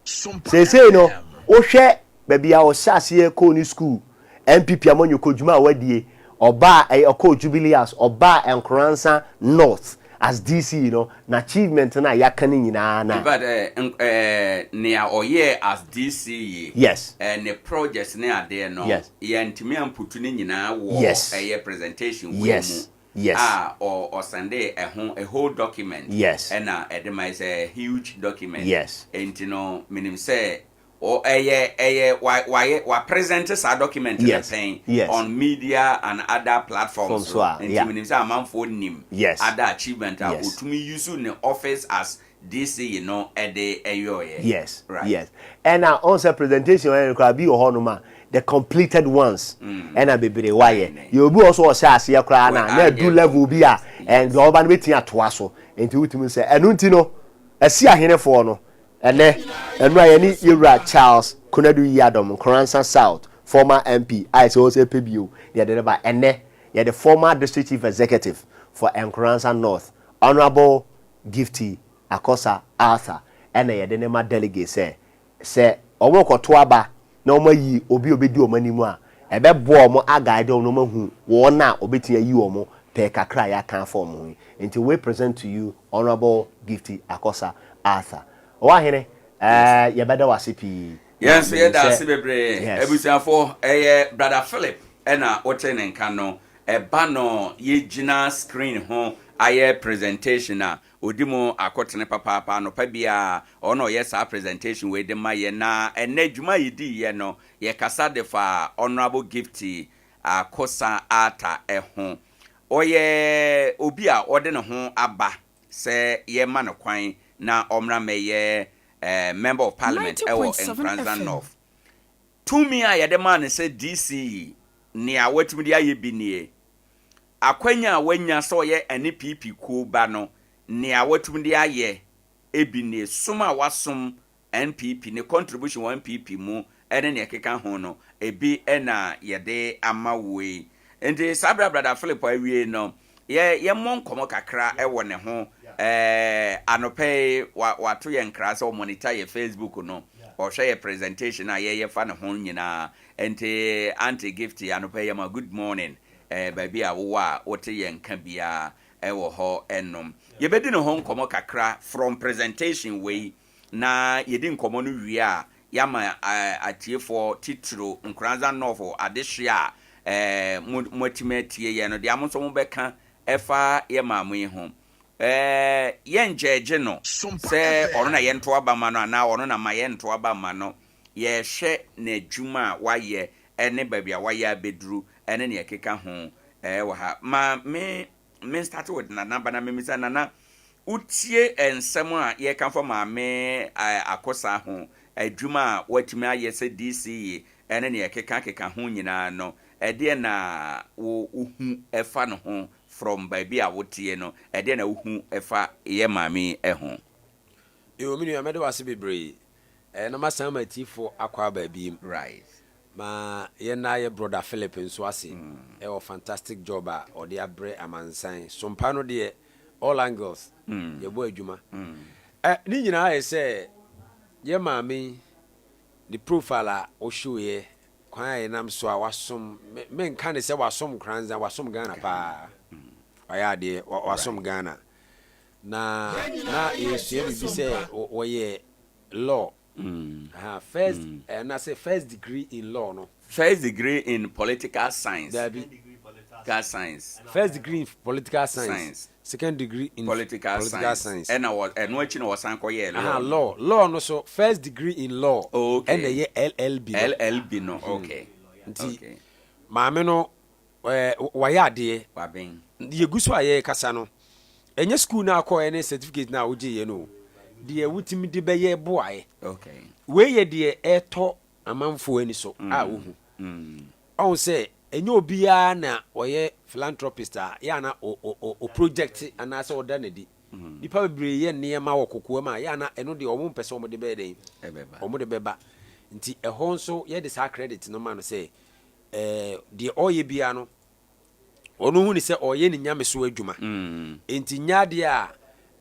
S5: Seesei no wohwɛ baabi a ɔhyɛ aseɛ kɔɔ ne school NPP amanyɔkɔ dwuma a wadie ɔbaa ɛyɛ ɔkɔɔ Jubilee House, ɔbaa Nkoransa North as DC no na achievement no a yɛaka no nyinaa na
S3: In fact, nea ɔyɛɛ as DC yi, ne projects ne adeɛ no, yɛntumi amputu ne nyinaa wɔ ɛyɛ presentation wei mu a ɔsɛnde ɛho a whole document ɛna ɛde ma sɛ huge document. Enti no menim sɛ Ɔ ɛyɛ ɛyɛ wa wayɛ wa present saa document no pɛn on media and other platforms so nti menim sɛ amanfoɔ nim other achievement a ɔtumi use ne office as DC no ɛde ɛyɔɔyɛ.
S5: Yes, right. Yes. Ɛna ɔn sɛ presentation ɔyɛ no koraa bi wɔ hɔ nom a the completed ones ɛna bebree wayɛ. Yɛ obi wɔ so ɔhyɛ aseɛ koraa na na ɛdu level bi a ɛn deɛ ɔba no bɛtumi atoa so nti wotumi sɛ ɛno nti no ɛsi ahenefoɔ no Ɛnnɛ, ɛno a yɛne Yɛwura Charles Konadu Yiadom, Nkoransa South former MP a ɛsɛ ɔsɛ pɛ bio na yɛde no ba. Ɛnnɛ, yɛde former District Chief Executive for Nkoransa North, Honourable Gifty Akosa Arthur ɛna yɛde no ma delegates sɛ, sɛ wɔrekɔto aba na wɔayi obi a ɔbɛdi wɔn anim a, ɛbɛboa wɔn aguide wɔn na wɔahu wɔn a wɔbɛtumi ayi wɔn pɛɛ kakra a yɛaka afa wɔn ho yi. Nti we present to you Honourable Gifty Akosa Arthur. Ɔwahene, eh, yɛbɛda wo ase pii.
S3: Yɛn nso yɛda ase bebree. Abusuafoɔ, ɛyɛ Brother Philip ɛna wote ne nka no. Ɛba no yɛgyina screen ho ayɛ presentation a, ɔdi mu akotene papaapa. Anɔpa biara ɔno na ɔyɛ saa presentation wei de ma yɛn. Na ɛnnɛ dwuma a yɛdiiɛ no, yɛkasa de faa Honourable Gifty Akosa Arthur ho. Ɔyɛ obi a ɔde ne ho aba sɛ yɛmma no kwan na ɔmmra mmɛyɛ Member of Parliament wɔ Nkoranza North. Tumi a yɛde maa no sɛ DC nea watumi de ayɛ bi nie. Akwanya a wanya sɛ ɔyɛ NPP kuo ba no, nea watumi de ayɛ bi nie. Som a wasom NPP, ne contribution wɔ NPP mu ne nea ɛkeka ho no, ebi na yɛde ama woɔ yi. Nti saa berɛ a Brother Philip awie no, yɛ yɛmmɔ nkɔmmɔ kakra wɔ ne ho. Ɛɛ anɔpa yi, wa wato yɛn nkra sɛ ɔmonitor yɛ Facebook no, ɔhwɛ yɛ presentation a yɛyɛ fa ne ho nyinaa. Nti Auntie Gifty, anɔpa yi yɛma good morning. Ɛɛ baabi a wowɔ a wote yɛn nka biara wɔ hɔ nom. Yɛbɛdi ne ho nkɔmmɔ kakra from presentation wei na yɛdi nkɔmmɔ no wie a, yɛama atiefoɔ titiro Nkoranza North adehyeɛ a mo moatumi atie yɛn no, deɛ mo nso mobɛka ɛfa yɛ maamo yi ho. Yɛngyɛɛgye no sɛ ɔno na yɛnto aba ma no anaa ɔno na ma yɛnto aba mma no. Yɛrehwɛ n'adwuma a wayɛ ne baabi a wayɛ abɛduru ne deɛ ɛkeka ho wɔ ha. Ma me me start with Nana ba na memisa Nana, wotie nsɛm a yɛka fa Maame Akosa ho, adwuma a watumi ayɛ sɛ DCE ne nea ɛkeka keka ho nyinaa no, ɛdeɛn na wo wohu fa ne ho from baabi a woteɛ no, ɛdeɛn na wohu fa yɛ maame yi ho?
S6: Yoo me nua mɛda wo ase bebree eh, na masan ma atiefo akɔ aba abiem.
S3: Right.
S6: Ma yɛnna yɛ brɔda Philip nso ase wɔ fantastic job a ɔde abrɛ amansan. Sompa no deɛ all angles yɛbɔ adwuma. Ɛ ne nyinaa yɛ sɛ yɛ maame yi ne profile a ɔshoweɛ, kwan a yɛnam so a wasom, me menka ne sɛ wasom Nkoranza, wasom Ghana paa. Wayɛ adeɛ, wasom Ghana. Na na yɛsua biribi sɛ wɔyɛ law. Aha, first, mm. say first degree in law no.
S3: First degree in political science.
S6: Dabi.
S3: Political science.
S6: First degree in political science. science. Second degree in
S3: political, political science. Ɛna wɔ ɛno akyi na wɔsan kɔ yɛ
S6: law. Aha, law. Law no so first degree in law.
S3: Oh, okay.
S6: Ɛna ɛyɛ LLB
S3: no. LLB no, okay.
S6: Nti, okay. Maame no Ɛɛ, wayɛ adeɛ.
S3: Waben.
S6: Yɛgu so a yɛrekasa no, ɛnyɛ sukuu no a wokɔeɛ ne certificate no a wogyeeɛ no o. Deɛ wotumi de bɛyɛ boaeɛ.
S3: Okay.
S6: Wei yɛ deɛ ɛretɔ amanfoɔ ani so a wohu. Ɔhu sɛ ɛnyɛ obiara na ɔyɛ philanthropist a yɛ a na ɔ project anaasɛ ɔda no adi. Nnipa bebree yɛ nneɛma wɔ kokoam a yɛ a na ɛno deɛ wɔmpɛ sɛ wɔde bɛyɛ dɛn? Wɔde bɛba. Nti ɛhɔ nso yɛde saa credit no ma no sɛ Ɛɛ, deɛ ɔreyɛ biara no, ɔno hu ne sɛ ɔreyɛ ne nyameso adwuma. Enti nyɛ adeɛ a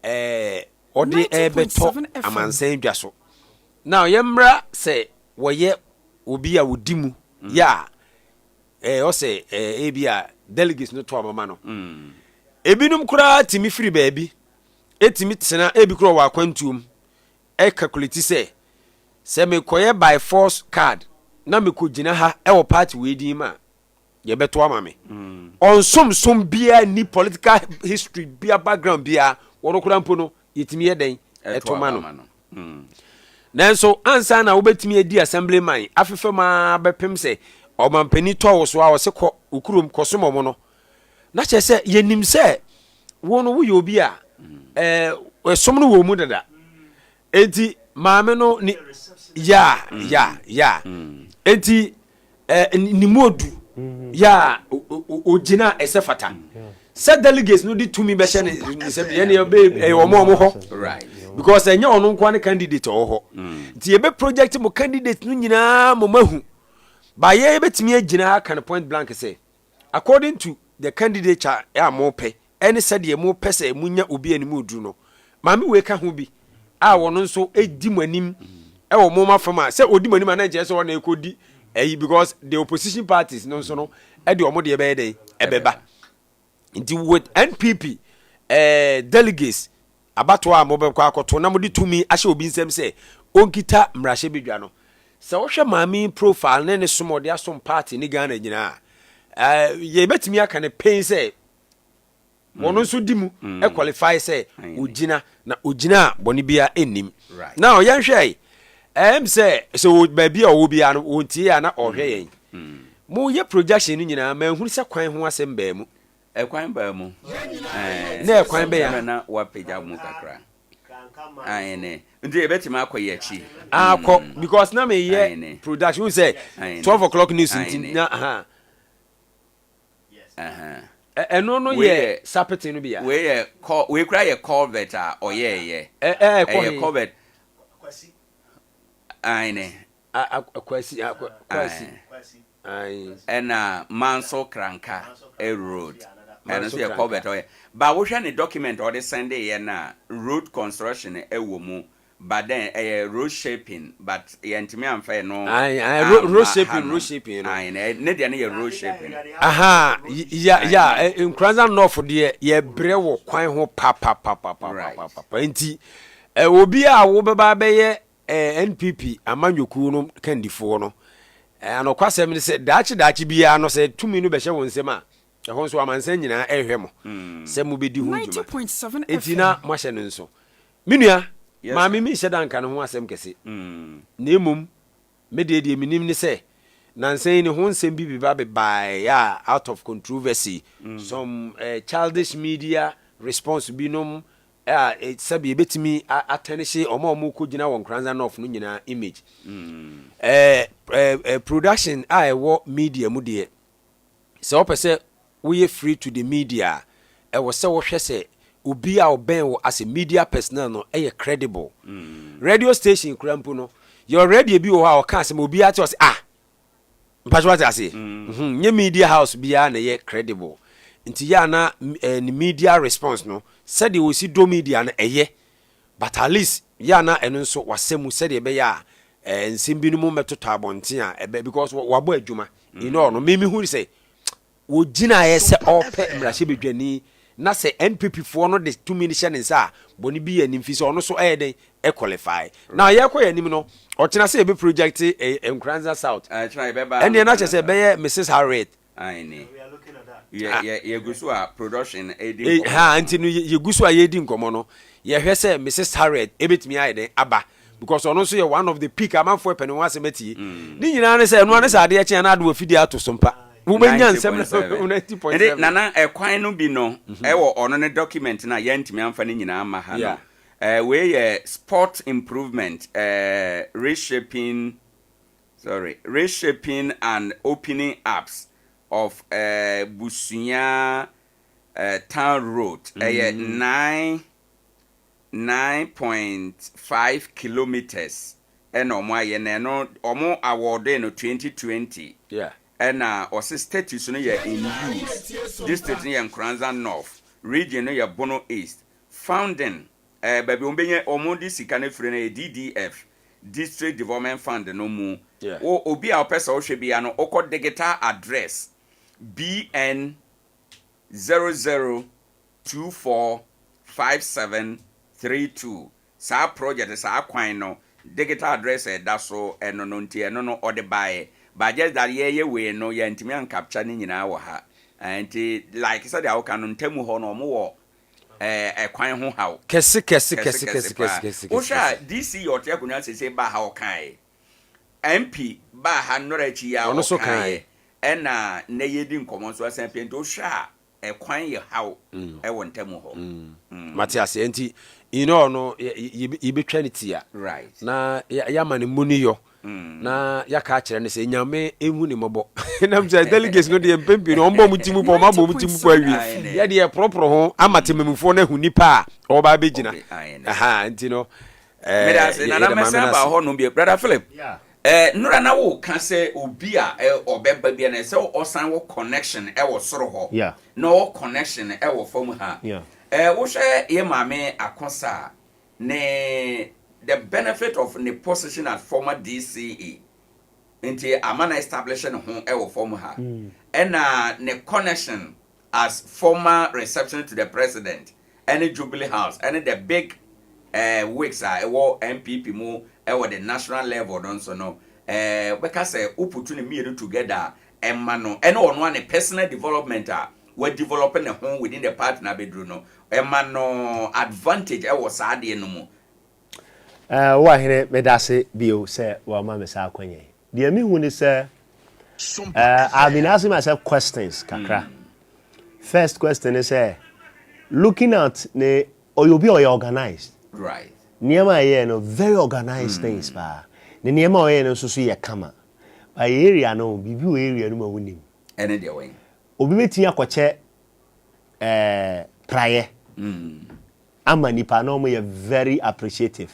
S6: ɛɛ ɔde rebɛtɔ amansan dwa so. Now yɛmmra sɛ wɔyɛ obi a ɔdi mu yɛ a, ɛɛ ɔsɛ ɛɛ ebi a delegates no to aba ma no. Ebinom koraa tumi firi baabi tumi tena ebi koraa wɔ akwantuo mu calculate sɛ, sɛ mekɔyɛ by force card na mekɔgyina ha wɔ party wei din mu a, yɛbɛto ama me. Ɔnsom som biara nni political history bia background biara, wɔno koraa mpo no, yɛtumi yɛ dɛn ɛto ma no. Nanso ansa na wobɛtumi adi assemblyman afefa mu ara bɛpem sɛ ɔmampanin tɔ wo so a ɔse kɔ wo kurom kɔsom wɔn no, na kyerɛ sɛ yɛnim sɛ wo no woyɛ obi a ɛsom no wɔ mu dada. Enti maame no ne ya ya ya. Enti ne mu odu ya ogyina ɛsɛ fata. Sɛ delegates no de tumi bɛhyɛ ne nsam deɛ ɛne ɛyɛ wɔn a wɔn hɔ. Because ɛnyɛ ɔno nkoa ne candidate ɔwɔ hɔ. Nti yɛbɛ project mo candidate no nyinaa mo mahu. Ba yɛ yɛbɛtumi agyina aka no point blank sɛ according to the candidature a mopɛ ɛne sɛdeɛ mopɛ sɛ monya obi a ne mu oduru no, maame wei ka ho bi a wɔn nso di mo anim ɛwɔ mo ma fam a sɛ ɔdi mo anim a na nkyerɛ sɛ ɔna ɛkɔdi ɛyi because the opposition parties no nso no ɛde wɔn deɛ ɛbɛyɛ dɛn ɛbɛba nti with NPP eh, delegates Abatoɔ a mobɛkɔ akɔto na mode tumi ahyɛ obi nsam sɛ ɔnkita mmarahyɛbadwa no, sɛ wohwɛ maame yi profile ne ne som a ɔde asom party ne Ghana nyinaa a, yɛbɛtumi aka no pen sɛ wɔn nso di mu qualify sɛ ɔgyina na ɔgyina a bɔne biara nnim. Now yɛnhwɛ ɛm sɛ sɛ baabi a ɔwɔ biara no wɔntie a na ɔhwɛ yɛn. Moyɛ projection no nyinaa manhunu sɛ kwan ho asɛm baa mu.
S3: Ɛkwan baa mu. Ɛɛ.
S6: Na ɛkwan bɛn a?
S3: Sɛ na wapagya mu kakra. Aane. Nti yɛbɛtumi akɔ yɛ akyi.
S6: Akɔ because na meyɛ production wohu sɛ 12 o'clock news nti na aha. Ɛno no yɛ sapete no bi a.
S3: Wei yɛ wei kura yɛ culvert a ɔyɛɛyɛ.
S6: Ɛyɛ
S3: culvert. Aane.
S6: Kwasi Kwasi.
S3: Ɛna Manso Kranka road ɛno nso yɛ culvert ɔyɛ ba wohwɛ ne document a ɔde sɛnde yɛ no a road construction ɛwɔ mu but then ɛyɛ road shaping but yɛntumi amfa ɛno
S6: amma road shaping road shaping no
S3: ne deɛ no yɛ road shaping.
S6: Aha ya ya Nkoranza North deɛ yɛbrɛ wɔ kwan ho papapapapapapa nti obi a wobɛba abɛyɛ NPP amanyɔkuo no kandifoɔ no, anokwasɛm ne sɛ daakye daakye biara no sɛ tumi no bɛhyɛ wo nsam a, ɛhɔ nso amansan nyinaa ɛrehwɛ mo sɛ mobɛdi ho dwuma. Enti na moahyɛ no nso. Me nua, maame menhyɛ da nka ne ho asɛm kɛse, na mmom me deɛ deɛ menim ne sɛ nansa yi ne ho nsɛm bi beba bebaeɛ a out of controversy, some childish media response binom a sɛbi ebetumi atɛnehye wɔn a wɔrekɔgyina wɔ Nkoranza North no nyinaa image. Ɛɛ ɛɛ production a ɛwɔ media mu deɛ, sɛ wopɛ sɛ woyɛ free to the media a, ɛwɔ sɛ wohwɛ sɛ obi a ɔbɛn wo as a media personnel no yɛ credible. Radio station koraa mpo no, yɛwɔ radio bi wɔ hɔ a ɔka asɛm a obiara te ɔse ah! Mpakyɛ wate aseɛ? Mm. Nyɛ media house biara na ɛyɛ credible. Nti yɛ a na eh, ne media response no, sɛdeɛ wɔsi dɔ media no ɛyɛ. But at least yɛ a na ɛno nso wasɛ mu sɛdeɛ ɛbɛyɛ a eh, nsɛm binom mmɛtotɔ abɔnten a ɛbɛ because wabɔ adwuma. In all no, me mehu sɛ Ogyinaeɛ sɛ ɔrepɛ mmarahyɛbadwani na sɛ NPP foɔ no de tumi no hyɛ ne nsa a, bɔne bi yɛ anim firi sɛ ɔno nso ɛyɛ dɛn ɛqualify. Now yɛrekɔ yɛn anim no, ɔkyena sɛ yɛbɛ project Nkoranza South, ɛnneɛ na kyerɛ sɛ ɛbɛyɛ Mrs Harriet.
S3: Aane. Yɛ yɛgu so a production ɛredi nkɔmmɔ.
S6: Ha nti no yɛgu so a yɛredi nkɔmmɔ no, yɛhwɛ sɛ Mrs Harriet ɛbɛtumi ayɛ dɛn aba because ɔno nso yɛ one of the peak amanfoɔ ɛpɛ ne ho asɛm atie. Ne nyinaa ne sɛ ɛno ara ne sɛ adeɛ kye a na ade wɔ afidie ato so mpa. Wobɛnya nsɛm no
S3: 90.7. Nti Nana ɛkwan no bi no ɛwɔ ɔno ne document no a yɛntumi amfa ne nyinaa amma ha no. Ɛɛ wei yɛ sport improvement ɛɛ reshaping sorry reshaping and opening ups of ɛɛ Busua ɛɛ town road ɛyɛ 9 9.5 kilometres ɛna wɔn ayɛ na ɛno wɔn awɔɔdee no 2020.
S6: Yeah.
S3: Ɛna ɔse status no yɛ in use, district no yɛ Nkoranza North, region no yɛ Bono East, founding eh, baabi wɔn bɛnya wɔn de sika no afiri no yɛ DDF, District Development Fund no mu.
S6: Yeah.
S3: Wo obi a ɔpɛ sɛ ɔhwɛ biara no wokɔ digital address BN 00245732 Saa project saa kwan no digital address a ɛda so ɛno no nti ɛno no ɔde baeɛ but just that yɛyɛ wei no yɛntumi an capture ne nyinaa wɔ ha nti like sɛdeɛ woka no ntamu hɔ no ɔmo wɔ. Ɛkwan ho haw.
S6: Kɛse kɛse kɛse kɛse kɛse kɛse.
S3: Wohwɛ a DC yɛ ɔte akonnwa sese baa ha ɔkaeɛ. MP baa ha nnora akyi yi ara ɔkaeɛ. Ɛna nnɛ yɛredi nkɔmmɔ nso asan apue nti wohwɛ a ɛkwan yɛ haw wɔ ntamu hɔ.
S6: Mate aseɛ nti in all no yɛbɛtwa no tia na yɛama no muni yɔ na yɛaka akyerɛ no sɛ Nyame ɛhu ne mmɔbɔ nam sɛ delegates no deɛ mpɛn pii no ɔmbɔ ɔmo ti mu pɔ ɔmo abɔ ɔmo ti mu pɔ awie yɛde yɛporɔporɔ ho ama temamufoɔ no ahu nipa a ɔba abɛgyina aha nti no
S3: Meda ase nana mɛsan aba hɔ nom bio brother Philip eh, nnora na wo ka sɛ obi a eh, ɔbɛba bia na ɛsɛ ɔsan wɔ connection ɛwɔ soro hɔ
S5: yeah.
S3: na ɔwɔ connection ɛwɔ fam ha
S5: yeah.
S3: eh, wohwɛ yɛ maame Akosa a ne the benefit of ne position as former DCE nti ama no establish ne ho wɔ fam ha ɛna ne connection as former receptionist to the president ɛne Jubilee House ɛne the big eh, wigs a ɛwɔ NPP mu ɛwɔ the national level no nso no eh, wobɛka sɛ woputu ne mmienu together a ɛma no ɛne ɔno a ne personal development a wa develop ne ho within the party no abɛduru no, ɛma no advantage wɔ saa adeɛ no mu.
S5: Eh, wo ahene, medase bio sɛ wama me saa akwanya yi. Deɛ mehu ne sɛ, eh, I've been asking myself questions kakra. First question ne sɛ, looking at ne, ɔyɛ obi a ɔyɛ organized.
S3: Right.
S5: Nneɛma a ɛyɛ no, very organized things paa. Ne nneɛma a ɔyɛ no nso so yɛ kama. But area no, biribi wɔ area no mu a wonim.
S3: Ɛne deɛ wɔn.
S5: Obi bɛtumi akɔkyɛ ɛɛ praeɛ ama nipa na wɔn yɛ very appreciative.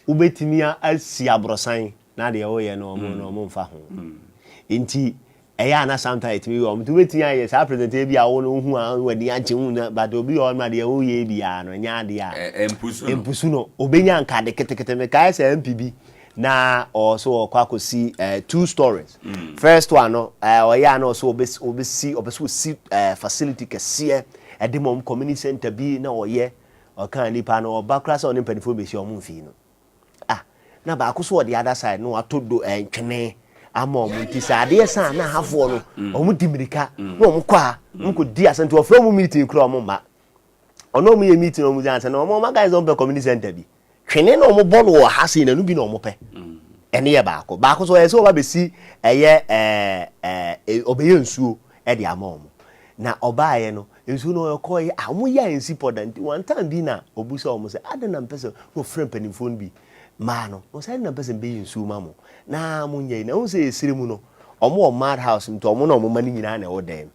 S5: Wobɛtumi asi aborosan na deɛ woyɛ no wɔn no wɔn mfa ho. Nti ɛyɛ a na sometimes ɛtumi yɛ wɔn nti wobɛtumi ayɛ saa presentation bi a wo no wohu a w'ani agye ho na but obi wɔ hɔ no deɛ woyɛ biara no ɛnyɛ adeɛ a ɛmpusu no obɛnya nka ade ketekete. Mekae sɛ MP bi Na ɔwɔ so ɔkɔ akɔsi eh, two stories. Mm. First one no, eh, ɔyɛ a na ɔsɛ ɔbɛsi ɔpɛ sɛ ɔsi eh, facility kɛseɛ ɛde ma ɔm community center bi na ɔyɛ ɔka nipa no ɔba koraa sɛ ɔne mpanimfoɔ bɛhyia ɔmo mfii no. Ah, na baako so wɔ the other side no wato do eh, ntwene ama ɔmo nti sɛ adeɛ san na ahafoɔ no mm. ɔmo di mirika mm. na ɔmo kɔ a ɔmo kɔ di asɛm nti ɔfrɛ ɔmo meeting koraa ɔmo mma. Ɔno ɔmo yɛ meeting ɔmo di ansa na ɔmo ɔmo aka sɛ ɔmo pɛ community center bi. Twene na wɔn bɔ no wɔ ha sei na ɛno bi na wɔn pɛ. Ɛno yɛ baako. Baako nso ɔyɛ sɛ ɔba bɛsi ɛyɛ ɛɛ ɛɛ ɔbɛyɛ nsuo ɛde ama wɔn. Na ɔbaayɛ no nsuo no ɔkɔɔyɛ a wɔn yɛ a nsi pɔ da nti one time bi na ɔbusa wɔn sɛ adɛn na mpɛ sɛ na ɔfrɛ mpanimfoɔ no bi maa no na ɔsɛ adɛn na mpɛ sɛ mbɛyɛ nsuo ma mo na mo nyɛ yi na ɛho sɛ ɛsire mu no wɔn wɔ mad house nti wɔn na wɔn mma no nyinaa na ɛwɔ dan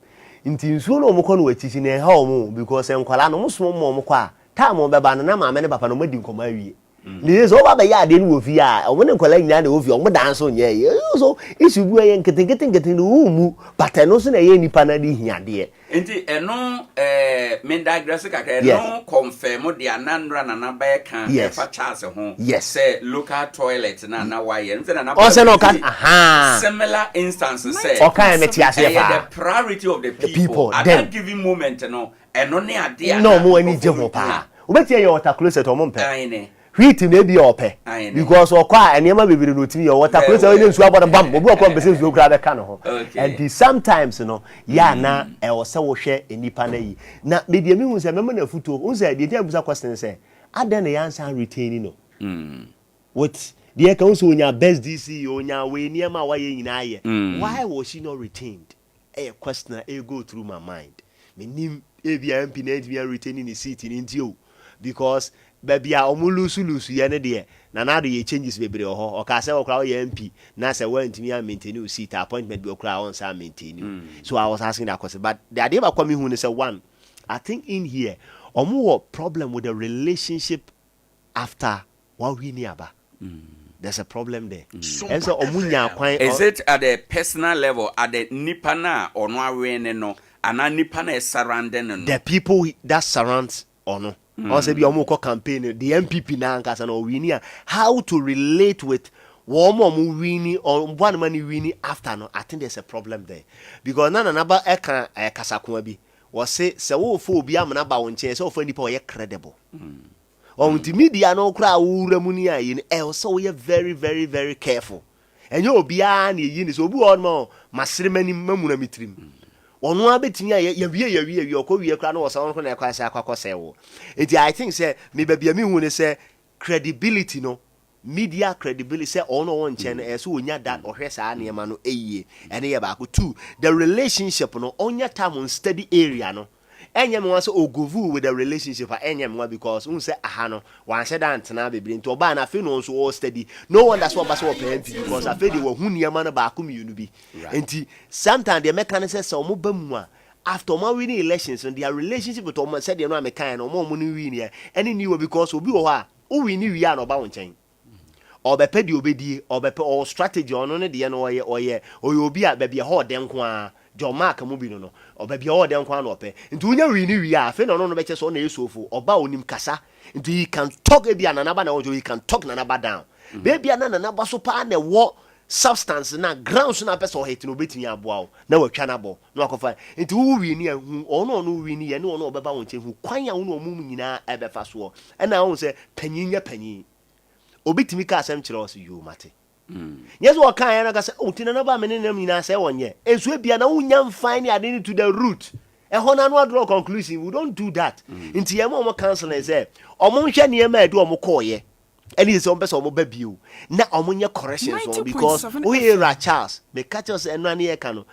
S5: mu nti nsuo no wɔn kɔ no wɔ akyikyi na ɛha wɔn because nkwadaa no wɔn soma wɔn ma wɔn kɔ a Time a wɔbɛba no, na maame ne papa no wɔadi nkɔmmɔ awie. Nti sɛ wɔba bɛyɛ adeɛ no wɔ fie a, wɔn ne nkwadaa nyinaa na ɛwɔ fie, wɔn dan nso nyɛ yɛ. So issue bi wɔ yɛ nketenkete nketenkete no wommu, but ɛno nso na ɛyɛ nipa no ade hia adeɛ.
S3: Nti ɛno eh, me digress kakra, ɛno
S5: Yes.
S3: confirm deɛ na nnora Nana bɛka
S5: Yes.
S3: ɛfa Charles ho
S5: Yes.
S3: sɛ local toilet na na wayɛ. Ɛno sɛ Nana
S5: Ɔsɛ na ɔka
S3: bɛsi
S5: ahaa.
S3: similar instance sɛ
S5: Ɔka yɛ mete aseɛ
S3: ɛyɛ
S5: paa.
S3: the priority of the
S5: The
S3: people
S5: people,
S3: at
S5: then.
S3: that given moment no. Ɛno ne adeɛ a
S5: na
S3: na
S5: wɔn ani gye
S3: nkurɔfoɔ
S5: ho
S3: no
S5: paa.
S3: hia.
S5: Wobɛtumi ayɛ water closet wɔn mpɛ.
S3: Aane.
S5: Wheat no ebia ɔpɛ
S3: Aane.
S5: because ɔkɔ a nneɛma bebree na otumi yɛ. Water
S3: Very
S5: closet ɔyɛ
S3: well.
S5: nsuo abɔ no bam. Obi wɔ kɔ mpɛ sɛ nsuo koraa bɛka ne ho.
S3: Okay.
S5: Nti sometimes no yɛ a na ɛwɔ sɛ wohwɛ nipa no ayi. Na me deɛ mehu sɛ mɛma no afutuo. Wohu sɛ deɛ nti a mebusa question ne sɛ adɛn na yɛansan retain no? With deɛ ɛka wohu sɛ onya best DC, onya wei nneɛma a wayɛ nyinaa ayɛ. Why was she not retained? Ɛyɛ question a ɛre go through my mind. Mennim, ebia MP no antumi an retain ne seat no nti o. Because baabi a wɔn lose lose yɛ no deɛ, Nana Addo yɛɛ changes bebree wɔ hɔ. Ɔkaa sɛ wo koraa woyɛ MP na sɛ woantumi an maintain wo seat a, appointment bi wɔ koraa a ɔnsan maintain wo. So I was asking that question. But the adeɛ baako a mehu ne sɛ, one, I think in here, wɔn wɔ problem with the relationship after wawini aba. There's a problem there. Ɛne sɛ ɔmo nyaa kwan.
S3: Is it at the personal level, at the nipa no a ɔno awene no anaa nipa no a ɛsurrounde no no?
S5: The people that surrounds ɔno. Ɔn sɛ bi a ɔmo kɔ campaign no, the NPP no ankasa no ɔwini a, how to relate with wɔn a ɔmo wini, ɔmo boa no ma no wini after no, I think there's a problem there. Because na Nana Aba ɛka kasakoa bi, ɔse sɛ worefa obi amena ba wo nkyɛn, ɛsɛ sɛ wofa nipa a ɔyɛ credible. Ɔho nti media no koraa a wowura mu ne ayi no ɛwɔ sɛ woyɛ very very very careful. Ɛnyɛ obiara na eyi ne sɛ obi wɔ hɔ nom a masere m'anim mamuna me tirim. Ɔno ara bɛtumi ayɛ, yɛwie yɛwie yɛwie, ɔkɔ wie koraa na ɔsan ɔno koraa na ɛkɔ asɛ akɔ akɔsɛe wo. Nti I think sɛ me baabi a mehu ne sɛ credibility no, media credibility sɛ ɔno a ɔwɔ nkyɛn no ɛyɛ sɛ ɔnya that, ɔhwɛ saa nneɛma no yie. Ɛno yɛ baako. Two, the relationship no, ɔnya time on study area no. Ɛnyɛ me nwa sɛ ɔgovuu with the relationship a, ɛnyɛ me nwa because wohu sɛ aha no, wanhyɛ da antena bebree nti ɔbaa no afei na ɔno nso ɔɔ study. No wonder sɛ ɔba sɛ ɔpɛ MP because afei deɛ wahu nneɛma no baako mmienu bi. Nti sometimes deɛ mɛka ne sɛ sɛ ɔmo ba mu a, after ɔmo awini elections no, their relationship with ɔmo sɛdeɛ no a mekaeɛ no, ɔmo a ɔmo ne win yɛ ɛne new because obi wɔ hɔ a, wo wini wie a na ɔba wo nkyɛn. Ɔbɛpɛ deɛ ɔbɛdie, ɔbɛpɛ, ɔwɔ strategy, ɔno ne deɛ no ɔyɛ, ɔyɛ, ɔyɛ obi a baabi ɛhɔ ɔdɛ nko ara, John Mark mu bi no no, ɔ baabi ɛhɔ ɔdɛ nko ara na ɔpɛ. Nti wonya wini wie a, afei na ɔno no bɛkyɛ sɛ ɔna ɛyɛ sofo, ɔba a ɔnim kasa, nti he can talk, ebia Nana Aba na ɛwɔ nti he can talk Nana Aba down. Baabi a na Nana Aba so paa na ɛwɔ substance no a, grounds no a apɛ sɛ ɔhit no, ɔbɛtumi aboa wo na watwa no abɔ na wakɔfa. Nti wo wini a, hu ɔno a ɔno wini yɛ ne ɔno a ɔbɛba wo nkyɛn, hu kwan a wo ne wɔn nyinaa ɛbɛfa soɔ. Ɛna wohu sɛ panyin nyɛ panyin. Obi tumi ka asɛm kyerɛ wo sɛ, yoo mate. Nyɛ sɛ ɔkaeɛ no aka sɛ, oh nti Nana Ba me ne nam nyinaa sɛ ɔnyɛ. Nso ebia na wonya mfae ne ade no to the root. Ɛhɔ no ano adraw conclusion. We don't do that. Nti yɛma wɔn counseling sɛ wɔn nhwɛ nneɛma a ɛde wɔn kɔɔeɛ ɛne sɛ wɔn pɛ sɛ wɔn ba bio na wɔn nyɛ corrections wɔn because woyɛ Ira Charles meka kyerɛ sɛ ɛno ane yɛka no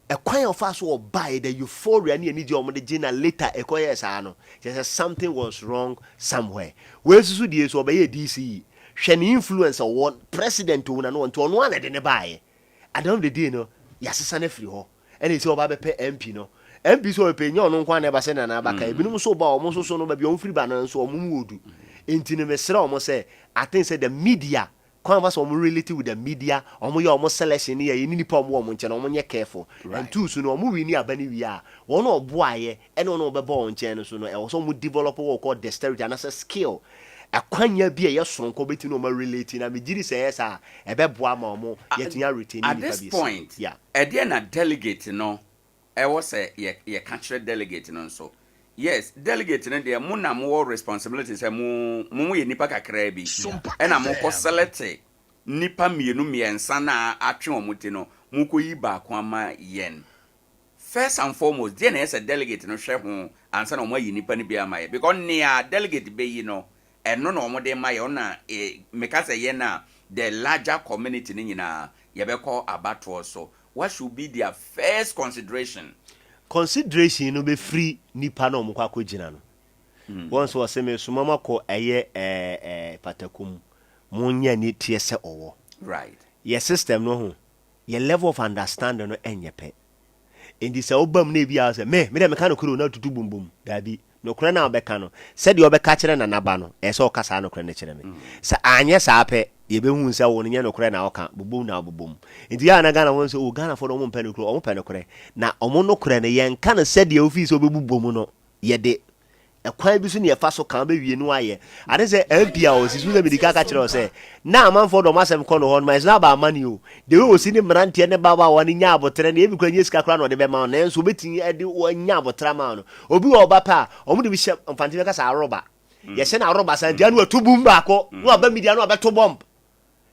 S5: ɛkwan a ɔfa so ɔbaeɛ the euphoria ne anigye a wɔde gye na later ɛkɔyɛɛ saa no kyerɛ sɛ something was wrong somewhere. Wei nso so deɛ so ɔbɛyɛɛ DCE hwɛ ne influence a ɔwɔ president owu na no nti ɔno ara na ɛde ne baeɛ at the end of the day no yɛasesa no afiri hɔ ɛna ɛsɛ ɔba bɛpɛ MP no MP sɛ ɔpɛ nyɛ ɔno nko ara na ɛba sɛ Nana Aba ka ebinom nso ba ɔmo nso so no baabi a ɔmo firi ba no nso ɔmo mu wɔ du nti no mesrɛ ɔmo sɛ I think sɛ the media Kwan a wɔfa so wɔn relate with the media, wɔn yɛ wɔn selection ne yɛ ne nipa a wɔn wɔ wɔn nkyɛn no wɔn nyɛ careful. And two so no wɔn wini aba no wie a, wɔn a wɔboaeɛ ɛne wɔn a wɔbɛba wɔn nkyɛn no so no ɛwɔ sɛ wɔn develop what we call dexterity anaasɛ skill. Ɛkwanya bi a ɛyɛ soronko bɛtumi ne wɔn a relate na megye di sɛ ɛyɛ saa a ɛbɛboa ma wɔn yɛatumi a retain
S3: At
S5: nnipa
S3: this
S5: bi si.
S3: point,
S5: Yeah.
S3: ɛdeɛn na delegate no ɛwɔ sɛ yɛ yɛka kyerɛ delegate no nso. Yes, delegate no deɛ mo na mowɔ responsibility sɛ mo mo yɛ nnipa kakraa bi ɛna mokɔ select nnipa mmienu mmiɛnsa no a atwe wɔn ti no mokɔyi baako ama yɛn. First and foremost, deɛ na ɛyɛ sɛ delegate no hwɛ ho ansa na wɔn ayi nnipa no bi ama yɛn because nea delegate bɛyi no Ɛno na wɔde ma yɛn, ɔno na meka sɛ yɛn a the larger community no nyinaa yɛbɛkɔ abatoɔ so. What should be their first consideration?
S5: Consideration no bɛfiri nipa no a wɔkɔ akɔgyina no. Wɔn nso wɔse mesoma mo akɔ ɛyɛ ɛɛ pataku mu, monyɛ ani teɛ sɛ ɔwɔ.
S3: Right.
S5: Yɛ system no ho, yɛ level of understanding no ɛnyɛ pɛ. Enti sɛ woba mu na ebia wo sɛ, Me, me deɛ meka nokorɛ o, na atutu bumbum. Daabi. Nokorɛ no a wobɛka no, sɛdeɛ wobɛka akyerɛ Nana ba no, ɛyɛ sɛ woka saa nokorɛ no kyerɛ me. Sɛ anyɛ saa pɛ, yɛbɛhu sɛ wo no nyɛ nokorɛ na woka, bobom na wobobom. Enti yɛ a na Ghanafoɔ no sɛ, oh, Ghanafoɔ deɛ wɔmpɛ nokorɛ o, wɔpɛ nokorɛ. Na wɔn nokorɛ no, yɛnka no sɛdeɛ wofii sɛ wobɛbobɔ mu no, yɛde ɛkwan bi so ne yɛfa so ka wobɛwie no ayɛ ade sɛ MP a ɔsi so sɛ mede ka ka kyerɛ wo sɛ na amanfoɔ dɔm asɛm kɔ no hɔ no ma it's not about money o the way ɔsi ne mmeranteɛ ne babaawa no nya aboterɛ no ebi kora nyɛ sika koraa na ɔde bɛma wo nanso obɛtumi de anya aboterɛ ama no obi wɔ ɔba pɛ a ɔmo de bi hyɛ mfante bɛka sɛ arɔba mm. yɛhyɛ no arɔba saa nti ano atu bum baako na waba media na wabɛto bɔmb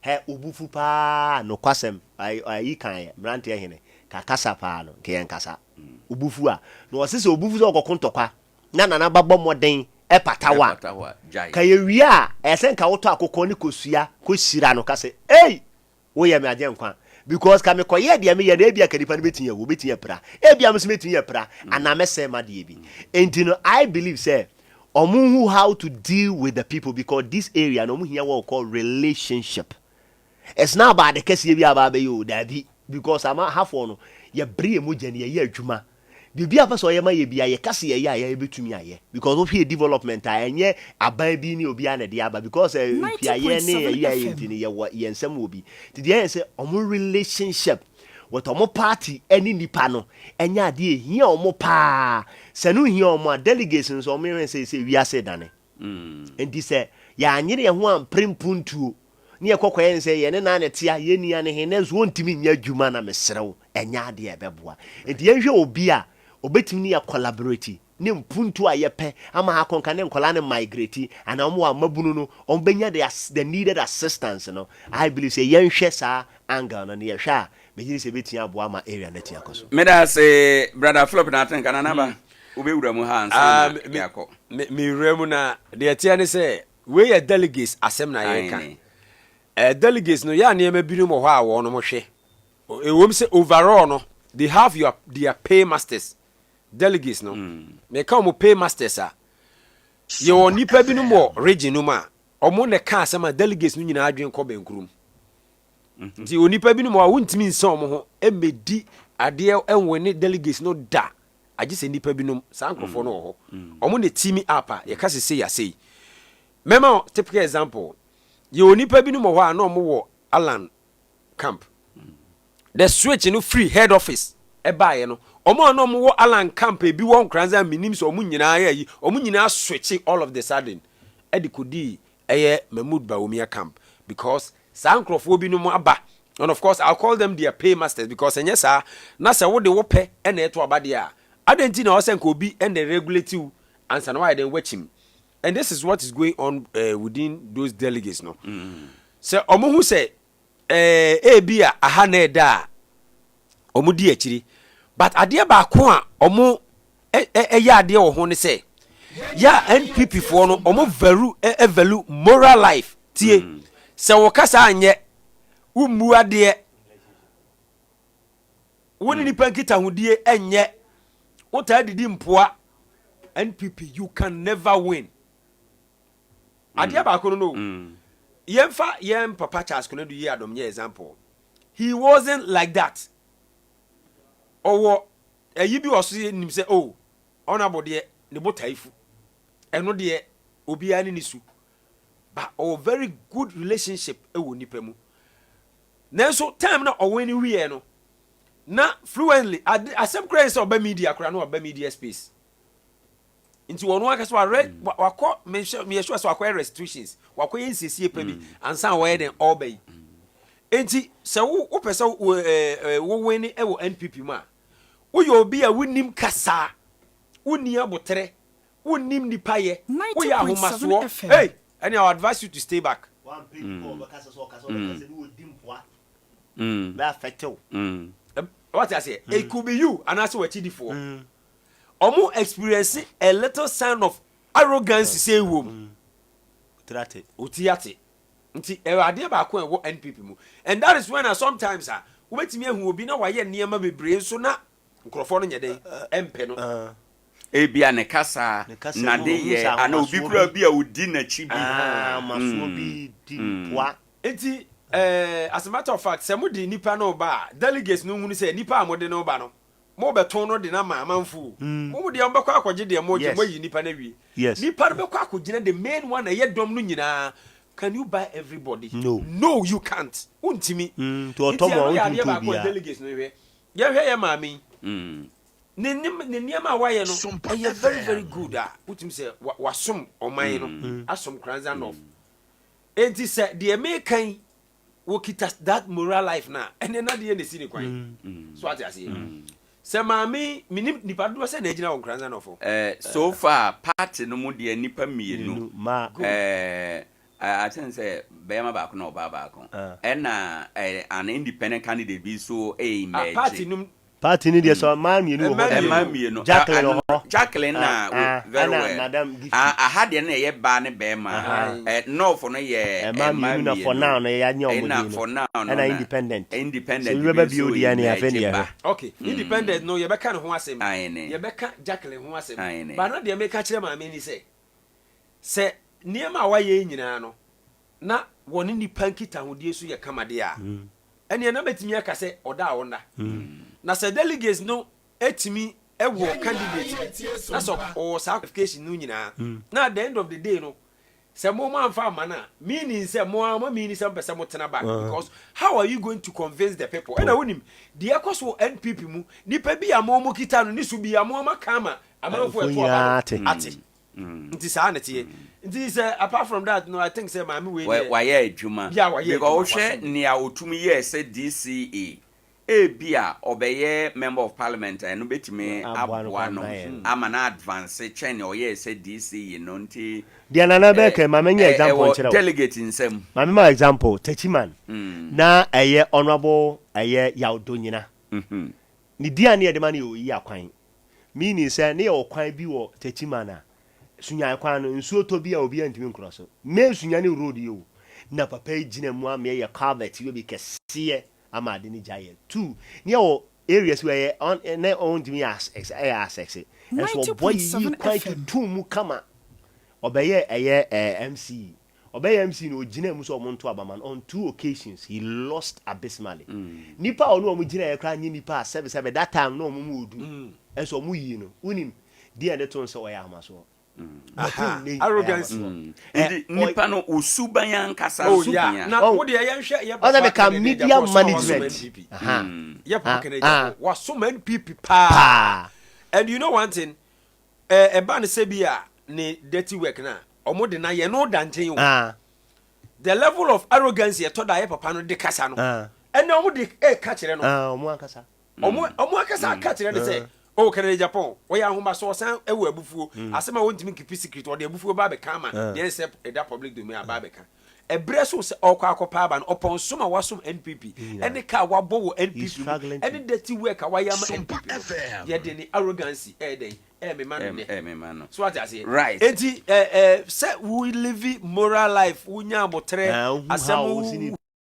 S5: Hɛ obufu paa nokwasɛm ayi kan yɛ mmeranteɛ hene ka kasa paa no nka yɛn kasa obufu a na ɔse sɛ obufu sɛ ɔkɔko ntɔkwa na nana ba bɔ mmɔden ɛpata wa ka yɛ wie a ɛyɛ sɛ nka wotɔ akokɔ ne kosua kɔ hyira no ka sɛ ei woyɛ me agye nkwa because ka mekɔyɛ deɛ meyɛ no ebia ka nipa no bɛtumi awu bɛtumi apira ebia me nso mɛtumi apira anaa mɛsɛe m'adeɛ bi enti no I believe sɛ Ɔmo hu how to deal with the people because this area no ɔmo hia what we call relationship. It's not about ade kɛseɛ bi a aba abɛyɛ o, daabi because ama hafoɔ no yɛbrɛ yɛn mogya ni yɛyɛ adwuma. Biribi a wopɛ sɛ ɔyɛ ma yɛ biara yɛka sɛ yɛyɛ a yɛn yɛbɛtumi ayɛ because wohwɛ yɛ development a ɛnyɛ aban bi ne obiara na ɛde aba because nkuayɛ ne ayi a yɛyɛ nti no yɛwɔ yɛn nsam wɔ bi. Nti deɛ ɛyɛ sɛ ɔmo relationship with ɔmo party ɛne nipa no ɛnyɛ adeɛ ɛhia ɔmo paa. Sɛ no hia ɔmo a delegates nso ɔmo yɛhwɛ sɛ sɛ wiase redane. Nti sɛ yɛanyere yɛn ho ampere mpuntuo ne yɛkɔ kɔyɛ ne sɛ yɛne naa na ɛte a yɛnni ane he nanso wɔntumi nyɛ adwuma na mesrɛ wo ɛnyɛ adeɛ a ɛbɛboa. Nti yɛnhwɛ obi a ɔbɛtumi ne yɛ collaborate ne mpuntuo a yɛpɛ ama ha akɔnka ne nkwadaa no migrate anaa wɔn wɔ amabunu no wɔn bɛnya the, the needed assistance no. I believe sɛ yɛnhwɛ saa angle no na yɛhwɛ a. Megye di sɛ ɛbɛtumi aboa ama area no atumi akɔ so.
S3: Meda ase brother Philip na atenka na naba wobɛwura mu ha ansa na yɛakɔ.
S6: Mewura mu na deɛ ɛteɛ ne sɛ wei yɛ delegates asɛm na yɛreka. Eh, delegates no yɛ a nneɛma binom wɔ hɔ a wɔnom hwɛ. Ɛwom sɛ overall no they have your their pay masters delegates no. Meka wɔn pay masters a yɛwɔ nnipa binom wɔ region no mu a wɔn na ɛka asɛm a delegates no nyinaa adwene kɔ bɛnkurom. Nti onipa binom wɔ hɔ a wontumi nsa wɔn ho mmɛdi adeɛ nwene delegates no da agye sɛ nnipa binom saa nkurɔfoɔ no wɔ hɔ. Wɔn na team up a yɛka sɛ sei a sei. Mɛma wo typical example. Yɛwɔ nnipa binom wɔ hɔ a na wɔn wɔ Allan camp. The switch no firi head office ɛbaeɛ no, wɔn a na wɔn wɔ Allan camp ebi wɔ Nkoranza a menim sɛ wɔn nyinaa yɛ ayi, wɔn nyinaa switch all of the sudden ɛde kɔdii ɛyɛ Mahmood Bawumia camp because saa nkorɔfoɔ binom aba and of course I'll call them their pay masters because ɛnyɛ saa na sɛ wode wo pɛ na ɛto aba deɛ a adɛn nti na ɛwɔ sɛ nka obi na regulate wo ansa na wayɛ dɛn wakyim and this is what is going on uh, within those delegates no sɛ ɔmo hu sɛ eh, ebi a aha na ɛda a ɔmo di akyiri but adeɛ baako a ɔmo ɛyɛ adeɛ wɔ ho ne sɛ yɛ a NPP foɔ no ɔmo value ɛ value moral life tie mm. sɛ wɔ kasa anyɛ wo mmu adeɛ wo ne mm. nipa nkitahodie ɛnyɛ wotaa didi mpoa NPP you can never win adeɛ mm. baako no no mm. yɛmfa yɛn papa Charles Konadu yi adom nyɛ example he wasn't like that ɔwɔ Ayi bi wɔ so yɛ nim sɛ oh honourable deɛ ne bo tae fu ɛno deɛ obiara ne ne su but ɔwɔ very good relationship wɔ nipa mu nanso time na ɔwɔ ne wieɛ no na fluently ade asɛm koraa yɛ sɛ ɔba media koraa na ɔba media space Nti ɔno ankasa wa wakɔ meyɛ sure sɛ wakɔyɛ restitutions wakɔyɛ nsiesie pa bi mm. ansa a wɔyɛ dɛn ɔreba yi nti sɛ wo wopɛ sɛ wo ɛɛ wo win wɔ NPP mu a woyɛ obi a wonim kasa wonni aboterɛ wonnim nipa yɛ woyɛ ahomasoɔ hey ɛne I advise you to stay back.
S5: Bɛ affect wo.
S6: Wate aseɛ it could be you anaasɛ w'akyidifoɔ. Ɔmo experience a little sign of arrogance sei wɔ mu. Oti ate. Nti ɛyɛ adeɛ baako a ɛwɔ NPP mu. And that is when a sometimes a wobɛtumi ahu obi na wayɛ nneɛma bebree nso na nkorɔfoɔ no nyɛ dɛn ɛmpɛ no.
S3: Ebia ne kasa, n'adeyɛ, anaa obi koraa bi a odi n'akyi bi.
S5: Ahomasoɔ bi di mpoa.
S6: Nti eh, as a matter of fact, sɛ mode nipa no reba a, delegates no nhunu sɛ nipa a mode no reba no, Mobɛtɔn no de no ama amanfo o. Mo mu deɛ mobɛkɔ akɔgye deɛ mogye, moayi nnipa no awie. Nnipa no bɛkɔ akɔgyina the main one a ɛyɛ dɔm no nyinaa. Can you buy everybody? No you can't. Wontumi. Nti ɛno yɛ adeɛ baako a delegates no hwɛ. Yɛhwɛ yɛn maame yi. Ne ne nneɛma a wayɛ no, ɛyɛ very very good a wotumi sɛ wasom ɔman no, asom Kranza North. Enti sɛ deɛ meka yi wɔkita that moral life no a, ɛnɛ na deɛ na ɛsi ne kwan. So ate aseɛ? Sɛ maame, menim nipa dodoɔ sɛ na agyina wɔ Nkoranza North.
S3: Eh, so far party no mu deɛ nipa mmienu. Eh, I think sɛ bɛrima baako na ɔbaa baako. Ɛna eh, an independent candidate bi nso emerge.
S6: Ah, party no mu
S5: Party no deɛ sɛ mmaa mmienu wɔ hɔ deɛ.
S3: Mmaa mmienu.
S5: Jacqueline wɔ hɔ.
S3: Jacqueline na
S5: ah,
S3: very
S5: ɛna
S3: well.
S5: Madam Gifty.
S3: Ah, aha deɛ no ɛyɛ baa ne bɛrima. Eh, North no yɛ
S5: Mmaa mmienu na for now no yɛanyɛ wɔn
S3: Ɛna
S5: din
S3: for
S5: no.
S3: now no
S5: Ɛna
S3: na
S5: independent.
S3: Independent
S5: Sɛ bi bɛba
S3: bi
S5: bio
S3: nso
S5: deɛ ne afei ne
S3: emerge
S5: yɛhwɛ.
S3: ba.
S6: Okay, independent no yɛbɛka ne ho asɛm.
S3: Aane.
S6: Yɛbɛka Jacqueline ho asɛm.
S3: Aane.
S6: But na deɛ meka kyerɛ maame ni sɛ, sɛ nneɛma a wayɛ yi nyinaa no, na wɔne nnipa nkitahodie nso yɛ kama deɛ a, ɛnneɛ na mɛtumi aka sɛ ɔda a ɔnna. Na sɛ delegates no tumi wɔ candidate bi na sɛ ɔwɔ saa qualification no nyinaa na at the end of the day no sɛ mo moamfa amma no a, meaning sɛ mo ara mo meaning sɛ mopɛ sɛ motena back because how are you going to convince the people? Ɛna wonim deɛ ɛkɔ so wɔ NPP mu, nipa bi a mo mokita no ne so bi a mo ama ka ama amanfoɔ ɛto aba no ate. Nti saa na ɛteɛ. Nti sɛ apart from that no I think sɛ maame wei deɛ.
S3: Wayɛ adwuma.
S6: Yeah wayɛ
S3: Because
S6: adwuma
S3: wohwɛ
S6: wasom.
S3: nea otumi yɛɛ sɛ DCE. Ebia ɔbɛyɛ member of parliament a ɛno bɛtumi
S5: Aboa no
S3: aboa
S5: koraa
S3: no
S5: ma yɛ no.
S3: ama no advance kyɛn nea ɔyɛɛ sɛ DC yi no nti
S5: Deɛ Nana bɛka yi, ma menyɛ
S3: ɛ
S5: example
S3: ɛwɔ
S5: nkyerɛ wo.
S3: delegate nsam.
S5: Ma mema wo example, Techiman, na ɛyɛ Honourable ɛyɛ Yaw Donyina. Ne din a ne yɛde ma no yɛ Oyi Akwan. Meaning sɛ ne yɛwɔ kwan bi wɔ Techiman a, Sunyani kwan no, nsuo tɔ bi a obiara ntumi nkorɔ so. Main Sunyani road yi o, na papa yi gyina mu ama yɛyɛ culvert yɛ bi kɛseɛ ama ade no gya yɛ. Two, ne yɛwɔ areas bi a ɛyɛ ɔn na ɔntumi yɛ as ɛyɛ asɛse. Nso ɔboa yiyi
S4: 90.7
S5: kwan
S4: FM.
S5: tutuu mu kama. Ɔbɛyɛɛ ɛyɛ ɛɛ MC. Ɔbɛyɛ MC no ogyinaa mu sɛ ɔmo nto aba ma no on two occasions he lost abysmally. Nipa a ɔne ɔmo gyinaeɛ koraa nyɛ nipa a sɛbe sɛbe that time na ɔmo mu ɔdu nso ɔmo yii no. Wonim deɛ yɛde to no sɛ ɔyɛ ahomasoɔ. Bɛpem
S6: Aha,
S5: nnɛ yi ɔyɛ
S6: arrogance.
S5: ahomasoɔ. Ɛ
S3: Nti
S5: ɔy
S3: nipa no wo suban ankasa
S6: Oh
S3: nso
S6: yeah.
S3: hia.
S6: Na
S5: Ɔn
S6: wo deɛ yɛnhwɛ yɛ
S5: ɔsɛ
S6: papa
S5: meka
S6: Kennedy
S5: media
S6: Agyapong ɔsom a wasom
S5: management.
S6: NPP.
S5: Aha
S6: Yɛ papa
S5: ah
S6: Kennedy
S5: ah
S6: Agyapong wasom NPP paa.
S5: paa.
S6: And you know one thing, eh, ɛba no sɛ bi a ne dirty work no a ɔmo de no ayɛ no da nkyɛn o.
S5: Ah
S6: The level of arrogance ɛtɔ da yɛ papa no de kasa no,
S5: ah
S6: ɛnna ɔmo de ɛka kyerɛ no.
S5: ah ɔmo ankasa.
S6: Ɔmo ɔmo ankasa aka kyerɛ no sɛ, oh Kennedy Agyapong, ɔyɛ ahomaso, ɔsan ɛwɔ abufuo, asɛm a wɔntumi nkeep secret, ɔde abufuo ba abɛka ama deɛ nsɛ ɛda public domain aba abɛka. Ɛbrɛ so sɛ ɔkɔ akɔpa aba no, ɔpɔn som a wasom NPP, ɛne kaa wabɔ wɔ
S5: He's
S6: NPP mu,
S5: struggling to.
S6: ɛne dirty work a wayɛ ama
S1: Sompa
S6: NPP no,
S1: FM.
S6: yɛde ne arrogance ɛyɛ dɛn ɛmema no nnɛ.
S3: Ɛmema no.
S6: So wate aseɛ?
S3: Right.
S6: Enti ɛ ɛ sɛ wo live moral life, wonya abotrɛ,
S5: Ah, wohu
S6: asɛm
S5: how wosi ne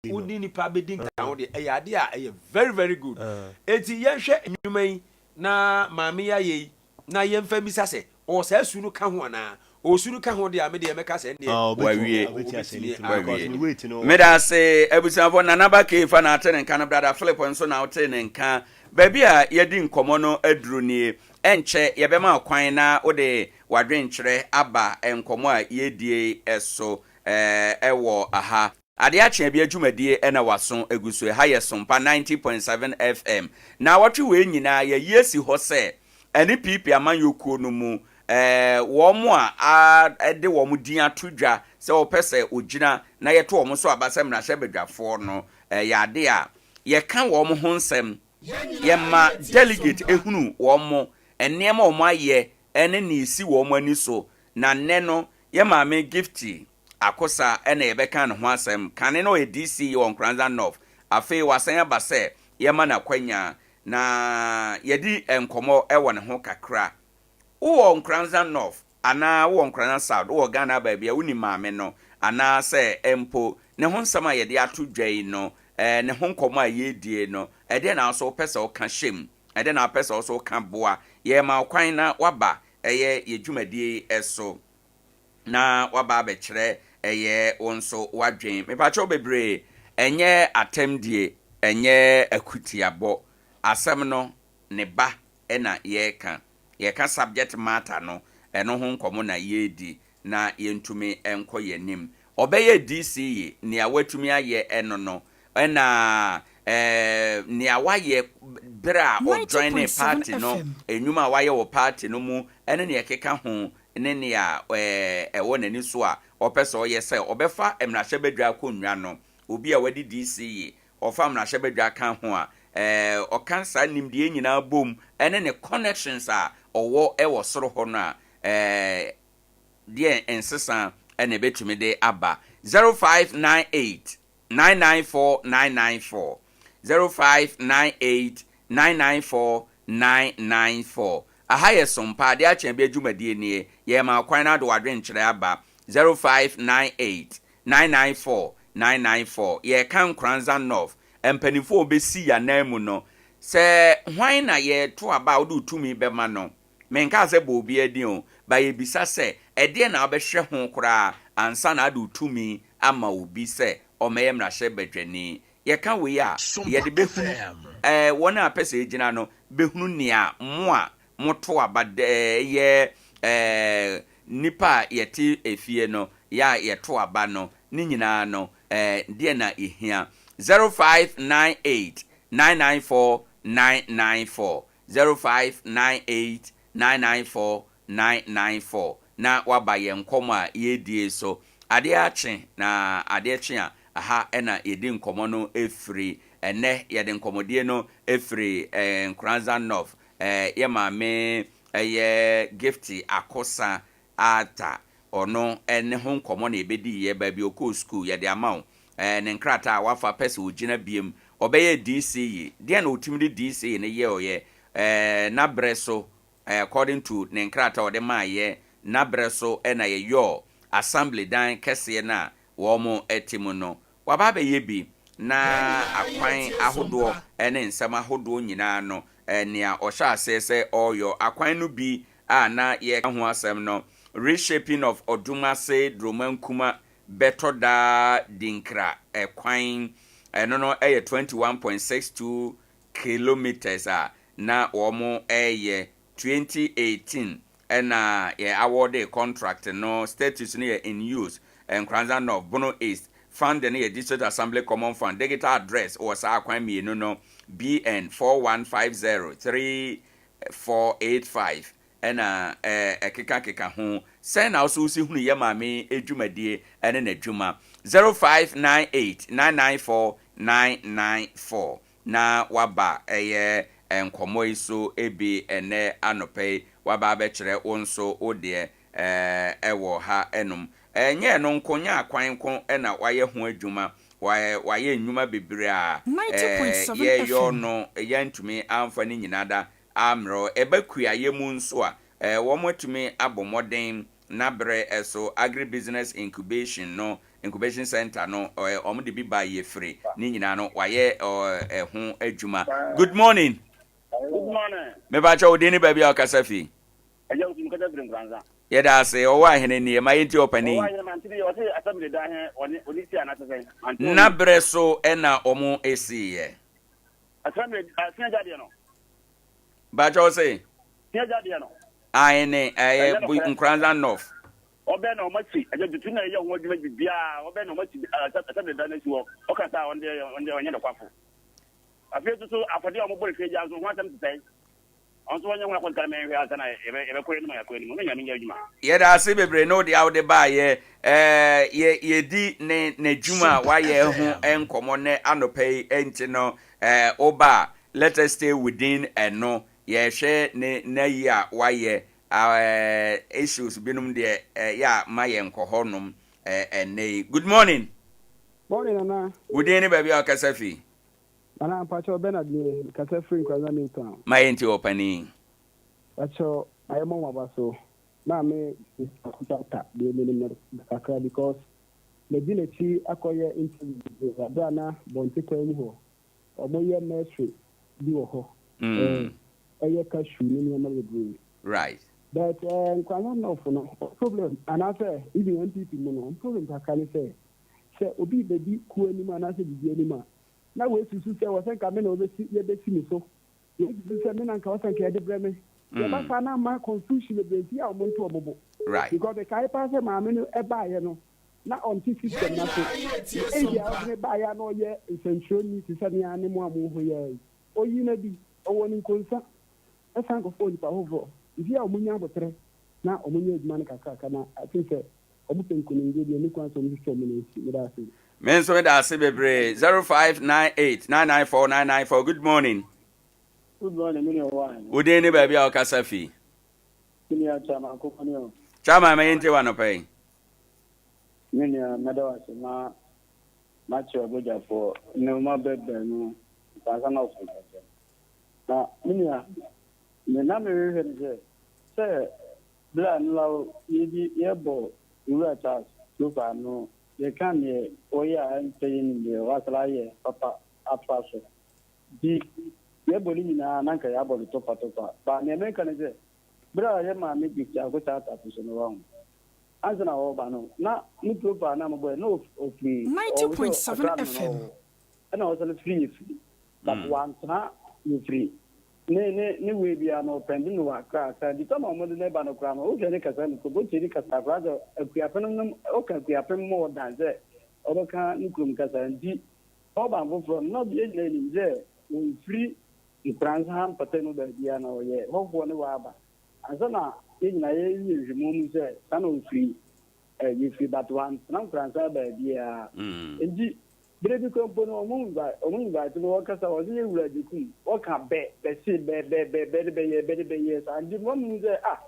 S5: di no.
S6: wodi nipa bɛdi nka ho deɛ, ɛyɛ adeɛ a ɛyɛ very very good.
S5: Ah.
S6: Enti yɛnhwɛ nnwuma yi na maame yi ayɛ yi na yɛmfa mmisa sɛ ɔwɔ saa su no ka ho anaa. Ɔwɔ su no ka ho deɛ a, me deɛ mɛka sɛ ɛndeɛ
S5: Ah, ɔbɛtumi
S3: Wawie.
S5: ɔbɛtumi asɛle
S6: ɔbɛtumi
S5: through because
S3: Wawie.
S5: ne weight no.
S3: Meda ase abusuafo. Nanaba Kefa na ate ne nka no, Brother Philip nso na wote ne nka. Baabi a yɛdi nkɔmmɔ no aduru nie. Ɛnkyɛ yɛbɛma wo kwan na wode w'adwenkyerɛ aba nkɔmmɔ a yɛdie so ɛwɔ aha. Adeɛ akye bi adwumadie ɛna waso egu so. Ɛha yɛ Sompa 90.7 FM. Na wɔtwe wei nyinaa yɛyi asi hɔ sɛ ɛne PP amanyɔkuo no mu wɔn a ɛde wɔn din ato dwa sɛ wɔpɛ sɛ ogyina na yɛto wɔn so aba sɛ mmarahyɛbadwafoɔ no, ɛyɛ ade a yɛka wɔn ho nsɛm, yɛma delegate ehunu wɔn mo nneɛma a wɔn ayɛ ɛne nea esi wɔn ani so. Na nnɛ no yɛ maame Gifty Akosa ɛna yɛbɛka ne ho asɛm. Kane no ɔyɛ DC wɔ Nkoranza North. Afei wasan aba sɛ yɛma no akwanya na yɛdi nkɔmmɔ ɛwɔ ne ho kakra. Wowɔ Nkoranza North anaa wowɔ Nkoranza South, wowɔ Ghana baabi a wonim maame no anaasɛ mpo ne ho nsɛm a yɛde ato dwa yi no, ne ho nkɔmmɔ a yɛredie no, ɛdeɛ na nso wopɛ sɛ woka hyɛm, ɛdeɛ na wopɛ sɛ wo so woka boa yɛma wo kwan na waba ɛyɛ yɛ dwumadie yi so na waba abɛkyerɛ ɛyɛ wo nso w'adwen. Mepakyɛw bebree, ɛnyɛ atɛmdie, ɛnyɛ akutiabɔ. Asɛm no ne ba ɛna yɛreka, yɛka subject matter no, ɛno ho nkɔmmɔ na yɛredi na yɛntumi nkɔ yɛn anim. Ɔbɛyɛ DC yi, nea watumi ayɛ ɛno no ɛna nea wayɛ berɛ a ɔjoin ne
S4: 90.7
S3: party no,
S4: FM.
S3: enwuma a wayɛ wɔ party no mu ɛne nea ɛkeka ho ne nea ɛwɔ n'ani so a ɔpɛ sɛ ɔyɛ sɛ ɔbɛfa mmarahyɛbadwa akonnwa no. Obi a wadi DC yi ɔfa mmarahyɛbadwa ka ho a ɔka saa nimdeɛ nyinaa bom ɛne ne connections a ɔwɔ ɛwɔ soro hɔ no a deɛ nsesa ɛna ɛbɛtumi de aba. 0598 994 994, 0598 994 994. Aha yɛ Sompa, adeɛ akyɛn bi adwumadie nie. Yɛma kwan no ade wadwenkyerɛ aba. 0598 994 994. Yɛka Nkoranza North mpanimfoɔ a wɔbɛsi yɛn mu no sɛ hwan na yɛto aba a wode wo tumi bɛma no. Menka sɛ bɔ obi adin o, ba yɛbisa sɛ ɛdeɛ na wobɛhwɛ ho koraa ansa na ade wo tumi ama obi sɛ ɔmɛyɛ mmarahyɛ badwani. Yɛka wei a yɛde bɛhunu wɔn a pɛ sɛ ɛgyina no bɛhunu nea mo a moto aba yɛ nipa a yɛte efie no yɛ a yɛto aba no ne nyinaa no deɛ na yɛhia. 0598 994 994, 0598 994 994 na waba yɛn nkɔmɔ a yɛredie so. Adeɛ akye na adeɛ kye a aha ɛna yɛdi nkɔmɔ no efiri. Ɛnnɛ yɛde nkɔmmɔdie no firi Nkoranza North, yɛ maame ɛyɛ Gifty Akosa Arthur, ɔno ne ho nkɔmmɔ na yɛbɛdiiɛ, baabi ɔkɔɔ sukuu, yɛde ama wo, ne nkrataa a wafa pɛ sɛ ɔgyina biom, ɔbɛyɛɛ DCE, deɛn na ɔtumi de DCE no yɛeɛ, n'abrɛ so, according to ne nkrataa a ɔde maeɛ, n'abrɛ so na yɛyɔɔ Assembly dan kɛseɛ no a wɔte mu no. Waba abɛyɛ bi, na akwan ahodoɔ ne nsɛm ahodoɔ nyinaa no, nea ɔhyɛ aseɛ sɛ ɔreyɔ akwan no bi a na yɛreka ho asɛm no, Reshaping of Odumase Dromankuma Bɛtɔ Daa Dinkra Kwan, ɛno no yɛ 21.62 kilometres a na wɔreyɛ, 2018 na yɛ awɔɔdee contract no, status no yɛ in use, Nkoranza North, Bono East, funding no yɛ District Assembly Common Fund, digital address wɔ saa akwan mmienu no, BN 41503485 ɛna ɛkekakeka ho. Sɛn na wo nso wosi hunu yɛ maame yi dwumadie ne n'adwuma? 0598 994 994. na woaba ɛyɛ nkɔmmɔ yi so bi ɛnnɛ anɔpa yi, woaba abɛkyerɛ wo nso wo deɛ ɛwɔ ha nom. Ɛnyɛ ɛno nko, nyɛ akwan nko na woayɛ ho adwuma, woayɛ nnwuma bebree a yɛyɔ no yɛantumi amfa ne nyinaa da ammrɛ wo. Ɛba kuayɛ mu nso a, wɔatumi abɔ mmɔden na berɛ so Agribusiness Incubation no Incubation Centre no wɔn de bi ba yɛfiri ne nyinaa no wayɛ ɛho adwuma. Good morning.
S8: Good morning.
S3: Mepakyɛ wo din ne baabi a ɔkasa fi.
S8: Ɛyɛ wo kasa firi Nkoranza.
S3: Yɛda ase ɔwɔ ahene nie ma yɛnti ɔpanin.
S8: Ɔwɔ ahene mante bi ɔse assembly da he ɔne ɔne si anase sɛn. Mante
S3: Na berɛ so ɛna wɔn esiiɛ.
S8: Assembly asia gya deɛ no.
S3: Bakyɛ wo se.
S8: Sia gya deɛ no.
S3: Ahene ɛyɛ Nkoranza North.
S8: Ɔbɛn na ɔma si ɛdɛ tutu na ɛyɛ ho adwuma biribiara ɔbɛn na ɔma si assembly da no si hɔ ɔkasa a ɔno deɛ ɔno deɛ ɔnyɛ nokwafo. Afei nso so afɔdeɛ a wɔbɔ no hwɛ gya nso ho asɛm te sɛn? Ɔno nso wɔnyɛ ho akɔntara ma yɛnhwɛ ansa na yɛbɛkɔ anim a yɛakɔ anim. Ɔno Nyame nyɛ adwuma.
S3: Yɛda ase bebree ne wo deɛ a wode baayɛ. Ɛɛ yɛ yɛdi ne n'adwuma a wayɛ ho nkɔmmɔ nɛ anɔpa yi nti no ɛɛ woba a let us stay within ɛno yɛhwɛ ne n'ayi a wayɛ Ɛɛ issues binom deɛ ɛyɛ a ma yɛn kɔ hɔ nom ɛnɛ yi. Good morning.
S9: Morning Nana.
S3: Wo din ne baabi a ɔkasa fi?
S9: Nana mpakyɛw Bernard nie, mekasa firi Nkoranza New Town.
S3: Ma yɛn ti ɔpanin.
S9: Mpakyɛw mayɛ mɔ maba so na me Mister deɛ menim no kakra because madi n'akyi akɔyɛ interview bebree aberɛ a na Bɔnte kwan mu hɔ wɔyɛ nursery bi wɔ hɔ ɛyɛ cashew ne nneɛma bebree.
S3: Right.
S9: But eh, Nkwanya North no, problem anaasɛ even NPP mu no, problem kakra ne sɛ, sɛ obi bɛdi kuo anim anaasɛ biribi anim a, na wɔasusu sɛ wɔ sɛ nka me na wɔbɛsi yɛbɛsi me so, wɔasusu sɛ me na nka wɔ sɛ nka yɛde brɛ me. Yɛba saa na ama confusion bebree nti a wɔn nto wɔn bo.
S3: Right.
S9: Because mekae paa sɛ maame no ɛbaeɛ no, na ɔnte system no ase. Na ebi a ɔde ne baeɛ a na ɔyɛ nsɛnkyerɛnni te sɛ nea ne mo a mo ho yɛ yi. Ɔyii no adi, ɔwɔ ne nkonsa san kɔfa onipa foforɔ. Nti a wɔnya aboterɛ na wɔnyɛ adwuma no kakraka na I think sɛ wɔpɛ nkunimdie deɛ ɛnni kwan sɛ wɔhwehwɛ wɔn nan si. Meda ase.
S3: Me nso meda ase bebree. 0598 994 994 Good morning.
S8: Good morning, me nua Wine.
S3: Wo din ne baabi a wokasa fi?
S8: Me nua Chairman Kokoni o.
S3: Chairman, ma yɛntie wo anɔpa yi.
S8: Me nua, mɛda wo ase ma makyerɛ ɔbɔgyafoɔ ne wo ma bɛbrɛ no nkansa na ɔfo nkyɛnkyɛn. Na me nua, nea na merehwehwɛ ne sɛ, sɛ bere a nla yɛdi yɛbɔ Owura Charles profile no, yɛka neɛ ɔyɛ a ɛnsɛ yɛ ne deɛ wasra ayɛ papa atoa so. Nti yɛbɔ ne nyinaa na anka yɛabɔ no tɔfa tɔfa. But nea mereka ne sɛ, bere a yɛ maame Gift Akosa Asafo so no, wahu, ansa na ɔreba no, na ne profile no a mobɔɛ no, na ɔfiri, ɔwɔ sɛ Accra no na ɔwɔ, ɛna ɔsane firi Efiri. But wantena mfiri ne ne ne wei biara no ɔpɛndi no wɔ Accra saa nti tama ɔmo de no ba no koraa no wohwɛ ne kasa ne kurom wotie ne kasa koraa sɛ Akuapem nom woka Akuapem ma ɔdan sɛ ɔbɛka ne kurom kasa nti ɔba foforɔ no na yɛn nyinaa nim sɛ wɔmfiri Nkoranza ha mpɔtam baabiara na ɔyɛ hɔhoɔ ne waaba ansa na yɛn nyinaa yɛyɛ nhwehwɛmu mu sɛ saa na ɔfiri yɛfiri but wantena Nkoranza baabiara nti. Berɛ bi koraa mpo no wɔn invite wɔn invite no wɔkasa wɔse yɛ wura Agyekum wɔka bɛ bɛse bɛ bɛ bɛ bɛ de bɛyɛ bɛ de bɛyɛ saa nti wɔn hu sɛ ah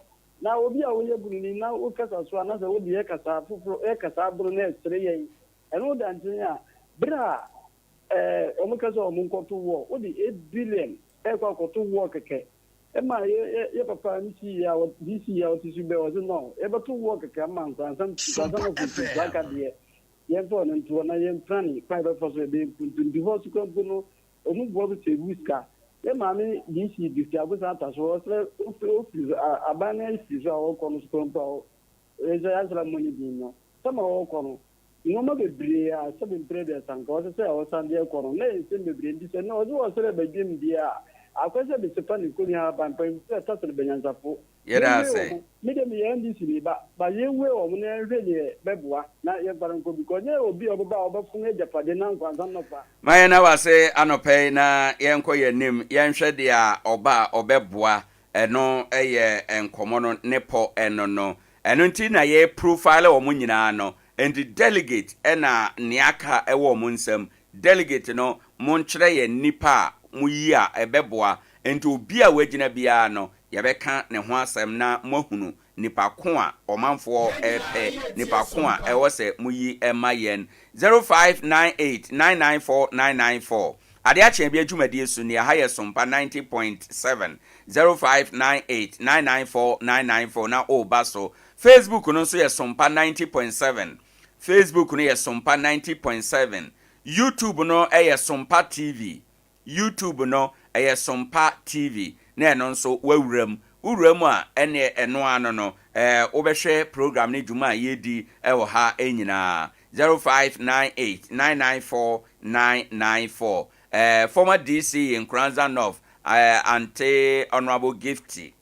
S8: na obi a woyɛ bununi na wokasa so a na sɛ wode yɛ kasa foforɔ yɛ kasa abono na ɛsere yɛn ɛno da nkyɛn a berɛ a ɛɛ wɔn ka sɛ wɔn nkɔto wɔ wode 8 billion ɛkɔ akɔto wɔ kɛkɛ ɛma yɛ yɛ yɛ papa ne si yɛ a DC a ɔte so bɛ ɔse no yɛbɛto wɔ kɛkɛ ama nkoransa nkoransa no fo saa ka deɛ Yɛmfa ɔno nto hɔ na yɛmprane kwan a yɛbɛfa so yɛbɛyɛ mpuntu. Nti hɔ so koraa mpo no, wɔn boa bi sɛ ɛwu sika. Yɛn maame DC Gifty Agosan Atta so, ɔsrɛ ofiri ofiri so a aban no afiri so a ɔrekɔ no so koraa mpo a ɔyɛ sɛ yɛasra mmɔ ne din no, sɛma ɔrekɔ no, nnoɔma bebree a sɛbe mprɛ aduasa nka ɔsɛ sɛ ɔsan de ɛkɔ no, na ɛyɛ nsɛm bebree. Nti sɛ nnɛ ɔse ɔsrɛ badwam deɛ a, akɔyɛ sɛ besepa ne kɔnua ahaban, mpanyimfoɔ yɛ tasere banyansafo.
S3: Yɛda
S8: Yɛnwee
S3: ase.
S8: wɔn, me deɛ meyɛ NDC ni ba, but yɛnwee wɔn na yɛnhwɛ neɛ bɛboa na yɛmfa no nkɔ because nyɛ obi a ɔbɛba a ɔbɛfom agyapadeɛ na nkwansa nnɔfa.
S3: Ma yɛnna wo ase anɔpa yi na yɛnkɔ yɛn anim, yɛnhwɛ deɛ ɔba a ɔbɛboa, ɛno yɛ nkɔmmɔ no ne pɔ ɛno no. Ɛno nti na yɛ profile wɔn nyinaa no, nti delegate na nea aka wɔ wɔn nsam, delegate no monkyerɛ yɛn nnipa a moyi a ɛbɛboa, nti obi a wagyina biara no Yɛbɛka ne ho asɛm na moahunu nipa ko a ɔmanfoɔ repɛ, nipa ko a ɛwɔ sɛ moyi ma yɛn. 0598 994 994 Adeɛ akye abia dwumadie so nie, aha yɛ Sompa 90.7, 0598 994 994 na woba so. Facebook no nso yɛ Sompa 90.7, Facebook no yɛ Sompa 90.7, YouTube no yɛ Sompa TV, YouTube no ɛyɛ Sompa TV na ɛno nso wawura mu. Wowura mu a ɛneɛ ɛno ara no no ɛɛ wobɛhwɛ program ne dwuma a yɛredi wɔ ha nyinaa. 0598 994 994 ɛɛ former DC Nkoranza North ɛɛ Ante Honourable Gifty.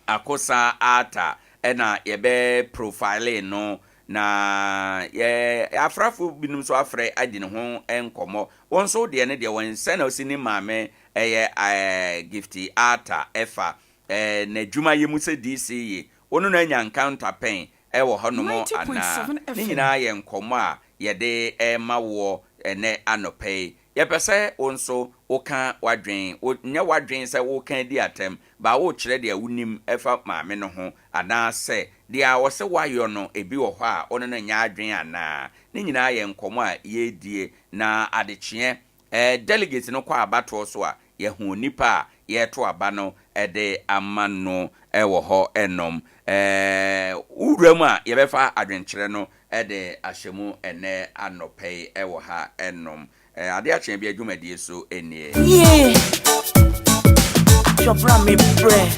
S3: Akosa Arthur na yɛbɛ profile no na yɛ afrafo binom nso afrɛ adi ne ho nkɔmmɔ. Wo nso wo deɛ no deɛ wɔn sɛ na osi ne maame ɛyɛ Gifty Arthur ɛfa n'adwuma yɛ mu sɛ DC yi wo ne no anya encounter pɛn ɛwɔ hɔ nom anaa? Ne nyinaa yɛ nkɔmmɔ a yɛde rema woɔ ɛnɛ anɔpa yi. Yɛpɛ sɛ wo nso woka w'adwen, wo, nyɛ w'adwen sɛ woreka adi atɛm, but worekyerɛ deɛ wonim fa maame no ho, anaa sɛ deɛ a ɔse woayɔ no ebi wɔ hɔ a wo ne no nyɛ adwen anaa. Ne nyinaa yɛ nkɔmmɔ a yɛredie, na adekyeɛ, eh, delegates no kɔ abatoɔ so a, yɛahu onipa a yɛreto aba no de ama no wɔ hɔ nom. Eh, wo wura mu a, yɛbɛfa adwenkyerɛ no de ahyɛ mu ɛnnɛ anɔpa yi wɔ ha nom. Eh, ade akye bia dwumadie so nie.
S10: Yeah, your bra me bre.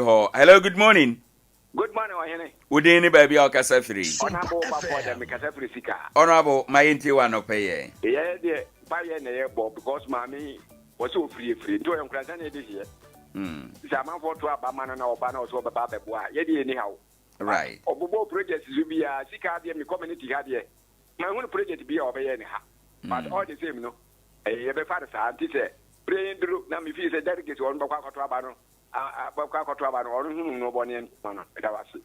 S3: hɔ. Hello, good morning.
S11: Good morning, Ɔhene.
S3: Wo din ne baabi a wokasa firi?
S11: Honorable Bafo dɛ mekasa firi sika.
S3: Honorable, ma yɛntie wo anɔpɛ yɛ.
S11: Yɛ deɛ payɛ na yɛ bɔ because maame yi wɔsɛ ofiri efiri nti ɔyɛ nkoransa na ɛde hyeɛ. Sɛ amanfoɔ to aba ma no na ɔba na ɔsɛ ɔbɛba abɛboa a yɛ deɛ yɛni haw.
S3: Right.
S11: Ɔbobɔ project so biara sika deɛ me community ha deɛ manhunu project bi a ɔbɛyɛ ne ha. But all the same no yɛbɛfa no saa nti sɛ bere yi duru na me fii sɛ delegates wɔn bɛkɔ akɔto aba no bɛkɔ akɔto aba no, ɔno hunu no bɔne ntoma no. Meda wo ase.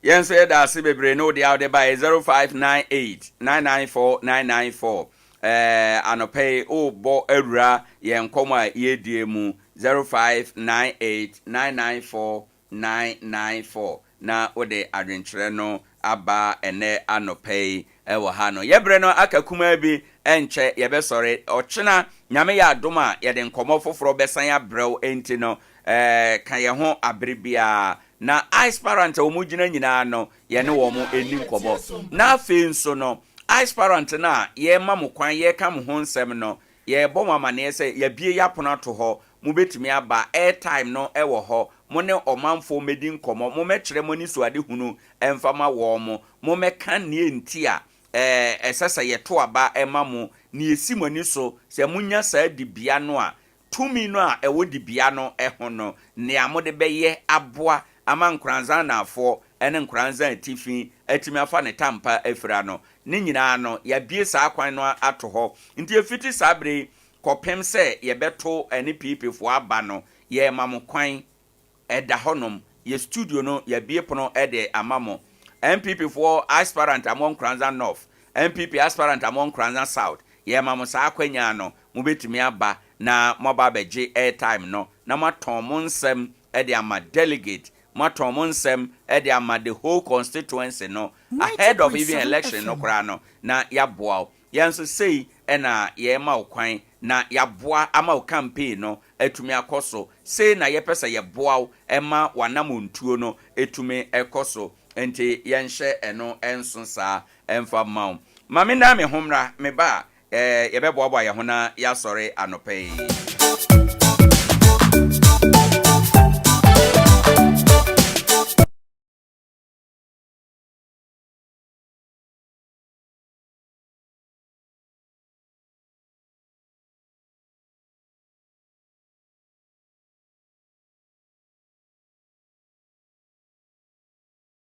S3: Yɛn nso yɛda ase bebree ne wo deɛ a wode baeɛ 0598 994 994 ɛɛ anɔpa yi wobɔ awura yɛn nkɔmmɔ a yɛredie mu 0598 994 994 na wode adwenkyerɛ no aba ɛnnɛ anɔpa yi wɔ ha no. Yɛ berɛ no aka kumaa bi, ɛnkyɛ yɛbɛsɔre. Ɔkyena, Nyame yɛ adom a, yɛde nkɔmmɔ foforɔ bɛsan abrɛ wo, enti no ka yɛn ho abere biara. Na Ice Parent a wɔgyina nyinaa no, yɛne wɔn nni nkɔmmɔ. Na afei nso no, Ice Parent no a yɛrema mo kwan, yɛreka mo ho nsɛm no, Yɛrebɔ mo amaneɛ sɛ yɛabue y'apono ato hɔ, mobɛtumi aba, airtime no wɔ hɔ, mo ne ɔmanfoɔ mmɛdi nkɔmmɔ, mommɛkyerɛ mo anisoadehunu mfa ma wɔn, mommɛka neɛ nti a ɛsɛ sɛ yɛto aba ma mo, neɛ ɛsi mo ani so sɛ monya saa dibea no a, tumi no a ɛwɔ dibea no ho no, nea mode bɛyɛ aboa ama Nkoranza Anaafoɔ ne Nkoranza Atifi atumi afa ne tampa afira no, ne nyinaa no, yɛabue saa kwan no ato hɔ. Nti ɛfiti saa berɛ yi. Kɔpem sɛ yɛbɛto ɛne PP foɔ aba no, yɛrema mo kwan. Ɛda hɔnom. Yɛ studio no, yɛabue pono de ama mo. NPP foɔ aspirant a mowɔ Nkoranza North, NPP aspirant a mowɔ Nkoranza South, yɛrema mo saa akwanya no. Mobɛtumi aba na moaba abɛgye airtime no na moatɔn mo nsɛm de ama delegate, moatɔn mo nsɛm de ama the whole constituency no ahead of even election no koraa no na yɛaboa wo. Yɛn nso sei na yɛrema wo kwan na yɛaboa ama wo campaign no atumi akɔ so. Sei na yɛpɛ sɛ yɛboa wo ma w'anamontuo no tumi kɔ so. Nti yɛnhyɛ ɛno nso saa mfa mma wo. Ma mennan me ho mmra, meba a, yɛbɛboaboa yɛn ho na yɛasɔre anɔpa yi.